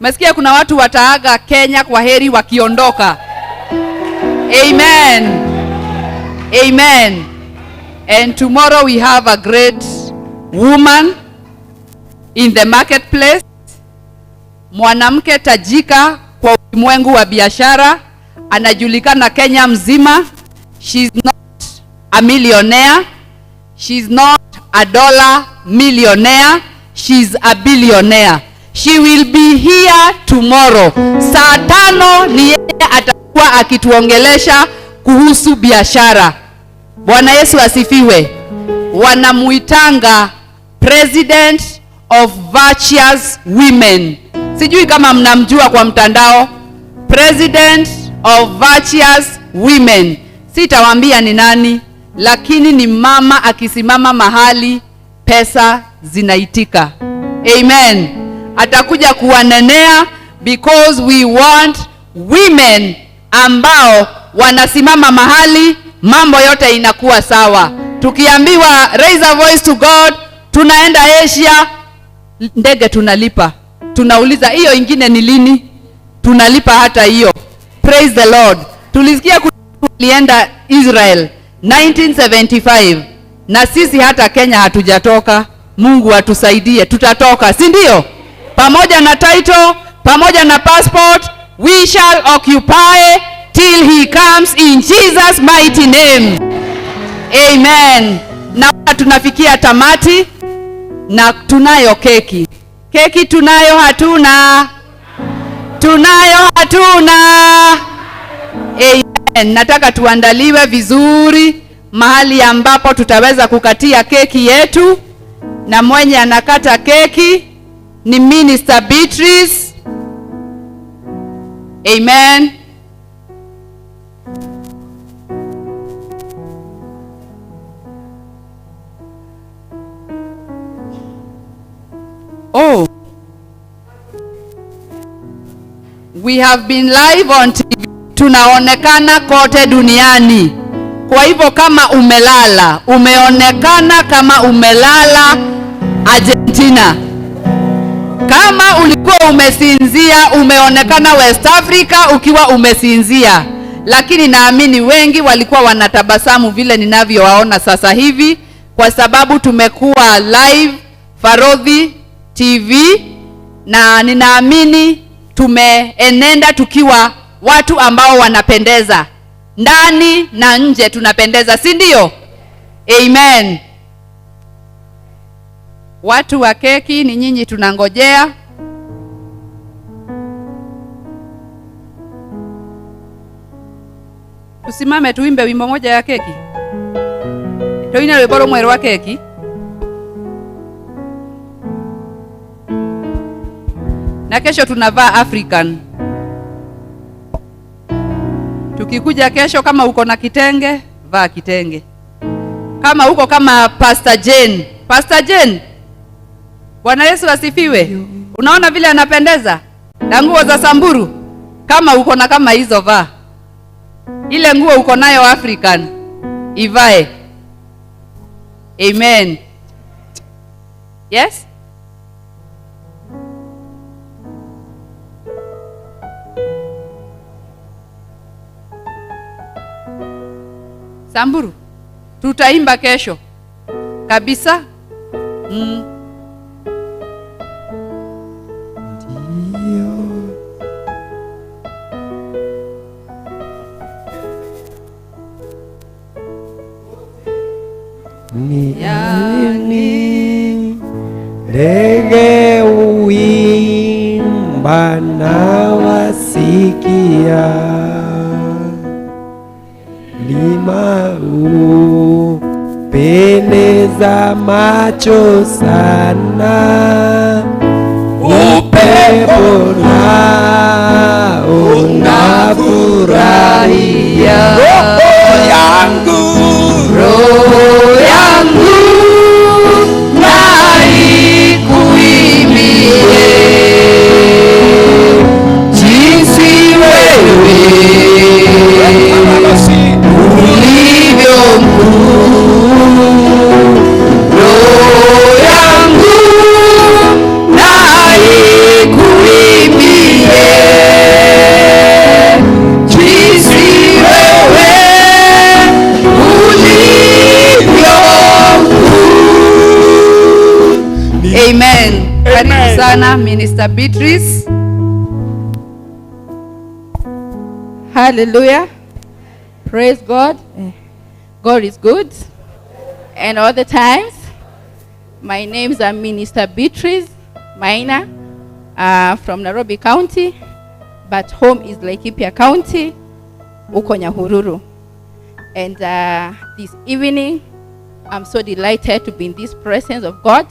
Mesikia kuna watu wataaga Kenya kwa heri wakiondoka. Amen. Amen. And tomorrow we have a great woman in the marketplace. Mwanamke tajika kwa ulimwengu wa biashara, anajulikana Kenya mzima. She's not a millionaire. She's not a dollar millionaire. She's a billionaire. She will be here tomorrow. Saa 5 ni yeye atakuwa akituongelesha kuhusu biashara. Bwana Yesu asifiwe. Wanamuitanga President of Virtuous Women. Sijui kama mnamjua kwa mtandao. President of Virtuous Women. Sitawaambia ni nani, lakini ni mama akisimama mahali pesa zinaitika. Amen. Atakuja kuwanenea because we want women ambao wanasimama mahali mambo yote inakuwa sawa. Tukiambiwa raise a voice to God, tunaenda Asia, ndege tunalipa. Tunauliza hiyo ingine ni lini? Tunalipa hata hiyo. Praise the Lord. Tulisikia kulienda Israel 1975 na sisi hata Kenya hatujatoka. Mungu atusaidie, tutatoka, si ndio? Pamoja na title, pamoja na passport, we shall occupy till he comes in Jesus mighty name. Amen. Na tunafikia tamati na tunayo keki. Keki tunayo hatuna? Tunayo hatuna? Nataka tuandaliwe vizuri mahali ambapo tutaweza kukatia keki yetu, na mwenye anakata keki ni Minister Beatrice. Amen. Oh, we have been live on TV. Tunaonekana kote duniani. Kwa hivyo kama umelala, umeonekana kama umelala Argentina. Kama ulikuwa umesinzia, umeonekana West Africa ukiwa umesinzia. Lakini naamini wengi walikuwa wanatabasamu vile ninavyowaona sasa hivi, kwa sababu tumekuwa live Farodhi TV, na ninaamini tumeenenda tukiwa watu ambao wanapendeza. Ndani na nje tunapendeza, si ndio? Amen. Watu wa keki ni nyinyi tunangojea. Tusimame tuimbe wimbo moja ya keki. Tuine rwimbo rumwe rwa keki. Na kesho tunavaa African. Tukikuja kesho, kama uko na kitenge, vaa kitenge. Kama uko kama Pastor Jane. Pastor Jane, Bwana Yesu asifiwe. Unaona vile anapendeza? Na nguo za Samburu. Kama uko na kama hizo vaa. Ile nguo uko nayo African, ivae. Amen. Yes? Samburu, tutaimba kesho kabisa. Ndio. Ni ndege uimba na wasikia, lima upendeza macho sana, upepo na unafurahia. Roho yangu, roho yangu na ikuimbie jinsi wewe ulivyo mkuu. Roho yangu na ikuimbie jinsi wewe ulivyo mkuu. Amen. Karibu sana Minister Beatrice. Hallelujah. Praise God. God is good. And all the times. My name is Minister Beatrice Maina from Nairobi County, but home is Laikipia County, uko Nyahururu. And this evening, I'm so delighted to be in this presence of God.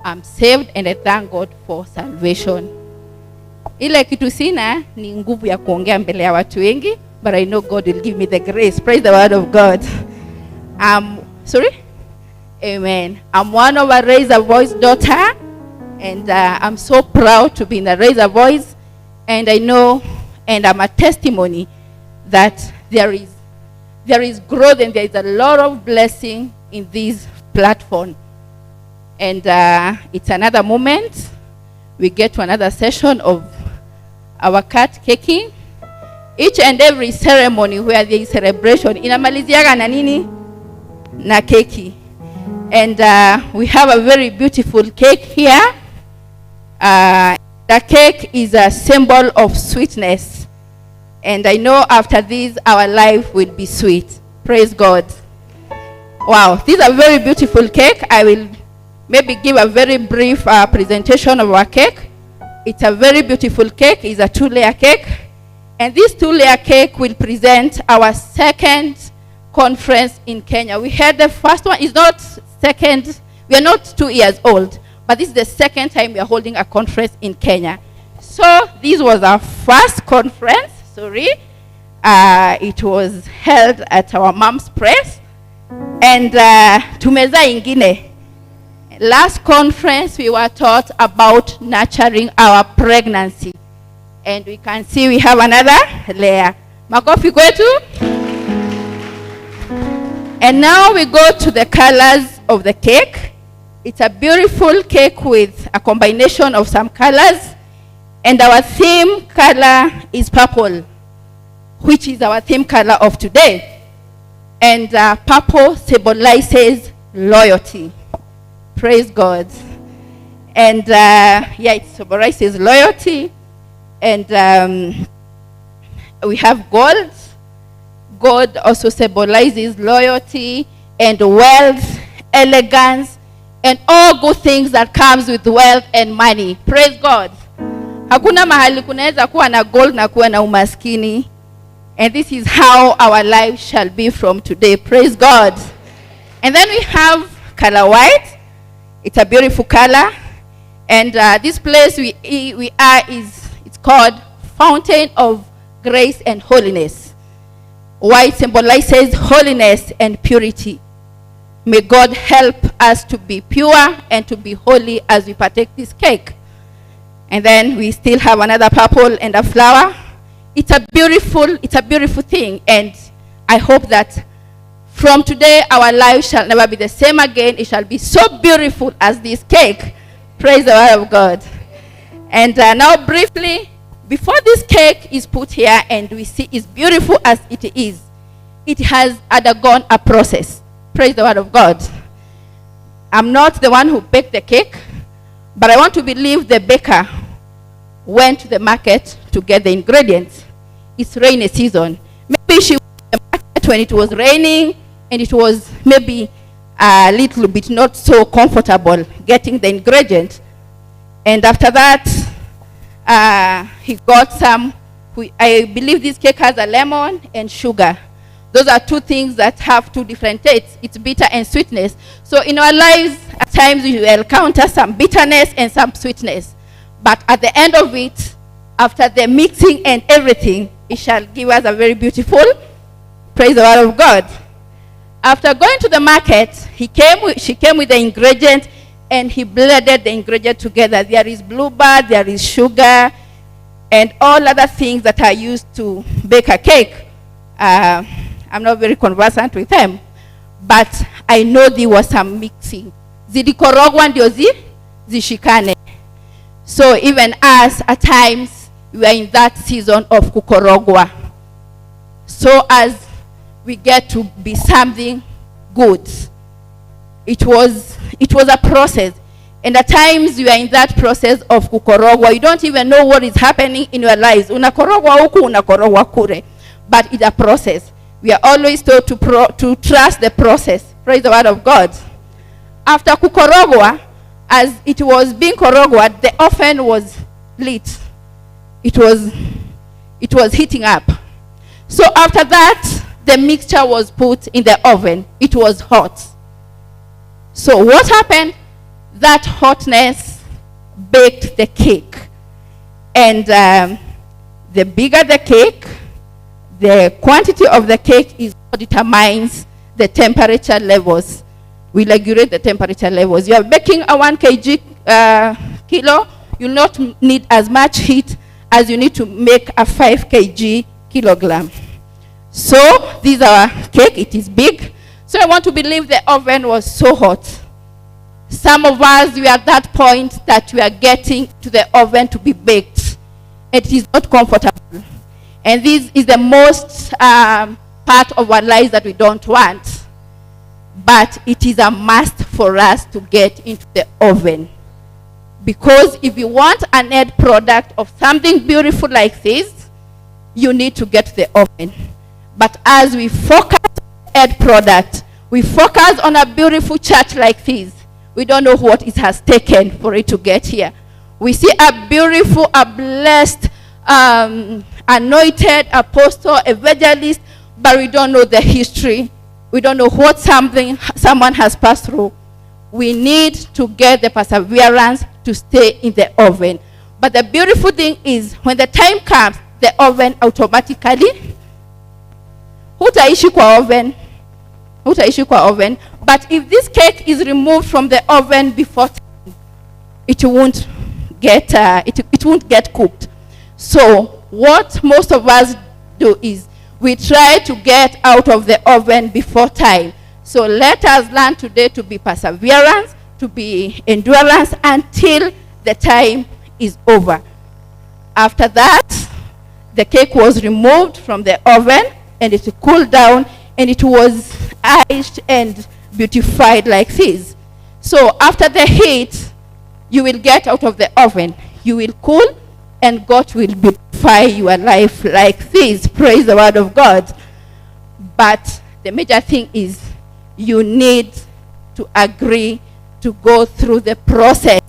I'm saved and I thank God for salvation. Ile kitu sina ni nguvu ya kuongea mbele ya watu wengi, but I know God will give me the grace. Praise the word of God. Sorry? Amen. I'm one of a Raise a Voice daughter, and I'm so proud to be in the Raise a Voice. And I know, and I'm a testimony that there is growth and there is a lot of blessing in this platform. And it's another moment. We get to another session of our cat caking. Each and every ceremony where there is celebration, inamaliziaga na nini? Na keki. And we have a very beautiful cake here. The cake is a symbol of sweetness. And I know after this, our life will be sweet. Praise God. Wow, this is a very beautiful cake. I will maybe give a very brief presentation of our cake. It's a very beautiful cake. It's a 2-layer cake. And this 2-layer cake will present our second conference in Kenya. We had the first one, it's not second, we are not 2 years old, but this is the second time we are holding a conference in Kenya. So this was our first conference, sorry. It was held at our mom's press. And tumeza ingine. Last conference, we were taught about nurturing our pregnancy. And we can see we have another layer. Makofi kwetu. And now we go to the colors of the cake. It's a beautiful cake with a combination of some colors. And our theme color is purple, which is our theme color of today. And purple symbolizes loyalty. Praise God. And yeah, it symbolizes loyalty. And we have gold. Gold also symbolizes loyalty and wealth, elegance, and all good things that comes with wealth and money. Praise God. Hakuna mahali kunaweza kuwa na gold na kuwa na umaskini. And this is how our life shall be from today. Praise God. And then we have color white. It's a beautiful color. And this place we are is, it's called Fountain of Grace and Holiness. White symbolizes holiness and purity. May God help us to be pure and to be holy as we partake this cake. And then we still have another purple and a flower. It's a beautiful thing. And I hope that from today, our life shall never be the same again. It shall be so beautiful as this cake. Praise the Lord of God. And now briefly, before this cake is put here and we see as beautiful as it is, it has undergone a process. Praise the word of God. I'm not the one who baked the cake, but I want to believe the baker went to the market to get the ingredients. It's rainy season. Maybe she went to the market when it was raining and it was maybe a little bit not so comfortable getting the ingredient. And after that, he got some, I believe this cake has a lemon and sugar. Those are two things that have two different tastes. It's bitter and sweetness. So in our lives, at times we will encounter some bitterness and some sweetness. But at the end of it, after the mixing and everything, it shall give us a very beautiful, praise the word of God. After going to the market, she came with the ingredient and he blended the ingredient together. There is bluebird, there is sugar, and all other things that are used to bake a cake. I'm not very conversant with them, but I know there was some mixing. Zilikorogwa ndio zishikane. So even us, at times, we are in that season of kukorogwa. So as we get to be something good. It was a process. And at times, you are in that process of kukorogwa. You don't even know what is happening in your lives. Unakorogwa huku, unakorogwa kure. But it's a process. We are always told to trust the process. Praise the word of God. After kukorogwa, as it was being korogwa, the oven was lit. It was heating up. So after that, the mixture was put in the oven. It was hot. So what happened? That hotness baked the cake. And the bigger the cake, the quantity of the cake is what determines the temperature levels. We regulate the temperature levels. You are baking a 1 kg kilo, you'll not need as much heat as you need to make a 5 kg kilogram. So this is our cake, it is big. So I want to believe the oven was so hot. Some of us, we are at that point that we are getting to the oven to be baked. It is not comfortable. And this is the most part of our lives that we don't want. But it is a must for us to get into the oven. Because if you want an end product of something beautiful like this, you need to get to the oven. But as we focus on end product, we focus on a beautiful church like this. We don't know what it has taken for it to get here. We see a beautiful, a blessed anointed apostle, evangelist, but we don't know the history. We don't know what someone has passed through. We need to get the perseverance to stay in the oven. But the beautiful thing is, when the time comes, the oven automatically, hutaishi kwa oven, hutaishi kwa oven. But if this cake is removed from the oven before time, it won't get, it won't get cooked. So what most of us do is we try to get out of the oven before time. So let us learn today to be perseverance, to be endurance until the time is over. After that, the cake was removed from the oven and it cooled down and it was iced and beautified like this. So after the heat, you will get out of the oven. You will cool and God will beautify your life like this. Praise the word of God. But the major thing is you need to agree to go through the process.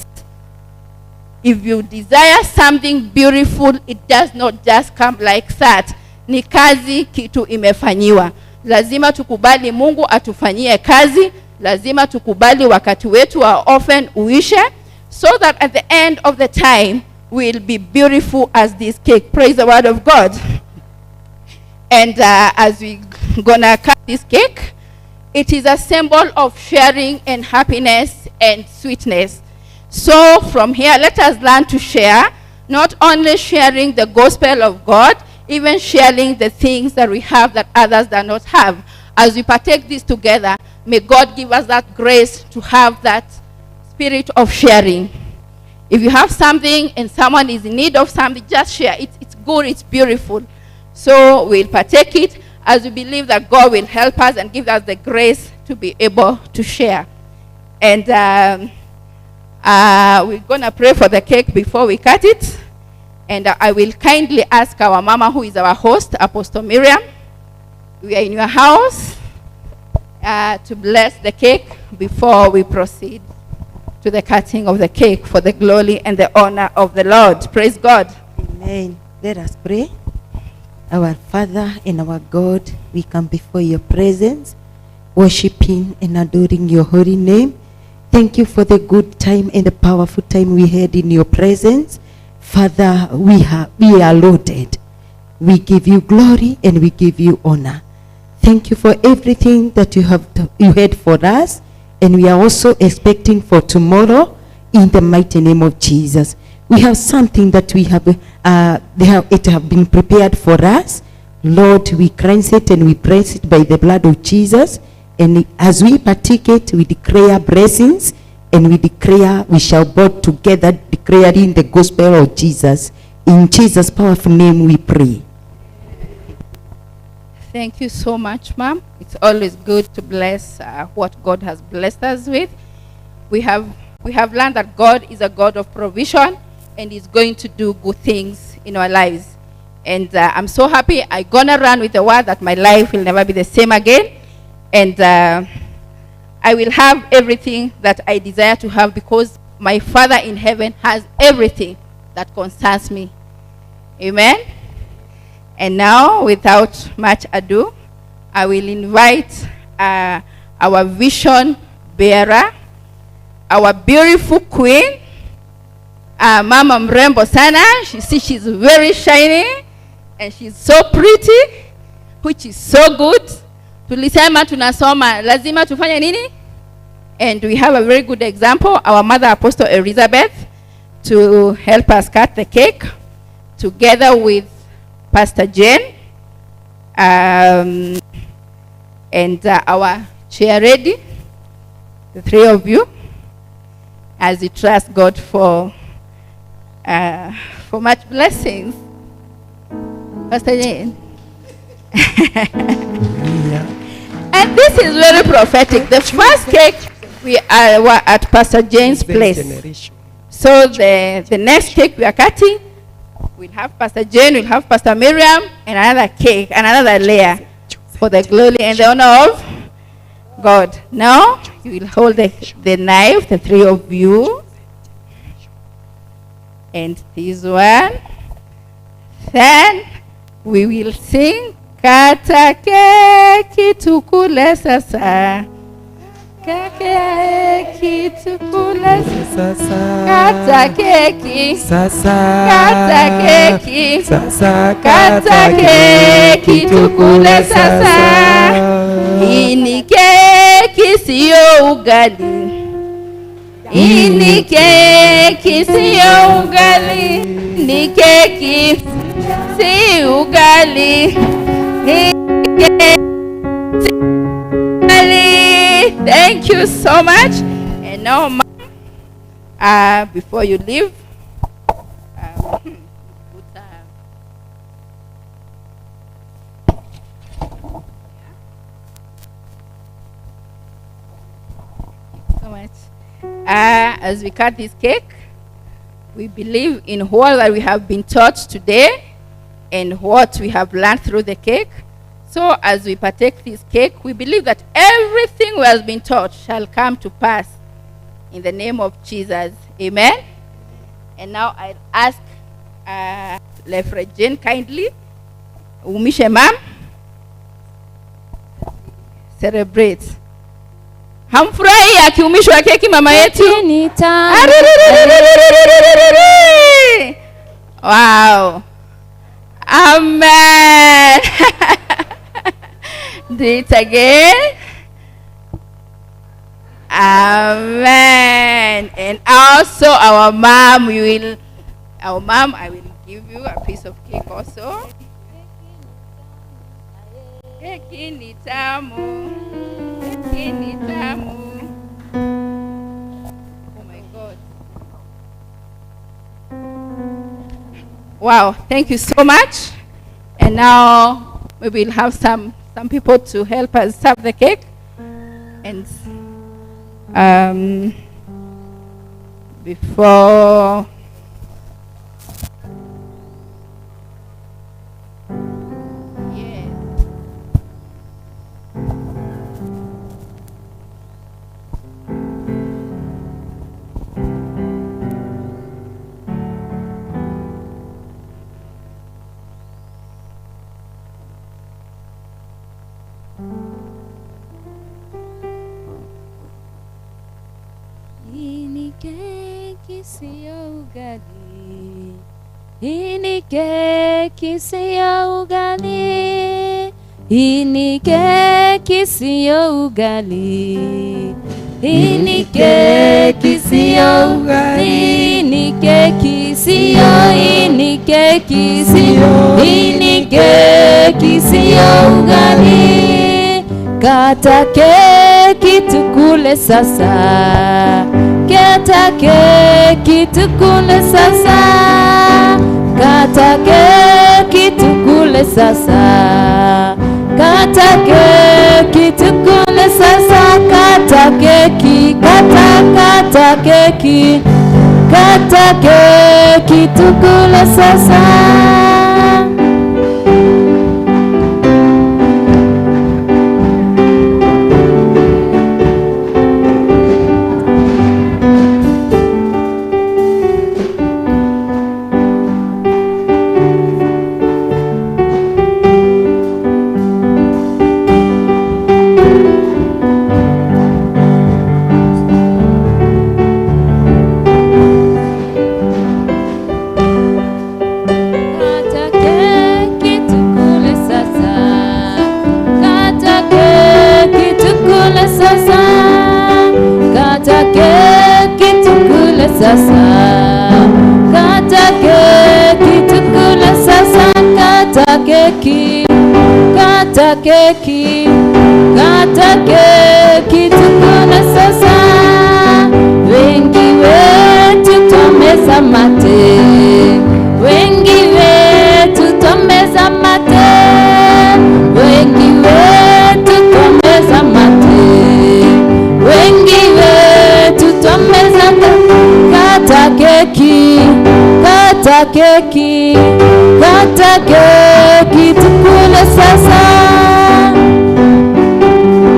If you desire something beautiful, it does not just come like that. Ni kazi kitu imefanyiwa. Lazima tukubali Mungu atufanyie kazi. Lazima tukubali wakati wetu wa oven uishe, so that at the end of the time we'll be beautiful as this cake. Praise the word of God. And as we gonna cut this cake, it is a symbol of sharing and happiness and sweetness. So from here, let us learn to share, not only sharing the gospel of God, even sharing the things that we have that others do not have. As we partake this together, may God give us that grace to have that spirit of sharing. If you have something and someone is in need of something, just share. It's good, it's beautiful. So we'll partake it as we believe that God will help us and give us the grace to be able to share. And we're going to pray for the cake before we cut it. And I will kindly ask our mama, who is our host, Apostle Miriam, we are in your house, to bless the cake before we proceed to the cutting of the cake for the glory and the honor of the Lord. Praise God. Amen. Let us pray. Our Father and our God, we come before your presence, worshiping and adoring your holy name. Thank you for the good time and the powerful time we had in your presence. Father, we are loaded. We give you glory and we give you honor. Thank you for everything that you had for us, and we are also expecting for tomorrow in the mighty name of Jesus. We have something that we have, it have been prepared for us. Lord, we cleanse it and we press it by the blood of Jesus. And as we partake it, we declare blessings, and we declare we shall both together declaring the gospel of Jesus. In Jesus' powerful name we pray. Thank you so much, ma'am. It's always good to bless what God has blessed us with. We have learned that God is a God of provision and is going to do good things in our lives. And I'm so happy. I'm going to run with the word that my life will never be the same again. And I will have everything that I desire to have, because my Father in heaven has everything that concerns me. Amen. And now, without much ado, I will invite our vision bearer, our beautiful queen, Mama Mrembo sana. You see, she's very shiny and she's so pretty, which is so good. Tulisema tunasoma, lazima tufanye nini? And we have a very good example, our mother Apostle Elizabeth, to help us cut the cake together with Pastor Jane and our chair ready, the three of you, as you trust God for much blessings. Pastor Jane. And this is very prophetic. The first cake we were at Pastor Jane's place. So the next cake we are cutting, we'll have Pastor Jane, we'll have Pastor Miriam, and another cake, another layer for the glory and the honor of God. Now, you will hold the knife, the three of you. And this one. Then, We will sing kata keki tukule sasa. Keki tukule sasa. Kata keki sasa. Kata keki sasa. Kata keki tukule sasa. Hii ni keki sio ugali. Hii ni keki sio ugali. Ni keki si ugali. Ni keki si ugali. Thank you so much. And now, ma'am, before you leave, so much. As we cut this cake, we believe in all that we have been taught today and what we have learned through the cake. So as we partake this cake, we believe that everything we have been taught shall come to pass in the name of Jesus. Amen. And now I'll ask Lefre Jane kindly, Umishe ma'am, celebrate. Hamfurahi akiumishwa keki mama yetu? Wow. Amen. Do it again. Amen. And also our mom, I will give you a piece of cake also. Keki ni tamu. Keki ni tamu. Oh my God. Wow, thank you so much. And now we will have some people to help us serve the cake. And before Hii ni keki siyo ugali. Hii ni keki siyo ugali. Hii ni keki siyo ugali. Hii ni keki siyo, hii ni keki siyo, hii ni keki siyo ugali. Kata keki tukule sasa. Kata keki tukule sasa. Kata keki tukule sasa. Kata keki tukule sasa. Kata keki, kata kata keki. Kata keki tukule sasa. Kata keki tukule sasa. Kata keki, kata keki, kata keki tukule sasa. Wengi wetu twameza mate, wengi wetu twameza mate, wengi wetu twameza mate, wengi wetu twameza mate. Kata keki, kata keki, kata keki tukule sasa.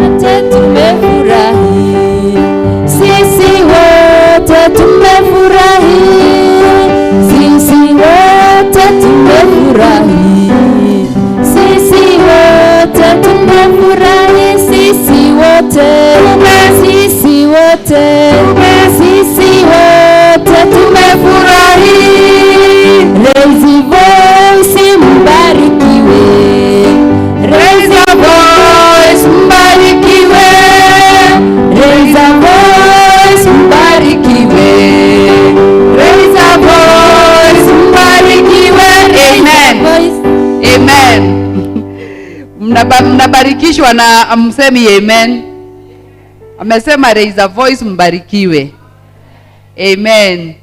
Wote tumefurahi, sisi wote tumefurahi, sisi wote tumefurahi, Mnabarikishwa na msemi amen. Amesema raise a voice, mbarikiwe. Amen.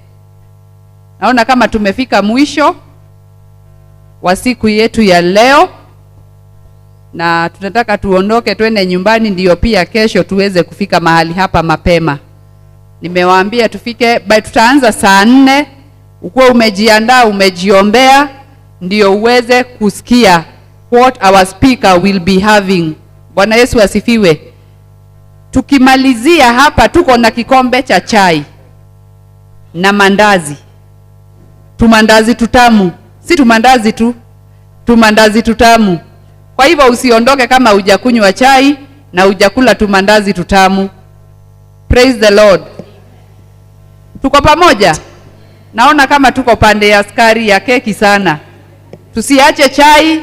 Naona kama tumefika mwisho wa siku yetu ya leo, na tunataka tuondoke twende nyumbani, ndiyo pia kesho tuweze kufika mahali hapa mapema. Nimewaambia tufike, tutaanza saa 4. Ukuwe umejiandaa, umejiombea, ndiyo uweze kusikia what our speaker will be having. Bwana Yesu asifiwe. Tukimalizia hapa tuko na kikombe cha chai na mandazi. Tumandazi tutamu, si tumandazi tu, tumandazi tutamu. Kwa hivyo usiondoke kama hujakunywa chai na hujakula tumandazi tutamu. Praise the Lord. Tuko pamoja? Naona kama tuko pande ya sukari ya keki sana. Tusiache chai,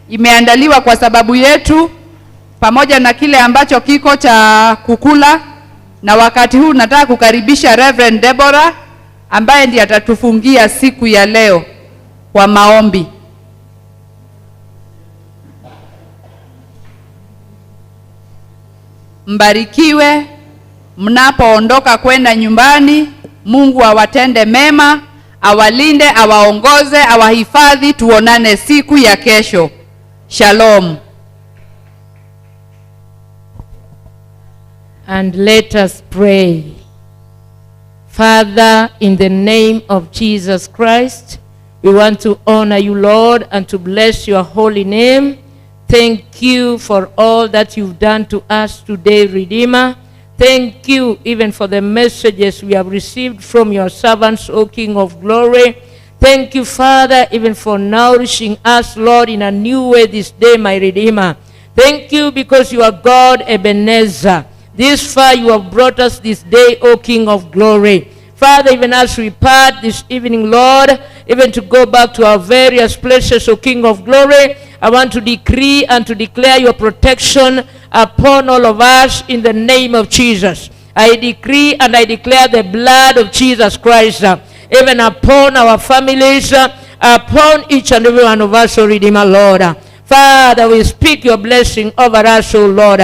imeandaliwa kwa sababu yetu, pamoja na kile ambacho kiko cha kukula. Na wakati huu nataka kukaribisha Reverend Deborah ambaye ndiye atatufungia siku ya leo kwa maombi. Mbarikiwe mnapoondoka kwenda nyumbani. Mungu awatende mema, awalinde, awaongoze, awahifadhi. Tuonane siku ya kesho. Shalom. And let us pray. Father, in the name of Jesus Christ, we want to honor you, Lord, and to bless your holy name. Thank you for all that you've done to us today, Redeemer. Thank you even for the messages we have received from your servants, O King of Glory. Thank you, Father, even for nourishing us, Lord, in a new way this day, my Redeemer. Thank you because you are God, Ebenezer. This far you have brought us this day, O King of Glory. Father, even as we part this evening, Lord, even to go back to our various places, O King of Glory, I want to decree and to declare your protection upon all of us in the name of Jesus. I decree and I declare the blood of Jesus Christ, even upon our families, upon each and every one of us, O Redeemer, Lord. Father, we speak your blessing over us, O Lord.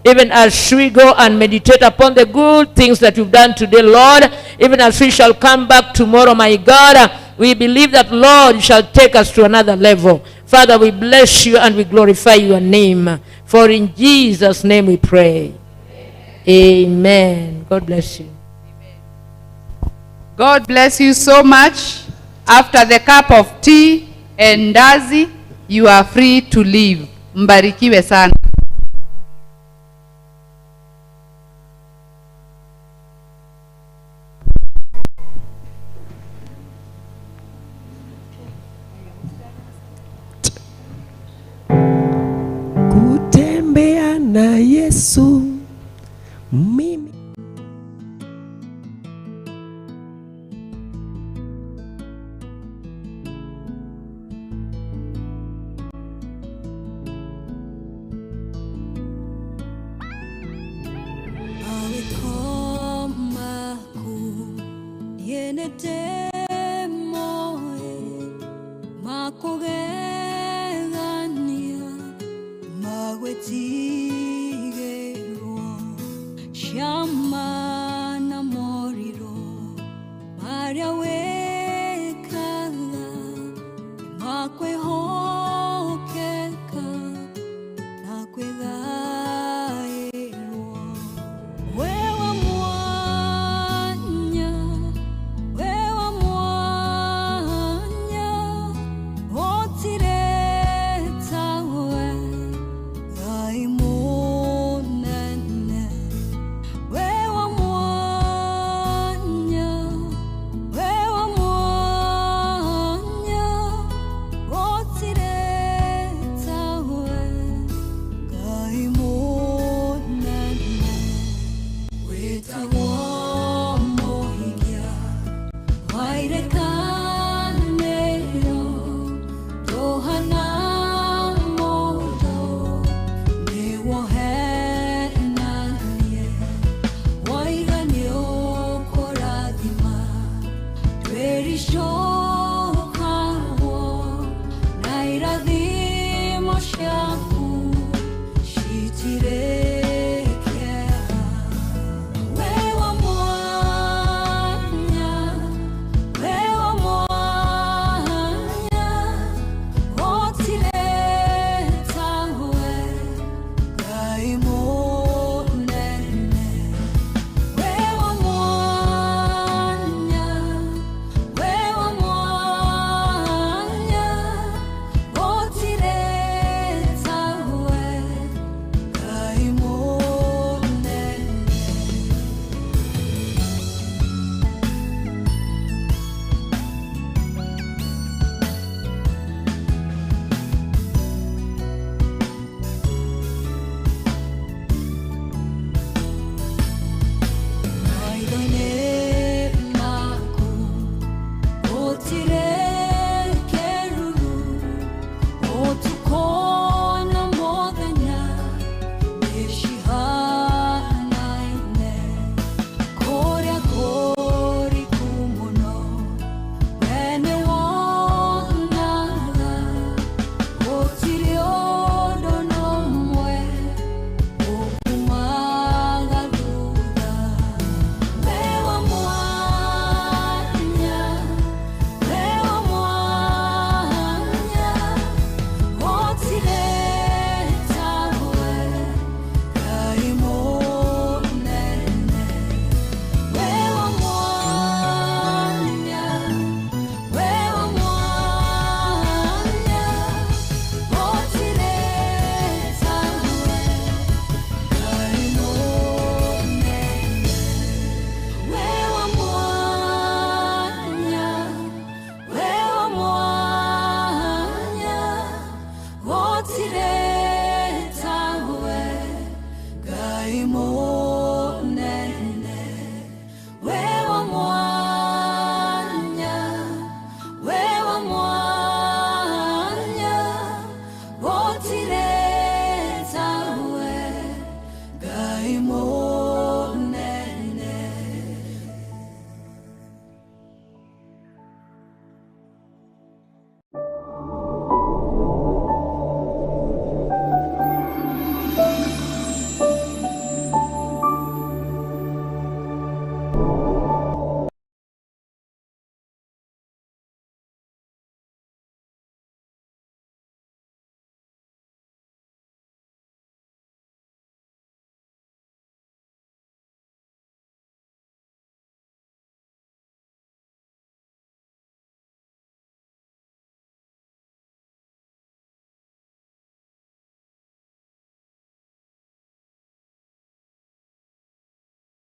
Even as we go and meditate upon the good things that you've done today, Lord, even as we shall come back tomorrow, my God, we believe that, Lord, you shall take us to another level. Father, we bless you and we glorify your name. For in Jesus' name we pray. Amen. God bless you. God bless you so much. After the cup of tea and ndazi, you are free to leave. Mbarikiwe sana. Kutembea na Yesu mimi. Show,